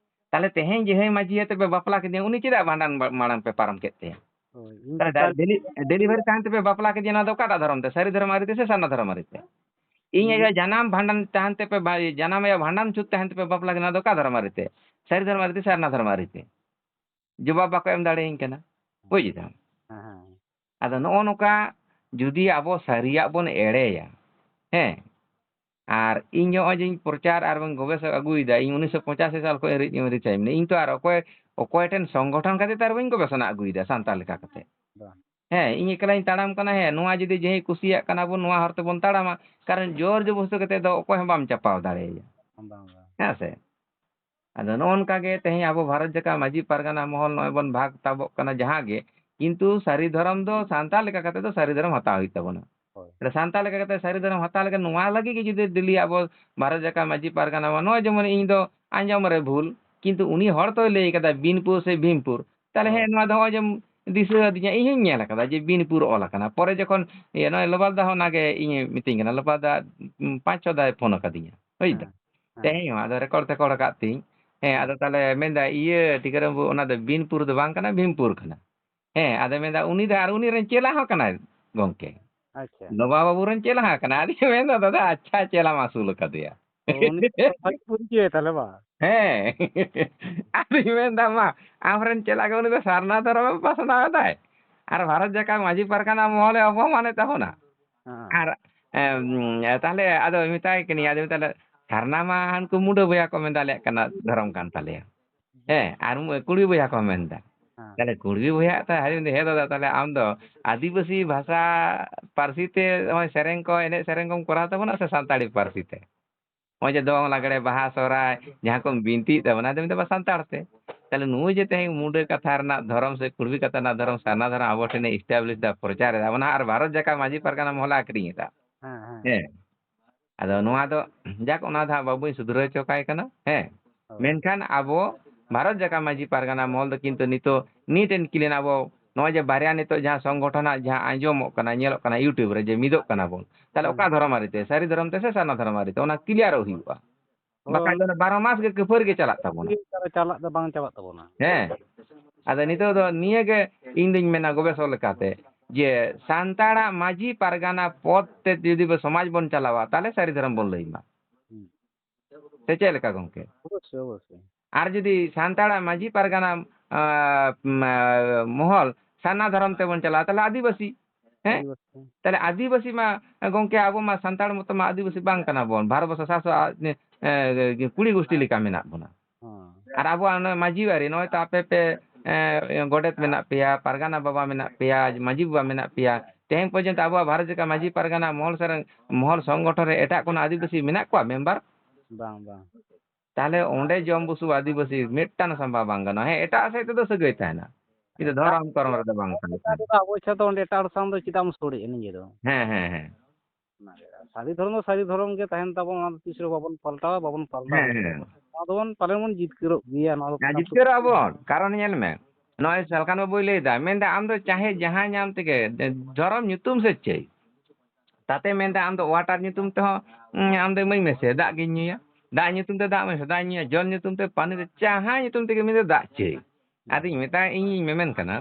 ᱛᱟᱦᱞᱮ ᱛᱮᱦᱮᱧ ᱡᱟᱦᱟᱸᱭ ᱢᱟᱹᱡᱷᱤ ᱟᱛᱮ ᱯᱮ ᱵᱟᱯᱞᱟ ᱠᱮᱫᱮᱭᱟ, ᱩᱱᱤ ᱪᱮᱫᱟᱜ ᱵᱷᱟᱸᱰᱟᱱ ᱵᱟ-, ᱢᱟᱲᱟᱝ ᱯᱮ ᱯᱟᱨᱚᱢ ᱠᱮᱫ ᱛᱟᱭᱟ? ᱦᱳᱭ, ᱤᱧ ᱛᱟᱦᱞᱮ ᱛᱟᱦᱞᱮ ᱰᱮᱞᱤ-, ᱰᱮᱞᱤᱵᱷᱟᱨᱤ ᱛᱟᱦᱮᱱ ᱛᱮᱯᱮ ᱵᱟᱯᱞᱟ ᱠᱮᱫᱮᱭᱟ, ᱱᱚᱣᱟ ᱫᱚ ᱚᱠᱟᱴᱟᱜ ᱫᱷᱚᱨᱚᱢ ᱛᱮ? ᱥᱟᱹᱨᱤ ᱫᱷᱚᱨᱚᱢ ᱟᱹᱨᱤ ᱛᱮ ᱥᱮ ᱥᱟᱨᱱᱟ ᱫᱷᱚᱨᱚᱢ ᱟᱹᱨᱤ ᱛᱮ? ᱤᱧ ᱟᱭᱳ ᱡᱟᱱᱟᱢ ᱵᱷᱟᱸᱰᱟᱱ ᱛᱟᱦᱮᱱ ᱛᱮᱯᱮ ᱵᱟ-, ᱡᱟᱱᱟᱢ ᱟᱭᱳ ᱵᱷᱟᱸᱰᱟᱱ ᱪᱷᱩᱛ ᱛᱟᱦᱮᱱ ᱛᱮᱯᱮ ᱵᱟᱯᱞᱟ ᱠᱮᱫᱮᱭᱟ, ᱱᱚᱣᱟ ᱫᱚ ᱚᱠᱟ ᱫᱷᱚᱨᱚᱢ ᱟᱹᱨᱤ ᱛᱮ? ᱥᱟᱹᱨᱤ ᱫᱷᱚᱨᱚᱢ ᱟᱹᱨᱤ ᱛᱮ ᱥᱮ ᱥᱟᱨᱱᱟ ᱫᱷᱚᱨᱚᱢ ᱟᱹᱨᱤ ᱛᱮ? ᱡᱚᱵᱟᱵ ᱵᱟᱠᱚ ᱮᱢ ᱫᱟᱲᱮᱭᱟᱹᱧ ᱠᱟᱱᱟ᱾ ᱵᱩᱡᱽ ᱫᱟᱢ? ᱦᱮᱸ, ᱦᱮᱸ᱾ ᱟᱫᱚ ᱱᱚᱜᱼᱚ ᱱᱚᱝᱠᱟ ᱡᱩᱫᱤ ᱟᱵᱚ ᱥᱟᱹᱨᱤᱭᱟᱜ ᱵᱚᱱ ᱮᱲᱮᱭᱟ, ᱦᱮᱸ, ᱟᱨ ᱤᱧ ᱱᱚᱜᱼᱚᱭ ᱡᱮᱧ ᱯᱨᱚᱪᱟᱨ ᱟᱨ ᱵᱟᱹᱧ ᱜᱚᱵᱮᱥᱚᱱᱟ ᱟᱹᱜᱩᱭᱮᱫᱟ, ᱤᱧ ᱩᱱᱤᱥᱥᱚ ᱯᱚᱸᱪᱟᱥᱤ ᱥᱟᱞ ᱠᱷᱚᱱ ᱨᱤᱡ ᱨᱤᱪᱟᱭ ᱢᱮᱱᱟᱹᱧ, ᱤᱧ ᱛᱚ ᱟᱨ ᱚᱠᱚᱭ, ᱚᱠᱚᱭ ᱴᱷᱮᱱ ᱥᱚᱝᱜᱚᱴᱷᱚᱱ ᱠᱟᱛᱮ ᱛᱚ ᱟᱨ ᱵᱟᱹᱧ ᱜᱚᱵᱮᱥᱚᱱᱟ ᱟᱹᱜᱩᱭᱮᱫᱟ ᱥᱟᱱᱛᱟᱲ ᱞᱮᱠᱟ ᱠᱟᱛᱮ᱾ ᱵᱟᱝ᱾ ᱦᱮᱸ, ᱤᱧ ᱮᱠᱞᱟᱧ ᱛᱟᱲᱟᱢ ᱠᱟᱱᱟ, ᱦᱮᱸ, ᱱᱚᱣᱟ ᱡᱩᱫᱤ ᱡᱟᱦᱟᱸᱭ ᱠᱩᱥᱤᱭᱟᱜ ᱠᱟᱱᱟ ᱵᱚᱱ, ᱱᱚᱣᱟ ᱦᱚᱨ ᱛᱮᱵᱚᱱ ᱛᱟᱲᱟᱢᱟ, ᱠᱟᱨᱚᱱ ᱡᱳᱨ ᱡᱚᱵᱚᱥᱛᱤ ᱠᱟᱛᱮ ᱫᱚ ᱚᱠᱚᱭ ᱦᱚᱸ ᱵᱟᱢ ᱪᱟᱯᱟᱣ ᱫᱟᱲᱮᱭᱟᱭᱟ᱾ ᱵᱟᱝ, ᱵᱟᱝ᱾ ᱦᱮᱸ ᱥᱮ? ᱟᱫᱚ ᱱᱚᱜᱼᱚ ᱱᱚᱝᱠᱟ ᱜᱮ ᱛᱮᱦᱮᱧ ᱟᱵᱚ ᱵᱷᱟᱨᱚᱛ ᱡᱟᱠᱟᱛ ᱢᱟᱹᱡᱷᱤ ᱯᱟᱨᱜᱟᱱᱟ ᱢᱚᱦᱚᱞ ᱱᱚᱜᱼᱚᱭ ᱵᱚᱱ ᱵᱷᱟᱜᱽ ᱛᱟᱵᱚᱜ ᱠᱟᱱᱟ ᱡᱟᱦᱟᱸ ᱜᱮ, ᱠᱤᱱᱛᱩ ᱥᱟᱹᱨᱤ ᱫᱷᱚᱨᱚᱢ ᱫᱚ ᱥᱟᱱᱛᱟᱲ ᱞᱮᱠᱟ ᱠᱟᱛᱮ ᱫᱚ ᱥᱟᱹᱨᱤ ᱫᱷᱚᱨᱚᱢ ᱦᱟᱛᱟᱣ ᱦᱩᱭᱩᱜ ᱛᱟᱵᱚᱱᱟ᱾ ᱛᱟᱦᱞᱮ ᱥᱟᱱᱛᱟᱲ ᱞᱮᱠᱟ ᱠᱟᱛᱮ ᱥᱟᱹᱨᱤ ᱫᱷᱚᱨᱚᱢ ᱦᱟᱛᱟᱣ ᱞᱮᱠᱟ ᱱᱚᱣᱟ ᱞᱟᱹᱜᱤᱫ ᱜᱮ ᱡᱩᱫᱤ ᱰᱮᱞᱤ ᱟᱵᱚ ᱵᱷᱟᱨᱚᱛ ᱡᱟᱠᱟᱛ ᱢᱟᱹᱡᱷᱤ ᱯᱟᱨᱜᱟᱱᱟ ᱵᱚᱱ, ᱱᱚᱜᱼᱚᱭ ᱡᱮᱢᱚᱱ ᱤᱧ ᱫᱚ ᱟᱸᱡᱚᱢ ᱨᱮ ᱵᱷᱩᱞ, ᱠᱤᱱᱛᱩ ᱩᱱᱤ ᱦᱚᱲ ᱛᱚᱭ ᱞᱟᱹᱭ ᱠᱟᱫᱟ ᱵᱤᱱᱯᱩᱨ ᱥᱮ ᱵᱷᱤᱢᱯᱩᱨ᱾ ᱛᱟᱦᱞᱮ ᱦᱮᱸ, ᱦᱳᱭ᱾ ᱱᱚᱣᱟ ᱫᱚ ᱱᱚᱜᱼᱚᱭ ᱡᱮᱢ ᱫᱤᱥᱟᱹ ᱟᱹᱫᱤᱧᱟ, ᱤᱧ ᱦᱚᱸᱧ ᱧᱮᱞ ᱠᱟᱫᱟ ᱡᱮ ᱵᱤᱱᱯᱩᱨ ᱚᱞ ᱟᱠᱟᱱᱟ᱾ ᱯᱚᱨᱮ ᱡᱚᱠᱷᱚᱱ ᱤᱭᱟᱹ ᱱᱚᱜᱼᱚᱭ ᱞᱚᱵᱟᱞ ᱫᱟ ᱦᱚᱸ ᱚᱱᱟᱜᱮ ᱤᱧᱮ ᱢᱤᱛᱟᱹᱧ ᱠᱟᱱᱟ, ᱞᱚᱵᱟᱞ ᱫᱟ, ᱩᱸ, ᱯᱟᱸᱪ ᱪᱷᱚ ᱫᱷᱟᱣ ᱯᱷᱳᱱ ᱟᱠᱟᱫᱤᱧᱟ, ᱵᱩᱡᱽ ᱫᱟ? ᱦᱮᱸ, ᱦᱮᱸ᱾ ᱛᱮᱦᱮᱧ ᱦᱚᱸ ᱟᱫᱚ ᱨᱮᱠᱚᱨᱰ ᱛᱮᱠᱚᱨᱰ ᱟᱠᱟᱫ ᱛᱤᱧ᱾ ᱦᱮᱸ, ᱦᱮᱸ᱾ ᱟᱫᱚ ᱛᱟᱦᱞᱮ ᱢᱮᱱᱫᱟ, "ᱤᱭᱟᱹ, ᱴᱤᱠᱟᱹᱨᱟᱢ ᱵᱟᱹᱵᱩ, ᱚᱱᱟ ᱫᱚ ᱵᱤᱱᱯᱩᱨ ᱫᱚ ᱵᱟᱝ ᱠᱟᱱᱟ, ᱵᱷᱤᱢᱯᱩᱨ ᱠᱟᱱᱟ᱾" ᱦᱮᱸ, ᱟᱫᱚ ᱢᱮᱱᱫᱟ, "ᱩᱱᱤ ᱫᱚ ᱟᱨ ᱩᱱᱤ ᱨᱮᱱ ᱪᱮᱞᱟ ᱦᱚᱸ ᱠᱟᱱᱟᱭ ᱜᱚᱝᱠᱮ᱾" ᱟᱪᱪᱷᱟ᱾ ᱞᱚᱵᱟ ᱵᱟᱹᱵᱩ ᱨᱮᱱ ᱪᱮᱞᱟ ᱦᱚᱸ ᱠᱟᱱᱟᱭ᱾ ᱟᱫᱚᱧ ᱢᱮᱱᱫᱟ, "ᱫᱟᱫᱟ, ᱟᱪᱪᱷᱟ ᱪᱮᱞᱟᱢ ᱟᱹᱥᱩᱞ ᱟᱠᱟᱫᱮᱭᱟ?" ᱚ, ᱩᱱᱤ ᱫᱚ ᱵᱷᱟᱜᱮ ᱯᱚᱨᱤᱪᱚᱭ ᱛᱟᱦᱞᱮ ᱵᱟ? ᱦᱮᱸ᱾ ᱟᱫᱚᱧ ᱢᱮᱱᱫᱟ, "ᱢᱟ, ᱟᱢᱨᱮᱱ ᱪᱮᱞᱟ ᱜᱮ ᱩᱱᱤ ᱫᱚ ᱥᱟᱨᱱᱟ ᱫᱷᱚᱨᱚᱢᱮ ᱯᱟᱥᱱᱟᱣ ᱮᱫᱟᱭ᱾ ᱟᱨ ᱵᱷᱟᱨᱚᱛ ᱡᱟᱠᱟᱛ ᱢᱟᱹᱡᱷᱤ ᱯᱟᱨᱜᱟᱱᱟ ᱢᱚᱦᱚᱞᱮ ᱚᱯᱚᱢᱟᱱᱮᱫ ᱛᱟᱵᱚᱱᱟ᱾" ᱦᱮᱸ᱾ ᱟᱨ, ᱮᱢ, ᱛᱟᱦᱞᱮ ᱟᱫᱚ ᱢᱮᱛᱟᱭ ᱠᱟᱹᱱᱟᱹᱧ, ᱟᱫᱚ ᱢᱮᱛᱟᱭ, "ᱥᱟᱨᱱᱟ ᱢᱟ ᱦᱟᱱᱠᱩ ᱢᱩᱰᱟᱹ ᱵᱚᱭᱦᱟ ᱠᱚ ᱢᱮᱱᱫᱟ ᱟᱞᱮᱭᱟᱜ ᱠᱟᱱᱟ, ᱫᱷᱚᱨᱚᱢ ᱠᱟᱱ ᱛᱟᱞᱮᱭᱟ᱾ ᱦᱮᱸ, ᱟᱨ ᱢᱩ-, ᱠᱩᱲᱤ ᱵᱚᱭᱦᱟ ᱠᱚ ᱢᱮᱱᱫᱟ᱾" ᱦᱮᱸ᱾ ᱛᱟᱦᱞᱮ ᱠᱩᱲᱵᱤ ᱵᱚᱭᱦᱟ ᱛᱟᱭ ᱦᱟᱭ ᱢᱮᱱᱫᱟ, "ᱦᱮᱸ ᱫᱟᱫᱟ, ᱛᱟᱦᱞᱮ ᱟᱢ ᱫᱚ ᱟᱹᱫᱤᱵᱟᱹᱥᱤ ᱵᱷᱟᱥᱟ ᱯᱟᱹᱨᱥᱤ ᱛᱮ ᱱᱚᱜᱼᱚᱭ ᱥᱮᱨᱮᱧ ᱠᱚ, ᱮᱱᱮᱡ ᱥᱮᱨᱮᱧ ᱠᱚᱢ ᱠᱚᱨᱟᱣ ᱛᱟᱵᱚᱱᱟ ᱥᱮ ᱥᱟᱱᱛᱟᱲᱤ ᱯᱟᱹᱨᱥᱤ ᱛᱮ? ᱱᱚᱜᱼᱚᱭ ᱡᱮ ᱫᱚᱝ, ᱞᱟᱜᱽᱲᱮ, ᱵᱟᱦᱟ, ᱥᱚᱦᱨᱟᱭ, ᱡᱟᱦᱟᱸ ᱠᱚᱢ ᱵᱤᱱᱛᱤᱭᱮᱫ ᱛᱟᱵᱚᱱᱟ, ᱟᱫᱚ ᱢᱮᱱᱫᱟ, 'ᱵᱟ, ᱥᱟᱱᱛᱟᱲ ᱛᱮ.'" ᱛᱟᱦᱞᱮ ᱱᱩᱭ ᱡᱮ ᱛᱮᱦᱮᱧ ᱢᱩᱰᱟᱹ ᱠᱟᱛᱷᱟ ᱨᱮᱱᱟᱜ ᱫᱷᱚᱨᱚᱢ ᱥᱮ ᱠᱩᱲᱵᱤ ᱠᱟᱛᱷᱟ ᱨᱮᱱᱟᱜ ᱫᱷᱚᱨᱚᱢ ᱥᱟᱨᱱᱟ ᱫᱷᱚᱨᱚᱢ ᱟᱵᱚ ᱴᱷᱮᱱᱮ establish ᱮᱫᱟ, ᱯᱨᱚᱪᱟᱨ ᱮᱫᱟ, ᱚᱱᱟ ᱟᱨ ᱵᱷᱟᱨᱚᱛ ᱡᱟᱠᱟᱛ ᱢᱟᱹᱡᱷᱤ ᱯᱟᱨᱜᱟᱱᱟ ᱢᱚᱦᱚᱞᱮ ᱟᱠᱷᱨᱤᱧ ᱮᱫᱟ᱾ ᱦᱮᱸ, ᱦᱮᱸ᱾ ᱦᱮᱸ᱾ ᱟᱫᱚ ᱱᱚᱣᱟ ᱫᱚ ᱡᱟᱠ, ᱚᱱᱟ ᱫᱚ ᱦᱟᱸᱜ ᱵᱟᱹᱵᱩᱧ ᱥᱩᱫᱷᱨᱟᱹᱣ ᱦᱚᱪᱚ ᱠᱟᱭ ᱠᱟᱱᱟ᱾ ᱦᱮᱸ᱾ ᱦᱳᱭ᱾ ᱢᱮᱱᱠᱷᱟᱱ ᱟᱵᱚ ᱵᱷᱟᱨᱚᱛ ᱡᱟᱠᱟᱛ ᱢᱟᱹᱡᱷᱤ ᱯᱟᱨᱜᱟᱱᱟ ᱢᱚᱦᱚᱞ ᱫᱚ ᱠᱤᱱᱛᱩ ᱱᱤᱛᱚᱜ neat and clean ᱟᱵᱚ ᱱᱚᱜᱼᱚᱭ ᱡᱮ ᱵᱟᱨᱭᱟ ᱱᱤᱛᱚᱜ ᱡᱟᱦᱟᱸ ᱥᱚᱝᱜᱚᱴᱷᱚᱱᱟᱜ ᱡᱟᱦᱟᱸ ᱟᱸᱡᱚᱢᱚᱜ ᱠᱟᱱᱟ, ᱧᱮᱞᱚᱜ ᱠᱟᱱᱟ YouTube ᱨᱮ ᱡᱮ ᱢᱤᱫᱚᱜ ᱠᱟᱱᱟ ᱵᱚᱱ, ᱛᱟᱦᱞᱮ ᱦᱩᱸ᱾ ᱚᱠᱟ ᱫᱷᱚᱨᱚᱢ ᱟᱹᱨᱤ ᱛᱮ, ᱥᱟᱹᱨᱤ ᱫᱷᱚᱨᱚᱢ ᱛᱮ ᱥᱮ ᱥᱟᱨᱱᱟ ᱫᱷᱚᱨᱚᱢ ᱟᱹᱨᱤ ᱛᱮ, ᱚᱱᱟ ᱠᱞᱤᱭᱟᱨᱚᱜ ᱦᱩᱭᱩᱜᱼᱟ᱾ ᱦᱳᱭ, ᱵᱟᱠᱷᱟᱡ ᱫᱚ ᱚᱱᱟ ᱚᱱᱟ ᱵᱟᱨᱚ ᱢᱟᱥ ᱜᱮ ᱠᱟᱹᱯᱷᱟᱹᱨᱤ ᱜᱮ ᱪᱟᱞᱟᱜ ᱛᱟᱵᱚᱱᱟ᱾ ᱠᱞᱤᱭᱟᱨ ᱪᱟᱞᱟᱜ ᱫᱚ ᱵᱟᱝ ᱪᱟᱵᱟᱜ ᱛᱟᱵᱚᱱᱟ᱾ ᱦᱮᱸ᱾ ᱟᱫᱚ ᱱᱤᱛᱚᱜ ᱫᱚ ᱱᱤᱭᱟᱹ ᱜᱮ ᱤᱧ ᱫᱩᱧ ᱢᱮᱱᱟ ᱜᱚᱵᱮᱥᱚᱠ ᱞᱮᱠᱟᱛᱮ, ᱡᱮ ᱥᱟᱱᱛᱟᱲᱟᱜ ᱢᱟᱹᱡᱷᱤ ᱯᱟᱨᱜᱟᱱᱟ ᱯᱚᱫᱽ ᱛᱮ ᱡᱩᱫᱤ ᱵᱚ ᱥᱚᱢᱟᱡᱽ ᱵᱚᱱ ᱪᱟᱞᱟᱣᱟ, ᱛᱟᱦᱞᱮ ᱥᱟᱹᱨᱤ ᱫᱷᱚᱨᱚᱢ ᱵᱚᱱ ᱞᱟᱹᱭ ᱢᱟ᱾ ᱦᱩᱸ᱾ ᱥᱮ ᱪᱮᱫ ᱞᱮᱠᱟ ᱜᱚᱝᱠᱮ? ᱚᱵᱚᱥᱥᱳᱭ, ᱚᱵᱚᱥᱥᱳᱭ᱾ ᱟᱨ ᱡᱩᱫᱤ ᱥᱟᱱᱛᱟᱲᱟᱜ ᱢᱟᱹᱡᱷᱤ ᱯᱟᱨᱜᱟᱱᱟ, ᱟ, ᱢᱟ-, ᱢᱚᱦᱚᱞ ᱥᱟᱨᱱᱟ ᱫᱷᱚᱨᱚᱢ ᱛᱮᱵᱚᱱ ᱪᱟᱞᱟᱜᱼᱟ, ᱛᱟᱦᱞᱮ ᱟᱹᱫᱤᱵᱟᱹᱥᱤ, ᱦᱮᱸ? ᱟᱹᱫᱤᱵᱟᱹᱥᱤ᱾ ᱛᱟᱦᱞᱮ ᱟᱹᱫᱤᱵᱟᱹᱥᱤ ᱢᱟ, ᱜᱚᱝᱠᱮ, ᱟᱵᱚ ᱢᱟ ᱥᱟᱱᱛᱟᱲ ᱢᱚᱛᱚ ᱢᱟ ᱟᱹᱫᱤᱵᱟᱹᱥᱤ ᱵᱟᱝ ᱠᱟᱱᱟ ᱵᱚᱱ᱾ ᱵᱷᱟᱨᱚᱛ ᱵᱚᱨᱥᱚ ᱥᱟᱛᱥᱚ, ᱟ, ᱮ, ᱠᱩᱲᱤ ᱜᱩᱥᱴᱤ ᱞᱮᱠᱟ ᱢᱮᱱᱟᱜ ᱵᱚᱱᱟ᱾ ᱦᱮᱸ᱾ ᱟᱨ ᱟᱵᱚᱣᱟᱜ ᱚᱱᱟ ᱢᱟᱹᱡᱷᱤ ᱟᱹᱨᱤ, ᱱᱚᱜᱼᱚᱭ ᱛᱚ ᱟᱯᱮ ᱯᱮ, ᱮ, ᱜᱚᱰᱮᱛ ᱢᱮᱱᱟᱜ ᱯᱮᱭᱟ, ᱯᱟᱨᱜᱟᱱᱟ ᱵᱟᱵᱟ ᱢᱮᱱᱟᱜ ᱯᱮᱭᱟ, ᱢᱟᱹᱡᱷᱤ ᱵᱟᱵᱟ ᱢᱮᱱᱟᱜ ᱯᱮᱭᱟ, ᱛᱮᱦᱮᱧ ᱯᱚᱨᱡᱚᱱᱛᱚ ᱟᱵᱚᱣᱟᱜ ᱵᱷᱟᱨᱚᱛ ᱡᱟᱠᱟᱛ ᱢᱟᱹᱡᱷᱤ ᱯᱟᱨᱜᱟᱱᱟ ᱢᱚᱦᱚᱞ ᱥᱮ ᱨᱮᱱ, ᱢᱚᱦᱚᱞ ᱥᱚᱝᱜᱚᱴᱷᱚᱱ ᱨᱮ ᱮᱴᱟᱜ ᱠᱳᱱᱳ ᱟᱹᱫᱤᱵᱟᱹᱥᱤ ᱢᱮᱱᱟᱜ ᱠᱚᱣᱟ ᱢᱮᱢᱵᱟᱨ? ᱵᱟᱝ, ᱵᱟᱝ᱾ ᱛᱟᱦᱞᱮ ᱚᱸᱰᱮ ᱡᱚᱢ ᱵᱩᱥᱩᱵ ᱟᱹᱫᱤᱵᱟᱹᱥᱤ ᱢᱤᱫᱴᱟᱝ ᱥᱟᱢᱵᱟᱣ ᱵᱟᱝ ᱜᱟᱱᱚᱜᱼᱟ᱾ ᱦᱮᱸ, ᱮᱴᱟᱜ ᱥᱮᱫ ᱛᱮᱫᱚ ᱥᱟᱹᱜᱟᱹᱭ ᱛᱟᱦᱮᱱᱟ᱾ ᱠᱤᱱᱛᱩ ᱫᱷᱚᱨᱚᱢ ᱠᱚᱨᱚᱢ ᱨᱮᱫᱚ ᱵᱟᱝ ᱠᱟᱱᱟ᱾ ᱟᱵᱚ ᱪᱷᱟᱛᱟ ᱚᱸᱰᱮ ᱮᱴᱟᱜ ᱦᱚᱲ ᱥᱟᱶ ᱫᱚ ᱪᱮᱫᱟᱜ ᱮᱢ ᱥᱩᱲᱮᱜᱼᱟ ᱱᱤᱡᱮ ᱫᱚ? ᱦᱮᱸ, ᱦᱮᱸ, ᱦᱮᱸ᱾ ᱚᱱᱟ ᱜᱮ᱾ ᱥᱟᱹᱨᱤ ᱫᱷᱚᱨᱚᱢ ᱫᱚ ᱥᱟᱹᱨᱤ ᱫᱷᱚᱨᱚᱢ ᱜᱮ ᱛᱟᱦᱮᱱ ᱛᱟᱵᱚᱱ, ᱚᱱᱟ ᱫᱚ ᱛᱤᱥ ᱨᱮᱦᱚᱸ ᱵᱟᱵᱚᱱ ᱯᱟᱞᱴᱟᱣᱟ, ᱵᱟᱵᱚᱱ ᱯᱟᱞᱴᱟᱣ ᱦᱮᱸ, ᱦᱮᱸ᱾ ᱱᱚᱣᱟ ᱫᱚᱵᱚᱱ ᱯᱟᱞᱮᱱ ᱵᱚᱱ ᱡᱤᱛᱠᱟᱹᱨᱚᱜ ᱜᱮᱭᱟ, ᱱᱚᱣᱟ ᱫᱚ ᱦᱮᱸ, ᱠᱟᱛᱷᱟ ᱡᱤᱛᱠᱟᱹᱨᱚᱜ ᱟᱵᱚᱱ᱾ ᱠᱟᱨᱚᱱ ᱧᱮᱞ ᱢᱮ, ᱱᱚᱜᱼᱚᱭ ᱥᱟᱞᱠᱷᱟᱱ ᱵᱟᱵᱩᱭ ᱞᱟᱹᱭ ᱮᱫᱟ, ᱢᱮᱱᱫᱟ ᱟᱢ ᱫᱚ ᱪᱟᱦᱮ ᱡᱟᱦᱟᱸ ᱧᱟᱢ ᱛᱮᱜᱮ, ᱫᱮ-, ᱫᱷᱚᱨᱚᱢ ᱧᱩᱛᱩᱢ ᱥᱮ ᱪᱮᱫ? ᱛᱟᱛᱮ ᱢᱮᱱᱫᱟ ᱟᱢ ᱫᱚ water ᱧᱩᱛᱩᱢ ᱛᱮᱦᱚᱸ, ᱩᱸ, ᱟᱢ ᱫᱚ ᱤᱢᱟᱹᱧ ᱢᱮᱥᱮ, ᱫᱟᱜ ᱜᱤᱧ ᱧᱩᱭᱟ᱾ ᱫᱟᱜ ᱧᱩᱛᱩᱢ ᱛᱮ ᱫᱟᱜ ᱢᱮᱥᱮ, ᱫᱟᱜ ᱤᱧ ᱧᱩᱭᱟ᱾ ᱡᱚᱞ ᱧᱩᱛᱩᱢ ᱛᱮ ᱯᱟᱱᱤ ᱫᱚ, ᱡᱟᱦᱟᱸ ᱧᱩᱛᱩᱢ ᱛᱮᱜᱮ ᱢᱮᱱᱫᱟ ᱫᱟᱜ ᱪᱟᱹᱭ᱾ ᱟᱫᱚᱧ ᱢᱮᱛᱟᱭ, ᱤᱧᱤᱧ ᱢᱮᱢᱮᱱ ᱠᱟᱱᱟ,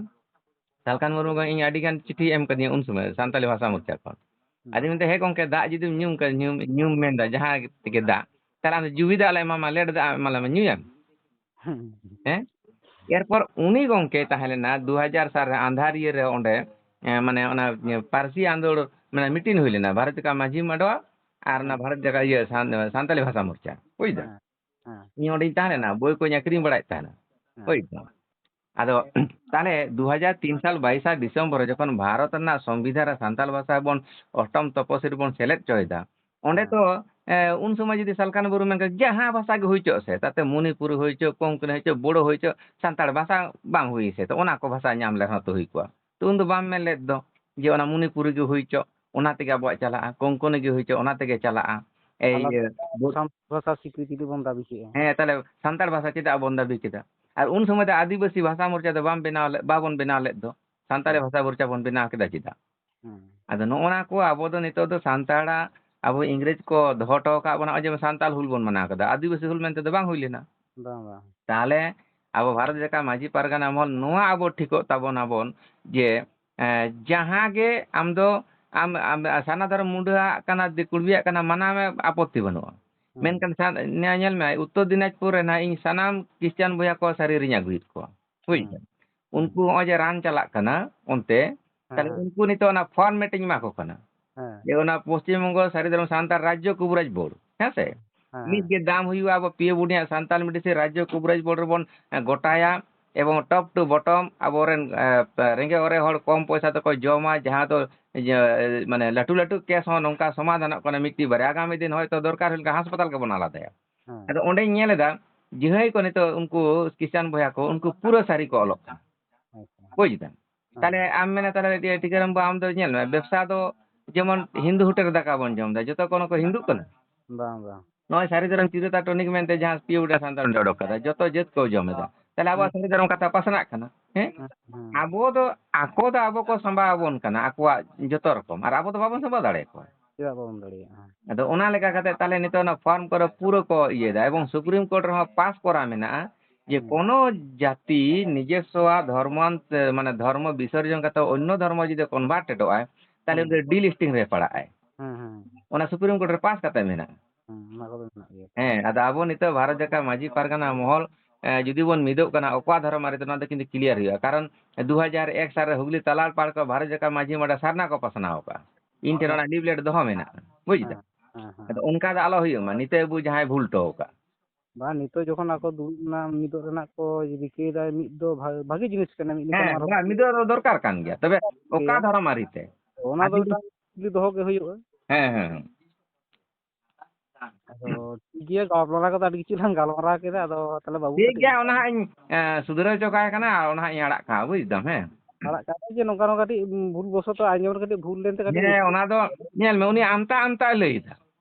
ᱥᱟᱞᱠᱷᱟᱱ ᱢᱩᱨᱢᱩ ᱜᱚ-, ᱤᱧ ᱟᱹᱰᱤ ᱜᱟᱱ ᱪᱤᱴᱷᱤ ᱮᱢ ᱠᱟᱫᱤᱧᱟ ᱩᱱ ᱥᱚᱢᱚᱭ ᱥᱟᱱᱛᱟᱞᱤ ᱵᱷᱟᱥᱟ ᱢᱳᱨᱪᱟ ᱠᱷᱚᱱ᱾ ᱦᱩᱸ᱾ ᱟᱫᱚᱧ ᱢᱮᱱᱫᱟ, "ᱦᱮᱸ ᱜᱚᱝᱠᱮ, ᱫᱟᱜ ᱡᱩᱫᱤᱢ ᱧᱩᱢ ᱠᱟ-, ᱧᱩᱢ, ᱧᱩᱢ ᱢᱮᱱᱫᱟ ᱡᱟᱦᱟᱸ ᱛᱮᱜᱮ ᱫᱟᱜ, ᱛᱟᱦᱞᱮ ᱟᱢ ᱫᱚ ᱡᱩᱣᱤ ᱫᱟᱜ ᱞᱮ ᱮᱢᱟᱢᱟ, ᱞᱮᱴ ᱫᱟᱜ ᱮᱢᱟᱞᱮᱢᱟ, ᱧᱩᱭᱟᱢ?" ᱦᱩᱸ᱾ ᱦᱮᱸ? ᱮᱨᱯᱚᱨ ᱩᱱᱤ ᱜᱚᱝᱠᱮᱭ ᱛᱟᱦᱮᱸ ᱞᱮᱱᱟ ᱫᱩ ᱦᱟᱡᱟᱨ ᱥᱟᱞ ᱨᱮ ᱟᱸᱫᱷᱟᱨᱤᱭᱟᱹ ᱨᱮ ᱚᱸᱰᱮ, ᱮ, ᱢᱟᱱᱮ ᱚᱱᱟ, ᱮ, ᱯᱟᱹᱨᱥᱤ ᱟᱸᱫᱳᱲ, ᱢᱟᱱᱮ meeting ᱦᱩᱭ ᱞᱮᱱᱟ ᱵᱷᱟᱨᱚᱛ ᱡᱟᱠᱟᱛ ᱢᱟᱹᱡᱷᱤ ᱢᱟᱰᱣᱟ ᱟᱨ ᱚᱱᱟ ᱦᱮᱸ᱾ ᱵᱷᱟᱨᱚᱛ ᱡᱟᱠᱟᱛ ᱤᱭᱟᱹ ᱥᱟᱱ-, ᱥᱟᱱᱛᱟᱞᱤ ᱵᱷᱟᱥᱟ ᱢᱳᱨᱪᱟ, ᱵᱩᱡ ᱫᱟᱢ? ᱦᱮᱸ, ᱦᱮᱸ᱾ ᱤᱧ ᱚᱸᱰᱮᱧ ᱛᱟᱦᱮᱸ ᱞᱮᱱᱟ, ᱵᱳᱭ ᱠᱚᱧ ᱟᱹᱠᱷᱨᱤᱧ ᱵᱟᱲᱟᱭᱮᱫ ᱛᱟᱦᱮᱱᱟ᱾ ᱦᱮᱸ᱾ ᱵᱩᱡ ᱫᱟᱢ? ᱟᱫᱚ ᱛᱟᱦᱞᱮ ᱫᱩ ᱦᱟᱡᱟᱨ ᱛᱤᱱ ᱥᱟᱞ ᱵᱟᱭᱤᱥᱟ ᱰᱤᱥᱮᱢᱵᱚᱨ ᱨᱮ ᱡᱚᱠᱷᱚᱱ ᱵᱷᱟᱨᱚᱛ ᱨᱮᱱᱟᱜ ᱥᱚᱝᱵᱤᱫᱷᱟᱱ ᱨᱮ ᱥᱟᱱᱛᱟᱞ ᱵᱷᱟᱥᱟ ᱵᱚᱱ ᱚᱥᱴᱚᱢ ᱛᱚᱯᱚᱥᱤᱞ ᱨᱮᱵᱚᱱ ᱥᱮᱞᱮᱫ ᱦᱚᱪᱚᱭᱮᱫᱟ, ᱚᱸᱰᱮ ᱦᱮᱸ᱾ ᱛᱚ, ᱮ, ᱩᱱ ᱥᱚᱢᱚᱭ ᱡᱩᱫᱤ ᱥᱟᱞᱠᱷᱟᱱ ᱵᱩᱨᱩ ᱢᱮᱱ ᱠᱮᱭᱟ, ᱡᱟᱦᱟᱸ ᱵᱷᱟᱥᱟ ᱜᱮ ᱦᱩᱭ ᱦᱚᱪᱚᱜ ᱥᱮ, ᱛᱟᱛᱮ ᱢᱚᱱᱤᱯᱩᱨᱤ ᱦᱩᱭ ᱦᱚᱪᱚ, ᱠᱳᱝᱠᱚᱱᱤ ᱦᱩᱭ ᱦᱚᱪᱚ, ᱵᱳᱲᱳ ᱦᱩᱭ ᱦᱚᱪᱚ, ᱥᱟᱱᱛᱟᱲ ᱵᱷᱟᱥᱟ ᱵᱟᱝ ᱦᱩᱭ ᱥᱮ, ᱛᱚ ᱚᱱᱟ ᱠᱚ ᱵᱷᱟᱥᱟ ᱧᱟᱢ ᱞᱮ ᱨᱮᱦᱚᱸ ᱛᱚ ᱦᱩᱭ ᱠᱚᱜᱼᱟ᱾ ᱛᱚ ᱩᱱ ᱫᱚ ᱵᱟᱢ ᱢᱮᱱ ᱞᱮᱫ ᱫᱚ ᱡᱮ ᱚᱱᱟ ᱢᱚᱱᱤᱯᱩᱨᱤ ᱜᱮ ᱦᱩᱭ ᱦᱚᱪᱚ, ᱚᱱᱟ ᱛᱮᱜᱮ ᱟᱵᱚᱣᱟᱜ ᱪᱟᱞᱟᱜᱼᱟ, ᱠᱳᱝᱠᱚᱱᱤ ᱜᱮ ᱦᱩᱭ ᱦᱚᱪᱚ, ᱚᱱᱟ ᱛᱮᱜᱮ ᱪᱟᱞᱟᱜᱼᱟ᱾ ᱮᱭ, ᱟᱞᱟᱫᱟ ᱤᱭᱟᱹ, ᱵᱳ-, ᱥᱟᱱᱛᱟᱲ ᱵᱷᱟᱥᱟ ᱥᱤᱠᱨᱤᱛᱤ ᱫᱚᱵᱚᱱ ᱫᱟᱹᱵᱤ ᱠᱮᱜᱼᱟ᱾ ᱦᱮᱸ, ᱛᱟᱦᱞᱮ ᱥᱟᱱᱛᱟᱲ ᱵᱷᱟᱥᱟ ᱪᱮᱫᱟᱜ ᱵᱚᱱ ᱫᱟᱹᱵᱤ ᱠᱮᱫᱟ? ᱟᱨ ᱩᱱ ᱥᱚᱢᱚᱭ ᱫᱚ ᱟᱹᱫᱤᱵᱟᱹᱥᱤ ᱵᱷᱟᱥᱟ ᱢᱳᱨᱪᱟ ᱫᱚ ᱵᱟᱢ ᱵᱮᱱᱟᱣ ᱞᱮᱫ, ᱵᱟᱵᱚᱱ ᱵᱮᱱᱟᱣ ᱞᱮᱫ ᱫᱚ᱾ ᱥᱟᱱᱛᱟᱲᱤ ᱦᱮᱸ᱾ ᱵᱷᱟᱥᱟ ᱢᱳᱨᱪᱟ ᱵᱚᱱ ᱵᱮᱱᱟᱣ ᱠᱮᱫᱟ ᱪᱮᱫᱟᱜ? ᱦᱮᱸ᱾ ᱟᱫᱚ ᱱᱚᱜᱼᱚ ᱱᱟ ᱠᱚ ᱟᱵᱚ ᱫᱚ ᱱᱤᱛᱚᱜ ᱫᱚ ᱥᱟᱱᱛᱟᱲᱟᱜ, ᱟᱵᱚ ᱤᱝᱨᱮᱡᱽ ᱠᱚ ᱫᱚᱦᱚ ᱦᱚᱴᱚ ᱟᱠᱟᱫ ᱵᱚᱱᱟ, ᱱᱚᱜᱼᱚᱭ ᱡᱮ ᱥᱟᱱᱛᱟᱲ ᱦᱩᱞ ᱵᱚᱱ ᱢᱟᱱᱟᱣ ᱠᱮᱫᱟ, ᱟᱹᱫᱤᱵᱟᱹᱥᱤ ᱦᱩᱞ ᱢᱮᱱᱛᱮ ᱫᱚ ᱵᱟᱝ ᱦᱩᱭ ᱞᱮᱱᱟ᱾ ᱵᱟᱝ, ᱵᱟᱝ᱾ ᱛᱟᱦᱞᱮ ᱟᱵᱚ ᱵᱷᱟᱨᱚᱛ ᱡᱟᱠᱟᱛ ᱢᱟᱹᱡᱷᱤ ᱯᱟᱨᱜᱟᱱᱟ ᱢᱚᱦᱚᱞ ᱱᱚᱣᱟ ᱟᱵᱚ ᱴᱷᱤᱠᱚᱜ ᱛᱟᱵᱚᱱ ᱟᱵᱚᱱ ᱡᱮ, ᱮᱸ, ᱡᱟᱦᱟᱸ ᱜᱮ ᱟᱢ ᱫᱚ, ᱟᱢ, ᱟᱢ, ᱥᱟᱨᱱᱟ ᱫᱷᱚᱨᱚᱢ ᱢᱩᱸᱰᱟᱹᱣᱟᱜ ᱠᱟᱱᱟ, ᱫᱤ-, ᱠᱩᱲᱵᱤᱭᱟᱜ ᱠᱟᱱᱟ, ᱢᱟᱱᱟᱣ ᱢᱮ, ᱟᱯᱚᱛᱛᱤ ᱵᱟᱹᱱᱩᱜᱼᱟ᱾ ᱦᱩᱸ᱾ ᱢᱮᱱᱠᱷᱟᱱ ᱥᱟ-, ᱱᱮ-, ᱧᱮᱞ ᱢᱮ, ᱩᱛᱛᱚᱨ ᱫᱤᱱᱟᱡᱽᱯᱩᱨ ᱨᱮ ᱱᱟᱦᱟᱜ ᱤᱧ ᱥᱟᱱᱟᱢ ᱠᱷᱨᱤᱥᱪᱟᱱ ᱵᱚᱭᱦᱟ ᱠᱚ ᱥᱟᱹᱨᱤ ᱨᱤᱧ ᱟᱹᱜᱩᱭᱮᱫ ᱠᱚᱣᱟ᱾ ᱦᱩᱭ ᱦᱩᱸ᱾ ᱠᱟᱱᱟ᱾ ᱦᱩᱸ᱾ ᱩᱱᱠᱩ ᱦᱚᱸᱜᱼᱚᱭ ᱡᱮ ᱨᱟᱱ ᱪᱟᱞᱟᱜ ᱠᱟᱱᱟ ᱚᱱᱛᱮ, ᱦᱮᱸ, ᱛᱟᱦᱞᱮ ᱦᱮᱸ᱾ ᱩᱱᱠᱩ ᱱᱤᱛᱚᱜ ᱚᱱᱟ format ᱤᱧ ᱮᱢᱟ ᱠᱚ ᱠᱟᱱᱟ᱾ ᱦᱮᱸ᱾ ᱡᱮ ᱚᱱᱟ ᱯᱚᱥᱪᱤᱢ ᱵᱚᱝᱜᱚ ᱥᱟᱹᱨᱤ ᱫᱷᱚᱨᱚᱢ ᱥᱟᱱᱛᱟᱲ ᱨᱟᱡᱽᱡᱚ ᱠᱚᱵᱤᱨᱟᱡᱽ ᱵᱳᱨᱰ, ᱦᱮᱸ ᱥᱮ? ᱦᱮᱸ, ᱢᱤᱫ ᱦᱮᱸ᱾ ᱜᱮ ᱫᱟᱢ ᱦᱩᱭᱩᱜᱼᱟ, ᱟᱵᱚ ᱯᱤ ᱳ ᱵᱩᱰᱤᱭᱟᱜ ᱥᱟᱱᱛᱟᱲ ᱢᱤᱰᱤᱥᱤ ᱨᱟᱡᱽᱡᱚ ᱠᱚᱵᱤᱨᱟᱡᱽ ᱵᱳᱨᱰ ᱨᱮᱵᱚᱱ, ᱮ, ᱜᱚᱴᱟᱭᱟ, ᱮᱵᱚᱝ top to bottom ᱟᱵᱚᱨᱮᱱ, ᱮ, ᱨᱮᱸᱜᱮᱡ ᱚᱨᱮᱡ ᱦᱚᱲ ᱠᱚᱢ ᱯᱚᱭᱥᱟ ᱛᱮᱠᱚ ᱡᱚᱢᱟ, ᱡᱟᱦᱟᱸ ᱫᱚ, ᱤᱭᱟᱹ, ᱢᱟᱱᱮ ᱞᱟᱹᱴᱩ ᱞᱟᱹᱴᱩ case ᱦᱚᱸ ᱱᱚᱝᱠᱟ ᱥᱚᱢᱟᱫᱷᱟᱱᱚᱜ ᱠᱟᱱᱟ ᱢᱤᱫᱴᱤᱡ ᱵᱟᱨᱭᱟ᱾ ᱟᱜᱟᱢᱤ ᱫᱤᱱ ᱦᱚᱭᱛᱳ ᱫᱚᱨᱠᱟᱨ ᱦᱩᱭ ᱞᱮᱱᱠᱷᱟᱱ ᱦᱟᱥᱯᱟᱛᱟᱞ ᱜᱮᱵᱚᱱ ᱟᱞᱟᱫᱟᱭᱟ᱾ ᱦᱮᱸ᱾ ᱟᱫᱚ ᱚᱸᱰᱮᱧ ᱧᱮᱞ ᱮᱫᱟ, ᱡᱟᱦᱟᱸᱭ ᱠᱚ ᱱᱤᱛᱚᱜ ᱩᱱᱠᱩ ᱠᱷᱨᱤᱥᱪᱟᱱ ᱵᱚᱭᱦᱟ ᱠᱚ, ᱩᱱᱠᱩ ᱯᱩᱨᱟᱹ ᱥᱟᱹᱨᱤ ᱠᱚ ᱚᱞᱚᱜ ᱠᱟᱱᱟ᱾ ᱟᱪᱪᱷᱟ᱾ ᱵᱩᱡᱽ ᱫᱟᱢ? ᱛᱟᱦᱞᱮ ᱟᱢ ᱢᱮᱱᱟ, ᱛᱟᱦᱞᱮ ᱴᱤᱠᱟᱹᱨᱟᱢ ᱵᱟᱵᱩ, ᱟᱢ ᱫᱚ ᱧᱮᱞ ᱢᱮ, ᱵᱮᱵᱽᱥᱟ ᱫᱚ ᱡᱮᱢᱚᱱ ᱦᱤᱱᱫᱩ ᱦᱳᱴᱮᱞ ᱨᱮ ᱫᱟᱠᱟ ᱵᱚᱱ ᱡᱚᱢ ᱮᱫᱟ, ᱡᱚᱛᱚ ᱠᱚ ᱱᱩᱠᱩ ᱦᱤᱱᱫᱩᱜ ᱠᱟᱱᱟ? ᱵᱟᱝ, ᱵᱟᱝ᱾ ᱱᱚᱜᱼᱚᱭ ᱥᱟᱹᱨᱤ ᱫᱷᱚᱨᱚᱢ ᱪᱤᱨᱚᱛᱟ ᱴᱚᱱᱤᱠ ᱢᱮᱱᱛᱮ ᱡᱟᱦᱟᱸ ᱯᱤᱭᱩᱰᱟ ᱥᱟᱱᱛᱟᱲ ᱚᱸᱰᱮ ᱚᱰᱚᱠ ᱠᱟᱫᱟ, ᱡᱚᱛᱚ ᱡᱟᱹᱛ ᱠᱚ ᱡᱚᱢ ᱮᱫᱟ᱾ ᱛᱟᱦᱞᱮ ᱟᱵᱚᱣᱟᱜ ᱦᱮᱸ᱾ ᱥᱟᱹᱨᱤ ᱫᱷᱚᱨᱚᱢ ᱠᱟᱛᱷᱟ ᱯᱟᱥᱱᱟᱜ ᱠᱟᱱᱟ, ᱦᱮᱸ? ᱦᱮᱸ, ᱦᱮᱸ᱾ ᱟᱵᱚ ᱫᱚ, ᱟᱠᱚ ᱫᱚ ᱟᱵᱚ ᱠᱚ ᱥᱟᱢᱵᱟᱣ ᱟᱵᱚᱱ ᱠᱟᱱᱟ, ᱟᱠᱚᱣᱟᱜ ᱡᱚᱛᱚ ᱨᱚᱠᱚᱢ, ᱟᱨ ᱟᱵᱚ ᱫᱚ ᱵᱟᱵᱚᱱ ᱥᱟᱢᱵᱟᱣ ᱫᱟᱲᱮᱭᱟᱠᱚᱣᱟ᱾ ᱪᱮᱫᱟᱜ ᱵᱟᱵᱚᱱ ᱫᱟᱲᱮᱭᱟᱜᱼᱟ? ᱟᱫᱚ ᱚᱱᱟ ᱞᱮᱠᱟ ᱠᱟᱛᱮ ᱛᱟᱦᱞᱮ ᱱᱤᱛᱚᱜ ᱚᱱᱟ ᱯᱷᱚᱨᱢ ᱠᱚᱨᱮ ᱯᱩᱨᱟᱹ ᱠᱚ ᱤᱭᱟᱹᱭᱮᱫᱟ, ᱮᱵᱚᱝ ᱥᱩᱯᱨᱤᱢ ᱠᱳᱨᱴ ᱨᱮᱦᱚᱸ ᱯᱟᱥ ᱠᱚᱨᱟᱣ ᱢᱮᱱᱟᱜᱼᱟ ᱡᱮ ᱦᱩᱸ᱾ ᱠᱳᱱᱳ ᱡᱟᱹᱛᱤ ᱱᱤᱡᱚᱥᱥᱚᱣᱟᱜ ᱫᱷᱚᱨᱢᱚ, ᱢᱟᱱᱮ ᱫᱷᱚᱨᱢᱚ ᱵᱤᱥᱚᱨᱡᱚᱱ ᱠᱟᱛᱮ ᱚᱱᱱᱚ ᱫᱷᱚᱨᱢᱚ ᱡᱩᱫᱤ ᱠᱚᱱᱵᱷᱟᱨᱴᱮᱰᱚᱜᱼᱟᱭ, ᱛᱟᱦᱞᱮ ᱦᱩᱸ᱾ ᱩᱱᱤ ᱫᱚ ᱰᱤᱞᱤᱥᱴᱤᱝ ᱨᱮ ᱯᱟᱲᱟᱜᱼᱟᱭ᱾ ᱦᱩᱸ, ᱦᱩᱸ᱾ ᱚᱱᱟ ᱥᱩᱯᱨᱤᱢ ᱠᱳᱨᱴ ᱨᱮ ᱯᱟᱥ ᱠᱟᱛᱮ ᱢᱮᱱᱟᱜᱼᱟ᱾ ᱦᱩᱸ, ᱚᱱᱟ ᱠᱚᱫᱚ ᱢᱮᱱᱟᱜ ᱜᱮᱭᱟ᱾ ᱦᱮᱸ, ᱟᱫᱚ ᱟᱵᱚ ᱱᱤᱛᱚᱜ ᱵᱷᱟᱨᱚᱛ ᱡᱟᱠᱟᱛ ᱢᱟᱹᱡᱷᱤ ᱯᱟᱨᱜᱟᱱᱟ ᱢᱚᱦᱚᱞ, ᱮ, ᱡᱩᱫᱤ ᱵᱚᱱ ᱢᱤᱫᱚᱜ ᱠᱟᱱᱟ, ᱚᱠᱟ ᱫᱷᱚᱨᱚᱢ ᱟᱹᱨᱤ ᱛᱮ, ᱱᱚᱣᱟ ᱫᱚ ᱠᱤᱱᱛᱩ ᱠᱞᱤᱭᱟᱨ ᱦᱩᱭᱩᱜᱼᱟ᱾ ᱠᱟᱨᱚᱱ ᱫᱩ ᱦᱟᱡᱟᱨ ᱮᱠ ᱥᱟᱞ ᱨᱮ ᱦᱩᱜᱽᱞᱤ ᱛᱟᱞᱟᱞ ᱯᱟᱲ ᱠᱚ ᱵᱷᱟᱨᱚᱛ ᱡᱟᱠᱟᱛ ᱢᱟᱹᱡᱷᱤ ᱢᱚᱦᱚᱞ ᱥᱟᱨᱱᱟ ᱠᱚ ᱯᱟᱥᱱᱟᱣ ᱟᱠᱟᱫᱼᱟ᱾ ᱤᱧ ᱴᱷᱮᱱ ᱦᱳᱭ᱾ ᱚᱱᱟ ᱞᱤᱯᱞᱮᱴ ᱫᱚᱦᱚ ᱢᱮᱱᱟᱜᱼᱟ, ᱵᱩᱡᱽ ᱦᱮᱸ, ᱫᱟᱢ? ᱦᱮᱸ, ᱦᱮᱸ᱾ ᱟᱫᱚ ᱚᱱᱠᱟ ᱫᱚ ᱟᱞᱚ ᱦᱩᱭᱩᱜ ᱢᱟ, ᱱᱤᱛᱚᱜ ᱟᱵᱚ ᱡᱟᱦᱟᱸᱭ ᱵᱷᱩᱞ ᱦᱚᱴᱚ ᱟᱠᱟᱫ᱾ ᱵᱟᱝ, ᱱᱤᱛᱚᱜ ᱡᱚᱠᱷᱚᱱ ᱟᱠᱚ ᱫᱩᱲᱩᱵ ᱨᱮᱱᱟᱜ, ᱢᱤᱫᱚᱜ ᱨᱮᱱᱟᱜ ᱠᱚ ᱨᱤᱠᱟᱹᱭᱮᱫᱟ, ᱢᱤᱫ ᱫᱚ ᱵᱷᱟ-, ᱵᱷᱟᱜᱤ ᱡᱤᱱᱤᱥ ᱠᱟᱱᱟ, ᱢᱤᱫ ᱞᱮᱠᱟᱱ ᱦᱮᱸ, ᱟᱨᱦᱚᱸ ᱵᱟᱝ, ᱢᱤᱫᱚᱜ ᱫᱚ ᱫᱚᱨᱠᱟᱨ ᱠᱟᱱ ᱜᱮᱭᱟ, ᱛᱚᱵᱮ ᱚᱠᱟ ᱜᱮᱭᱟ᱾ ᱫᱷᱚᱨᱚᱢ ᱟᱹᱨᱤ ᱛᱮ? ᱚᱱᱟ ᱫᱚ ᱟᱹᱰᱤ ᱢᱤᱫᱴᱟᱝ ᱠᱩᱠᱞᱤ ᱫᱚᱦᱚ ᱜᱮ ᱦᱩᱭᱩᱜᱼᱟ᱾ ᱦᱮᱸ, ᱦᱮᱸ, ᱦᱮᱸ᱾ ᱟᱫᱚ ᱴᱷᱤᱠ ᱜᱮᱭᱟ, ᱜᱟᱞᱢᱟᱨᱟᱣ ᱠᱟᱛᱮ ᱟᱹᱰᱤ ᱠᱤᱪᱷᱩ ᱞᱟᱝ ᱜᱟᱞᱢᱟᱨᱟᱣ ᱠᱮᱫᱟ, ᱟᱫᱚ ᱛᱟᱦᱞᱮ ᱵᱟᱹᱵᱩ ᱴᱷᱤᱠ ᱠᱟᱹᱴᱤᱡ ᱜᱮᱭᱟ, ᱚᱱᱟ ᱦᱟᱸᱜ ᱤᱧ, ᱮᱸ, ᱥᱩᱫᱷᱨᱟᱹᱣ ᱦᱚᱪᱚ ᱠᱟᱭ ᱠᱟᱱᱟ, ᱟᱨ ᱚᱱᱟ ᱦᱟᱸᱜ ᱤᱧ ᱟᱲᱟᱜ ᱠᱟᱜᱼᱟ, ᱵᱩᱡᱽ ᱫᱟᱢ, ᱦᱮᱸ? ᱟᱲᱟᱜ ᱠᱟᱜ ᱢᱮ ᱡᱮ ᱱᱚᱝᱠᱟ ᱱᱚᱝᱠᱟ ᱠᱟᱹᱴᱤᱡ ᱵᱷᱩᱞ ᱵᱚᱥᱚᱛᱚ ᱟᱸᱡᱚᱢ ᱨᱮ ᱠᱟᱹᱴᱤᱡ ᱵᱷᱩᱞ ᱞᱮᱱᱛᱮ ᱠᱟᱹᱴᱤᱡ ᱦᱮᱸ, ᱚᱱᱟ ᱫᱚ ᱧᱮᱞ ᱢᱮ, ᱩᱱᱤ ᱟᱢᱛᱟ ᱟᱢᱛᱟᱭ ᱞᱟᱹᱭ ᱮᱫᱟ᱾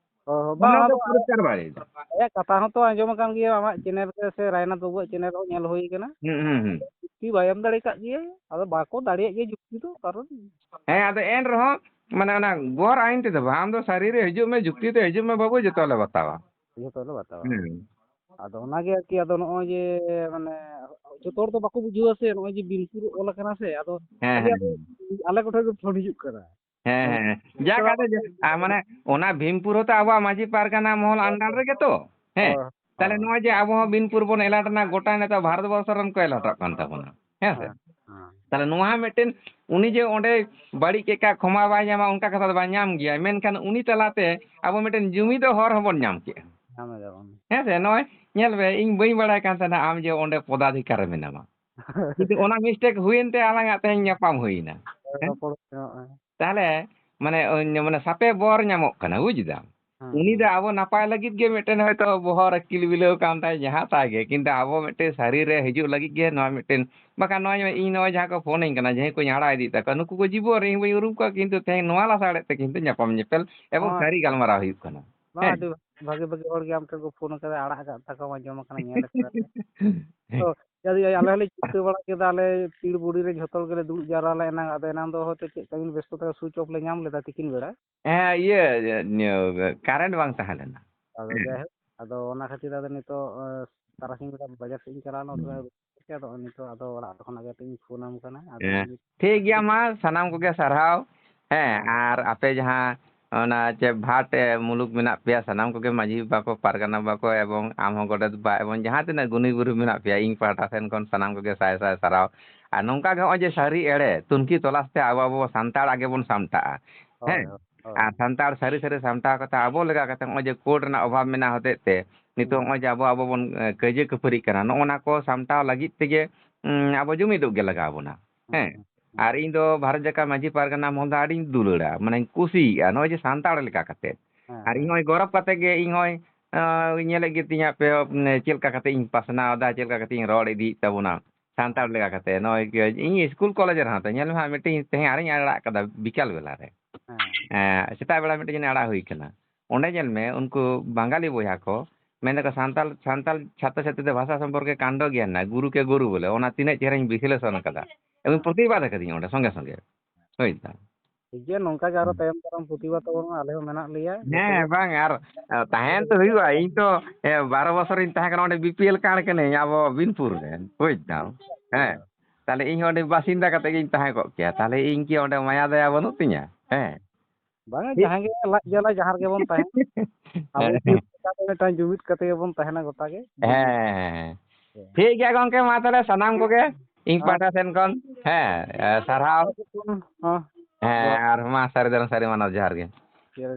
ᱦᱳᱭ, ᱦᱳᱭ, ᱵᱟᱝ, ᱚᱱᱟ ᱚᱱᱟ ᱫᱚ ᱫᱚ ᱯᱚᱨᱤᱥᱠᱟᱨ ᱵᱟᱭ ᱞᱟᱹᱭ ᱮᱫᱟ᱾ ᱟᱭᱟᱜ ᱠᱟᱛᱷᱟ ᱦᱚᱸᱛᱚ ᱟᱸᱡᱚᱢ ᱟᱠᱟᱱ ᱜᱮᱭᱟ, ᱟᱢᱟᱜ ᱪᱮᱱᱮᱞ ᱨᱮ ᱥᱮ ᱨᱟᱭᱱᱟᱛᱷ ᱵᱟᱹᱵᱩᱣᱟᱜ ᱪᱮᱱᱮᱞ ᱨᱮᱦᱚᱸ ᱧᱮᱞ ᱦᱩᱭ ᱠᱟᱱᱟ᱾ ᱦᱩᱸ, ᱦᱩᱸ, ᱦᱩᱸ᱾ ᱡᱩᱠᱛᱤ ᱵᱟᱭ ᱮᱢ ᱫᱟᱲᱮ ᱠᱟᱜ ᱜᱮᱭᱟ, ᱟᱫᱚ ᱵᱟᱠᱚ ᱫᱟᱲᱮᱭᱟᱜ ᱜᱮᱭᱟ ᱡᱩᱠᱛᱤ ᱫᱚ, ᱠᱟᱨᱚᱱ ᱦᱮᱸ, ᱟᱫᱚ ᱮᱱ ᱨᱮᱦᱚᱸ, ᱢᱟᱱᱮ, ᱚᱱᱟ ᱜᱚᱨ ᱟᱹᱭᱤᱱ ᱛᱮᱫᱚ ᱵᱟᱝ, ᱟᱢ ᱫᱚ ᱥᱟᱹᱨᱤ ᱨᱮ ᱦᱤᱡᱩᱜ ᱢᱮ, ᱡᱩᱠᱛᱤ ᱛᱮ ᱦᱤᱡᱩᱜ ᱢᱮ ᱵᱟᱹᱵᱩ, ᱡᱚᱛᱚ ᱞᱮ ᱵᱟᱛᱟᱣᱟ᱾ ᱡᱚᱛᱚ ᱞᱮ ᱵᱟᱛᱟᱣᱟ᱾ ᱦᱩᱸ᱾ ᱟᱫᱚ ᱚᱱᱟᱜᱮ ᱟᱨᱠᱤ, ᱟᱫᱚ ᱱᱚᱜᱼᱚᱭ ᱡᱮ, ᱢᱟᱱᱮ, ᱡᱚᱛᱚ ᱦᱚᱲ ᱫᱚ ᱵᱟᱠᱚ ᱵᱩᱡᱷᱟᱹᱣᱟ ᱥᱮ, ᱱᱚᱜᱼᱚᱭ ᱡᱮ ᱵᱤᱱᱯᱩᱨ ᱚᱞ ᱟᱠᱟᱱᱟ ᱥᱮ, ᱟᱫᱚ ᱦᱮᱸ, ᱠᱷᱟᱹᱞᱤ ᱦᱮᱸ, ᱟᱫᱚ ᱦᱮᱸ᱾ ᱟᱞᱮ ᱠᱚᱴᱷᱮᱱ ᱜᱮ ᱯᱷᱳᱱ ᱦᱤᱡᱩᱜ ᱠᱟᱱᱟ᱾ ᱦᱮᱸ, ᱦᱮᱸ, ᱦᱮᱸ᱾ ᱡᱟᱠ, ᱟᱫᱚ ᱡᱮ, ᱟ, ᱢᱟᱱᱮ, ᱚᱱᱟ ᱵᱷᱤᱢᱯᱩᱨ ᱦᱚᱸᱛᱚ ᱟᱵᱚᱣᱟᱜ ᱢᱟᱹᱡᱷᱤ ᱯᱟᱨᱜᱟᱱᱟ ᱢᱚᱦᱚᱞ under ᱨᱮᱜᱮ ᱛᱚ, ᱦᱮᱸ? ᱦᱳᱭ, ᱛᱟᱦᱞᱮ ᱦᱳᱭ᱾ ᱱᱚᱜᱼᱚᱭ ᱡᱮ ᱟᱵᱚ ᱦᱚᱸ ᱵᱤᱱᱯᱩᱨ ᱵᱚᱱ ᱮᱞᱟᱴ ᱮᱱᱟ, ᱜᱚᱴᱟ ᱱᱤᱛᱚᱜ ᱵᱷᱟᱨᱚᱛ ᱵᱚᱨᱥᱚ ᱨᱮᱱ ᱠᱚ ᱮᱞᱟᱴᱚᱜ ᱠᱟᱱ ᱛᱟᱵᱚᱱᱟ, ᱦᱮᱸ ᱥᱮ? ᱦᱮᱸ, ᱦᱮᱸ᱾ ᱛᱟᱦᱞᱮ ᱱᱚᱣᱟ ᱦᱚᱸ ᱢᱤᱫᱴᱮᱱ, ᱩᱱᱤ ᱡᱮ ᱚᱸᱰᱮ ᱵᱟᱹᱲᱤᱡ ᱠᱮᱫ ᱠᱷᱟᱱ ᱠᱷᱚᱢᱟ ᱵᱟᱭ ᱧᱟᱢᱟ, ᱚᱱᱠᱟ ᱠᱟᱛᱷᱟ ᱫᱚ ᱵᱟᱝ, ᱧᱟᱢ ᱜᱮᱭᱟᱭ, ᱢᱮᱱᱠᱷᱟᱱ ᱩᱱᱤ ᱛᱟᱞᱟᱛᱮ ᱟᱵᱚ ᱢᱤᱫᱴᱮᱱ ᱡᱩᱢᱤᱫᱚᱜ ᱦᱚᱨ ᱦᱚᱸᱵᱚᱱ ᱧᱟᱢ ᱠᱮᱜᱼᱟ᱾ ᱧᱟᱢ ᱮᱫᱟ ᱵᱚᱱ᱾ ᱦᱮᱸ ᱥᱮ? ᱱᱚᱜᱼᱚᱭ ᱧᱮᱞ ᱢᱮ, ᱤᱧ ᱵᱟᱹᱧ ᱵᱟᱲᱟᱭ ᱠᱟᱱ ᱛᱟᱦᱮᱱᱟ ᱟᱢ ᱡᱮ ᱚᱸᱰᱮ ᱯᱚᱫᱟᱫᱷᱤᱠᱟᱨ ᱨᱮ ᱢᱮᱱᱟᱢᱟ, ᱠᱤᱱᱛᱩ ᱚᱱᱟ mistake ᱦᱩᱭᱮᱱ ᱛᱮ ᱟᱞᱟᱝᱟᱜ ᱛᱮᱦᱮᱧ ᱧᱟᱯᱟᱢ ᱦᱩᱭᱱᱟ᱾ ᱦᱮᱸ? ᱨᱚᱯᱚᱲ ᱦᱩᱭᱩᱜᱼᱟ᱾ ᱛᱟᱦᱞᱮ, ᱢᱟᱱᱮ, ᱳᱭ, ᱢᱟᱱᱮ, ᱥᱟᱯᱮ ᱵᱚᱨ ᱧᱟᱢᱚᱜ ᱠᱟᱱᱟ, ᱵᱩᱡᱽ ᱫᱟᱢ? ᱦᱮᱸ, ᱩᱱᱤ ᱫᱚ ᱦᱮᱸ᱾ ᱟᱵᱚ ᱱᱟᱯᱟᱭ ᱞᱟᱹᱜᱤᱫ ᱜᱮ ᱢᱤᱫᱴᱮᱱ ᱦᱚᱭᱛᱳ ᱵᱚᱦᱚᱜ ᱨᱮ ᱠᱤᱞ ᱵᱤᱞᱟᱹᱣ ᱠᱟᱱ ᱛᱟᱭ, ᱡᱟᱦᱟᱸ ᱛᱟᱭ ᱜᱮ, ᱠᱤᱱᱛᱩ ᱟᱵᱚ ᱢᱤᱫᱴᱮᱱ ᱥᱟᱹᱨᱤ ᱨᱮ ᱦᱤᱡᱩᱜ ᱞᱟᱹᱜᱤᱫ ᱜᱮ ᱱᱚᱣᱟ ᱢᱤᱫᱴᱮᱱ, ᱵᱟᱠᱷᱟᱱ ᱱᱚᱜᱼᱚᱭ ᱤᱧ ᱱᱚᱜᱼᱚᱭ ᱡᱟᱦᱟᱸ ᱠᱚ ᱯᱷᱳᱱ ᱟᱹᱧ ᱠᱟᱱᱟ, ᱡᱟᱦᱟᱸᱭ ᱠᱚᱧ ᱟᱲᱟᱜ ᱤᱫᱤᱭᱮᱫ ᱛᱟᱠᱚᱣᱟ, ᱱᱩᱠᱩ ᱠᱚ ᱡᱤᱵᱚᱱ ᱨᱮ ᱤᱧ ᱵᱟᱹᱧ ᱩᱨᱩᱢ ᱠᱚᱣᱟ, ᱠᱤᱱᱛᱩ ᱛᱮᱦᱮᱧ ᱱᱚᱣᱟ ᱞᱟᱥᱟᱲᱦᱮᱫ ᱛᱮ ᱠᱤᱱᱛᱩ ᱧᱟᱯᱟᱢ ᱧᱮᱯᱮᱞ ᱮᱵᱚᱝ ᱱᱚᱣᱟ ᱥᱟᱹᱨᱤ ᱜᱟᱞᱢᱟᱨᱟᱣ ᱦᱩᱭᱩᱜ ᱠᱟᱱᱟ᱾ ᱱᱚᱣᱟ ᱦᱮᱸ᱾ ᱟᱹᱰᱤ ᱵᱷᱟᱜᱤ ᱵᱷᱟᱜᱤ ᱦᱚᱲ ᱜᱮ ᱟᱢ ᱴᱷᱮᱱ ᱠᱚ ᱯᱷᱳᱱ ᱠᱟᱫᱟ, ᱟᱲᱟᱜ ᱟᱠᱟᱫ ᱛᱟᱠᱚᱣᱟ, ᱟᱸᱡᱚᱢ ᱟᱠᱟᱱᱟ, ᱧᱮᱞ ᱟᱠᱟᱫᱟ᱾ ᱛᱚ, ᱡᱟᱫᱤ ᱟᱞᱮ ᱦᱚᱸᱞᱮ ᱪᱤᱱᱛᱟᱹ ᱵᱟᱲᱟ ᱠᱮᱫᱟ, ᱟᱞᱮ ᱯᱤᱲ ᱵᱩᱲᱤ ᱨᱮ ᱡᱷᱚᱛᱚ ᱜᱮᱞᱮ ᱫᱩᱲᱩᱵ ᱡᱟᱣᱨᱟ ᱞᱮᱱᱟ, ᱟᱫᱚ ᱮᱱᱟᱝ ᱫᱚ ᱦᱚᱭᱛᱳ ᱪᱮᱫ ᱠᱟᱹᱢᱤ ᱵᱮᱥᱛᱚᱛᱟ ᱥᱩᱭᱤᱪ ᱚᱯᱷ ᱞᱮ ᱧᱟᱢ ᱞᱮᱫᱟ ᱛᱤᱠᱤᱱ ᱵᱮᱲᱟ᱾ ᱦᱮᱸ, ᱤᱭᱟᱹ, ᱤᱭᱟᱹ, ᱠᱟᱨᱮᱱᱴ ᱵᱟᱝ ᱛᱟᱦᱮᱸ ᱞᱮᱱᱟ᱾ ᱟᱫᱚ ᱦᱮᱸ᱾ ᱡᱟᱭᱦᱳᱠ, ᱟᱫᱚ ᱚᱱᱟ ᱠᱷᱟᱹᱛᱤᱨ ᱟᱫᱚ ᱱᱤᱛᱚᱜ, ᱮ, ᱛᱟᱨᱟᱥᱤᱧ ᱵᱮᱲᱟ ᱵᱟᱡᱟᱨ ᱥᱮᱫ ᱤᱧ ᱪᱟᱞᱟᱣ ᱞᱮᱱᱟ, ᱦᱮᱸ᱾ ᱟᱫᱚ ᱱᱤᱛᱚᱜ ᱟᱫᱚ ᱚᱲᱟᱜ ᱠᱷᱚᱱᱟᱜ ᱜᱮ ᱤᱧ ᱯᱷᱳᱱ ᱟᱢ ᱠᱟᱱᱟ᱾ ᱟᱫᱚ ᱦᱮᱸ᱾ ᱱᱤᱛ ᱴᱷᱤᱠ ᱜᱮᱭᱟ, ᱢᱟ ᱥᱟᱱᱟᱢ ᱠᱚᱜᱮ ᱥᱟᱨᱦᱟᱣ᱾ ᱦᱮᱸ, ᱦᱮᱸ᱾ ᱟᱨ ᱟᱯᱮ ᱡᱟᱦᱟᱸ ᱚᱱᱟ ᱪᱮ ᱵᱷᱟᱴ, ᱮ, ᱢᱩᱞᱩᱠ ᱢᱮᱱᱟᱜ ᱯᱮᱭᱟ, ᱥᱟᱱᱟᱢ ᱠᱚᱜᱮ ᱢᱟᱹᱡᱷᱤ ᱵᱟᱵᱟ ᱠᱚ, ᱯᱟᱨᱜᱟᱱᱟ ᱵᱟᱵᱟ ᱠᱚ, ᱮᱵᱚᱝ ᱟᱢ ᱦᱚᱸ ᱜᱚᱰᱮᱛ ᱵᱟ, ᱮᱵᱚᱝ ᱡᱟᱦᱟᱸ ᱛᱤᱱᱟᱹᱜ ᱜᱩᱱᱤ ᱜᱩᱨᱩ ᱢᱮᱱᱟᱜ ᱯᱮᱭᱟ, ᱤᱧ ᱯᱟᱦᱴᱟ ᱥᱮᱱ ᱠᱷᱚᱱ ᱥᱟᱱᱟᱢ ᱠᱚᱜᱮ ᱥᱟᱭ ᱥᱟᱭ ᱥᱟᱨᱦᱟᱣ᱾ ᱟᱨ ᱱᱚᱝᱠᱟ ᱜᱮ ᱱᱚᱜᱼᱚᱭ ᱡᱮ ᱥᱟᱹᱨᱤ ᱮᱲᱮ ᱛᱩᱱᱠᱷᱤ ᱛᱚᱞᱟᱥ ᱛᱮ ᱟᱵᱚ, ᱟᱵᱚ ᱥᱟᱱᱛᱟᱲ ᱟᱜᱮ ᱵᱚᱱ ᱥᱟᱢᱴᱟᱜᱼᱟ᱾ ᱦᱳᱭ, ᱦᱮᱸ? ᱦᱳᱭ, ᱦᱳᱭ᱾ ᱟᱨ ᱥᱟᱱᱛᱟᱲ ᱥᱟᱹᱨᱤ ᱥᱟᱹᱨᱤ ᱥᱟᱢᱴᱟᱣ ᱠᱟᱛᱮ ᱟᱵᱚ ᱞᱮᱠᱟ ᱠᱟᱛᱮ ᱱᱚᱜᱼᱚᱭ ᱡᱮ ᱠᱳᱰ ᱨᱮᱱᱟᱜ ᱚᱵᱷᱟᱵᱽ ᱢᱮᱱᱟᱜ ᱦᱚᱛᱮᱡ ᱛᱮ ᱱᱤᱛᱚᱜ ᱦᱩᱸ᱾ ᱱᱚᱜᱼᱚᱭ ᱡᱮ ᱟᱵᱚ, ᱟᱵᱚ ᱵᱚᱱ, ᱮ, ᱠᱟᱹᱭᱡᱟᱹ ᱠᱷᱟᱹᱯᱟᱹᱨᱤᱜ ᱠᱟᱱᱟ, ᱱᱚᱜᱼᱚ ᱱᱟ ᱠᱚ ᱥᱟᱢᱴᱟᱣ ᱞᱟᱹᱜᱤᱫ ᱛᱮᱜᱮ, ᱩᱸ, ᱟᱵᱚ ᱡᱩᱢᱤᱫᱚᱜ ᱜᱮ ᱞᱟᱜᱟᱣ ᱵᱚᱱᱟ᱾ ᱦᱩᱸ, ᱦᱮᱸ? ᱦᱩᱸ, ᱦᱩᱸ᱾ ᱟᱨ ᱤᱧ ᱫᱚ ᱵᱷᱟᱨᱚᱛ ᱡᱟᱠᱟᱛ ᱢᱟᱹᱡᱷᱤ ᱯᱟᱨᱜᱟᱱᱟ ᱢᱚᱦᱚᱞ ᱫᱚ ᱟᱹᱰᱤᱧ ᱫᱩᱞᱟᱹᱲᱟ, ᱢᱟᱱᱮᱧ ᱠᱩᱥᱤᱭᱟᱜᱼᱟ ᱱᱚᱜᱼᱚᱭ ᱡᱮ ᱥᱟᱱᱛᱟᱲ ᱞᱮᱠᱟ ᱠᱟᱛᱮ᱾ ᱦᱮᱸ, ᱟᱨ ᱤᱧ ᱦᱮᱸ᱾ ᱱᱚᱜᱼᱚᱭ ᱜᱚᱨᱚᱵᱽ ᱠᱟᱛᱮ ᱜᱮ ᱤᱧ ᱱᱚᱜᱼᱚᱭ, ᱟᱸ, ᱧᱮᱞᱮᱫ ᱜᱮ ᱛᱤᱧᱟ ᱯᱮ, ᱩᱸ, ᱪᱮᱫ ᱞᱮᱠᱟ ᱠᱟᱛᱮ ᱤᱧ ᱯᱟᱥᱱᱟᱣ ᱮᱫᱟ, ᱪᱮᱫ ᱞᱮᱠᱟ ᱠᱟᱛᱮ ᱤᱧ ᱨᱚᱲ ᱤᱫᱤᱭᱮᱫ ᱛᱟᱵᱚᱱᱟ ᱥᱟᱱᱛᱟᱲ ᱞᱮᱠᱟ ᱠᱟᱛᱮ᱾ ᱱᱚᱜᱼᱚᱭ ᱡᱮ ᱤᱧ ᱥᱠᱩᱞ ᱠᱚᱞᱮᱡᱽ ᱨᱮᱦᱚᱸ ᱛᱚ ᱧᱮᱞ ᱢᱮ ᱦᱟᱸᱜ ᱢᱤᱫᱴᱮᱱ ᱛᱮᱦᱮᱧ ᱟᱨᱤᱧ ᱟᱲᱟᱜ ᱠᱟᱫᱟ ᱵᱤᱠᱟᱞ ᱵᱮᱞᱟ ᱨᱮ᱾ ᱦᱮᱸ᱾ ᱮᱸ, ᱥᱮᱛᱟᱜ ᱵᱮᱲᱟ ᱢᱤᱫᱴᱮᱱ ᱡᱟᱹᱱᱤᱡ ᱟᱲᱟᱜ ᱦᱩᱭ ᱠᱟᱱᱟ᱾ ᱚᱸᱰᱮ ᱧᱮᱞ ᱢᱮ ᱩᱱᱠᱩ ᱵᱟᱝᱜᱟᱞᱤ ᱵᱚᱭᱦᱟ ᱠᱚ ᱢᱮᱱ ᱫᱟᱠᱚ ᱥᱟᱱᱛᱟᱞ, ᱥᱟᱱᱛᱟᱞ ᱪᱷᱟᱛᱨᱚ ᱪᱷᱟᱛᱨᱤ ᱫᱚ ᱵᱷᱟᱥᱟ ᱥᱚᱢᱯᱚᱨᱠᱮ ᱠᱟᱱᱰᱚ ᱜᱮᱭᱟᱱ ᱱᱟᱭ, ᱜᱩᱨᱩ ᱠᱮ ᱜᱩᱨᱩ ᱵᱚᱞᱮ, ᱚᱱᱟ ᱛᱤᱱᱟᱹᱜ ᱪᱮᱦᱨᱟᱧ ᱵᱤᱥᱞᱮᱥᱚᱱ ᱠᱟᱫᱟ᱾ ᱮᱵᱚᱝ ᱯᱨᱚᱛᱤᱵᱟᱫ ᱠᱟᱹᱫᱤᱧ ᱚᱸᱰᱮ ᱥᱚᱸᱜᱮ ᱥᱚᱸᱜᱮ᱾ ᱦᱳᱭ ᱛᱚ᱾ ᱴᱷᱤᱠ ᱜᱮᱭᱟ, ᱱᱚᱝᱠᱟ ᱜᱮ ᱟᱨᱚ ᱦᱩᱸ᱾ ᱛᱟᱭᱚᱢ ᱫᱟᱨᱟᱢ ᱯᱨᱚᱛᱤᱵᱟᱫ ᱛᱟᱵᱚᱱ ᱢᱟ, ᱟᱞᱮ ᱦᱚᱸ ᱢᱮᱱᱟᱜ ᱞᱮᱭᱟ, ᱡᱚᱛᱚ ᱦᱮᱸ, ᱜᱮ᱾ ᱵᱟᱝ, ᱟᱨ, ᱟ, ᱛᱟᱦᱮᱸᱱ ᱛᱚ ᱦᱩᱭᱩᱜᱼᱟ᱾ ᱤᱧ ᱛᱚ, ᱮ, ᱵᱟᱨᱚ ᱵᱚᱪᱷᱚᱨᱤᱧ ᱛᱟᱦᱮᱸ ᱠᱟᱱᱟ ᱚᱸᱰᱮ, ᱵᱤ ᱯᱤ ᱮᱞ ᱠᱟᱨᱰ ᱠᱟᱹᱱᱟᱹᱧ ᱟᱵᱚ ᱵᱤᱱᱯᱩᱨ ᱨᱮᱱ, ᱵᱩᱡᱽ ᱫᱟᱢ᱾ ᱦᱮᱸ᱾ ᱛᱟᱦᱞᱮ ᱤᱧ ᱦᱚᱸ ᱚᱸᱰᱮ ᱵᱟᱥᱤᱱᱫᱟ ᱠᱟᱛᱮ ᱜᱤᱧ ᱛᱟᱦᱮᱸ ᱠᱚᱜ ᱠᱮᱭᱟ᱾ ᱛᱟᱦᱞᱮ ᱤᱧ ᱠᱤ ᱚᱸᱰᱮ ᱢᱟᱭᱟ ᱫᱟᱭᱟ ᱵᱟᱹᱱᱩᱜ ᱛᱤᱧᱟ? ᱦᱮᱸ᱾ ᱵᱟᱝᱟ, ᱴᱷᱤᱠ᱾ ᱡᱟᱦᱟᱸ ᱜᱮ ᱞᱟᱡ ᱡᱟᱞᱟ, ᱡᱟᱦᱟᱸ ᱨᱮᱜᱮ ᱵᱚᱱ ᱛᱟᱦᱮᱸᱱ, ᱟᱵᱚ ᱦᱮᱸ᱾ ᱢᱤᱫᱴᱟᱝ ᱡᱩᱢᱤᱫ ᱠᱟᱛᱮ ᱜᱮᱵᱚᱱ ᱛᱟᱦᱮᱸᱱᱟ ᱜᱚᱴᱟ ᱜᱮ᱾ ᱦᱮᱸ, ᱦᱮᱸ, ᱦᱮᱸ᱾ ᱦᱮᱸ᱾ ᱴᱷᱤᱠ ᱜᱮᱭᱟ ᱜᱚᱝᱠᱮ, ᱢᱟ ᱛᱟᱦᱞᱮ ᱥᱟᱱᱟᱢ ᱠᱚᱜᱮ ᱤᱧ ᱦᱮᱸ᱾ ᱯᱟᱦᱴᱟ ᱥᱮᱱ ᱠᱷᱚᱱ, ᱦᱮᱸ, ᱮ, ᱥᱟᱨᱦᱟᱣ᱾ ᱦᱮᱸ᱾ ᱦᱮᱸ, ᱡᱚᱦᱟᱨ᱾ ᱟᱨ ᱢᱟ ᱥᱟᱹᱨᱤ ᱫᱷᱚᱨᱚᱢ ᱥᱟᱹᱨᱤ ᱢᱟᱱᱟᱣ, ᱡᱚᱦᱟᱨ ᱜᱮ᱾ ᱴᱷᱤᱠ ᱟᱪᱷᱮ᱾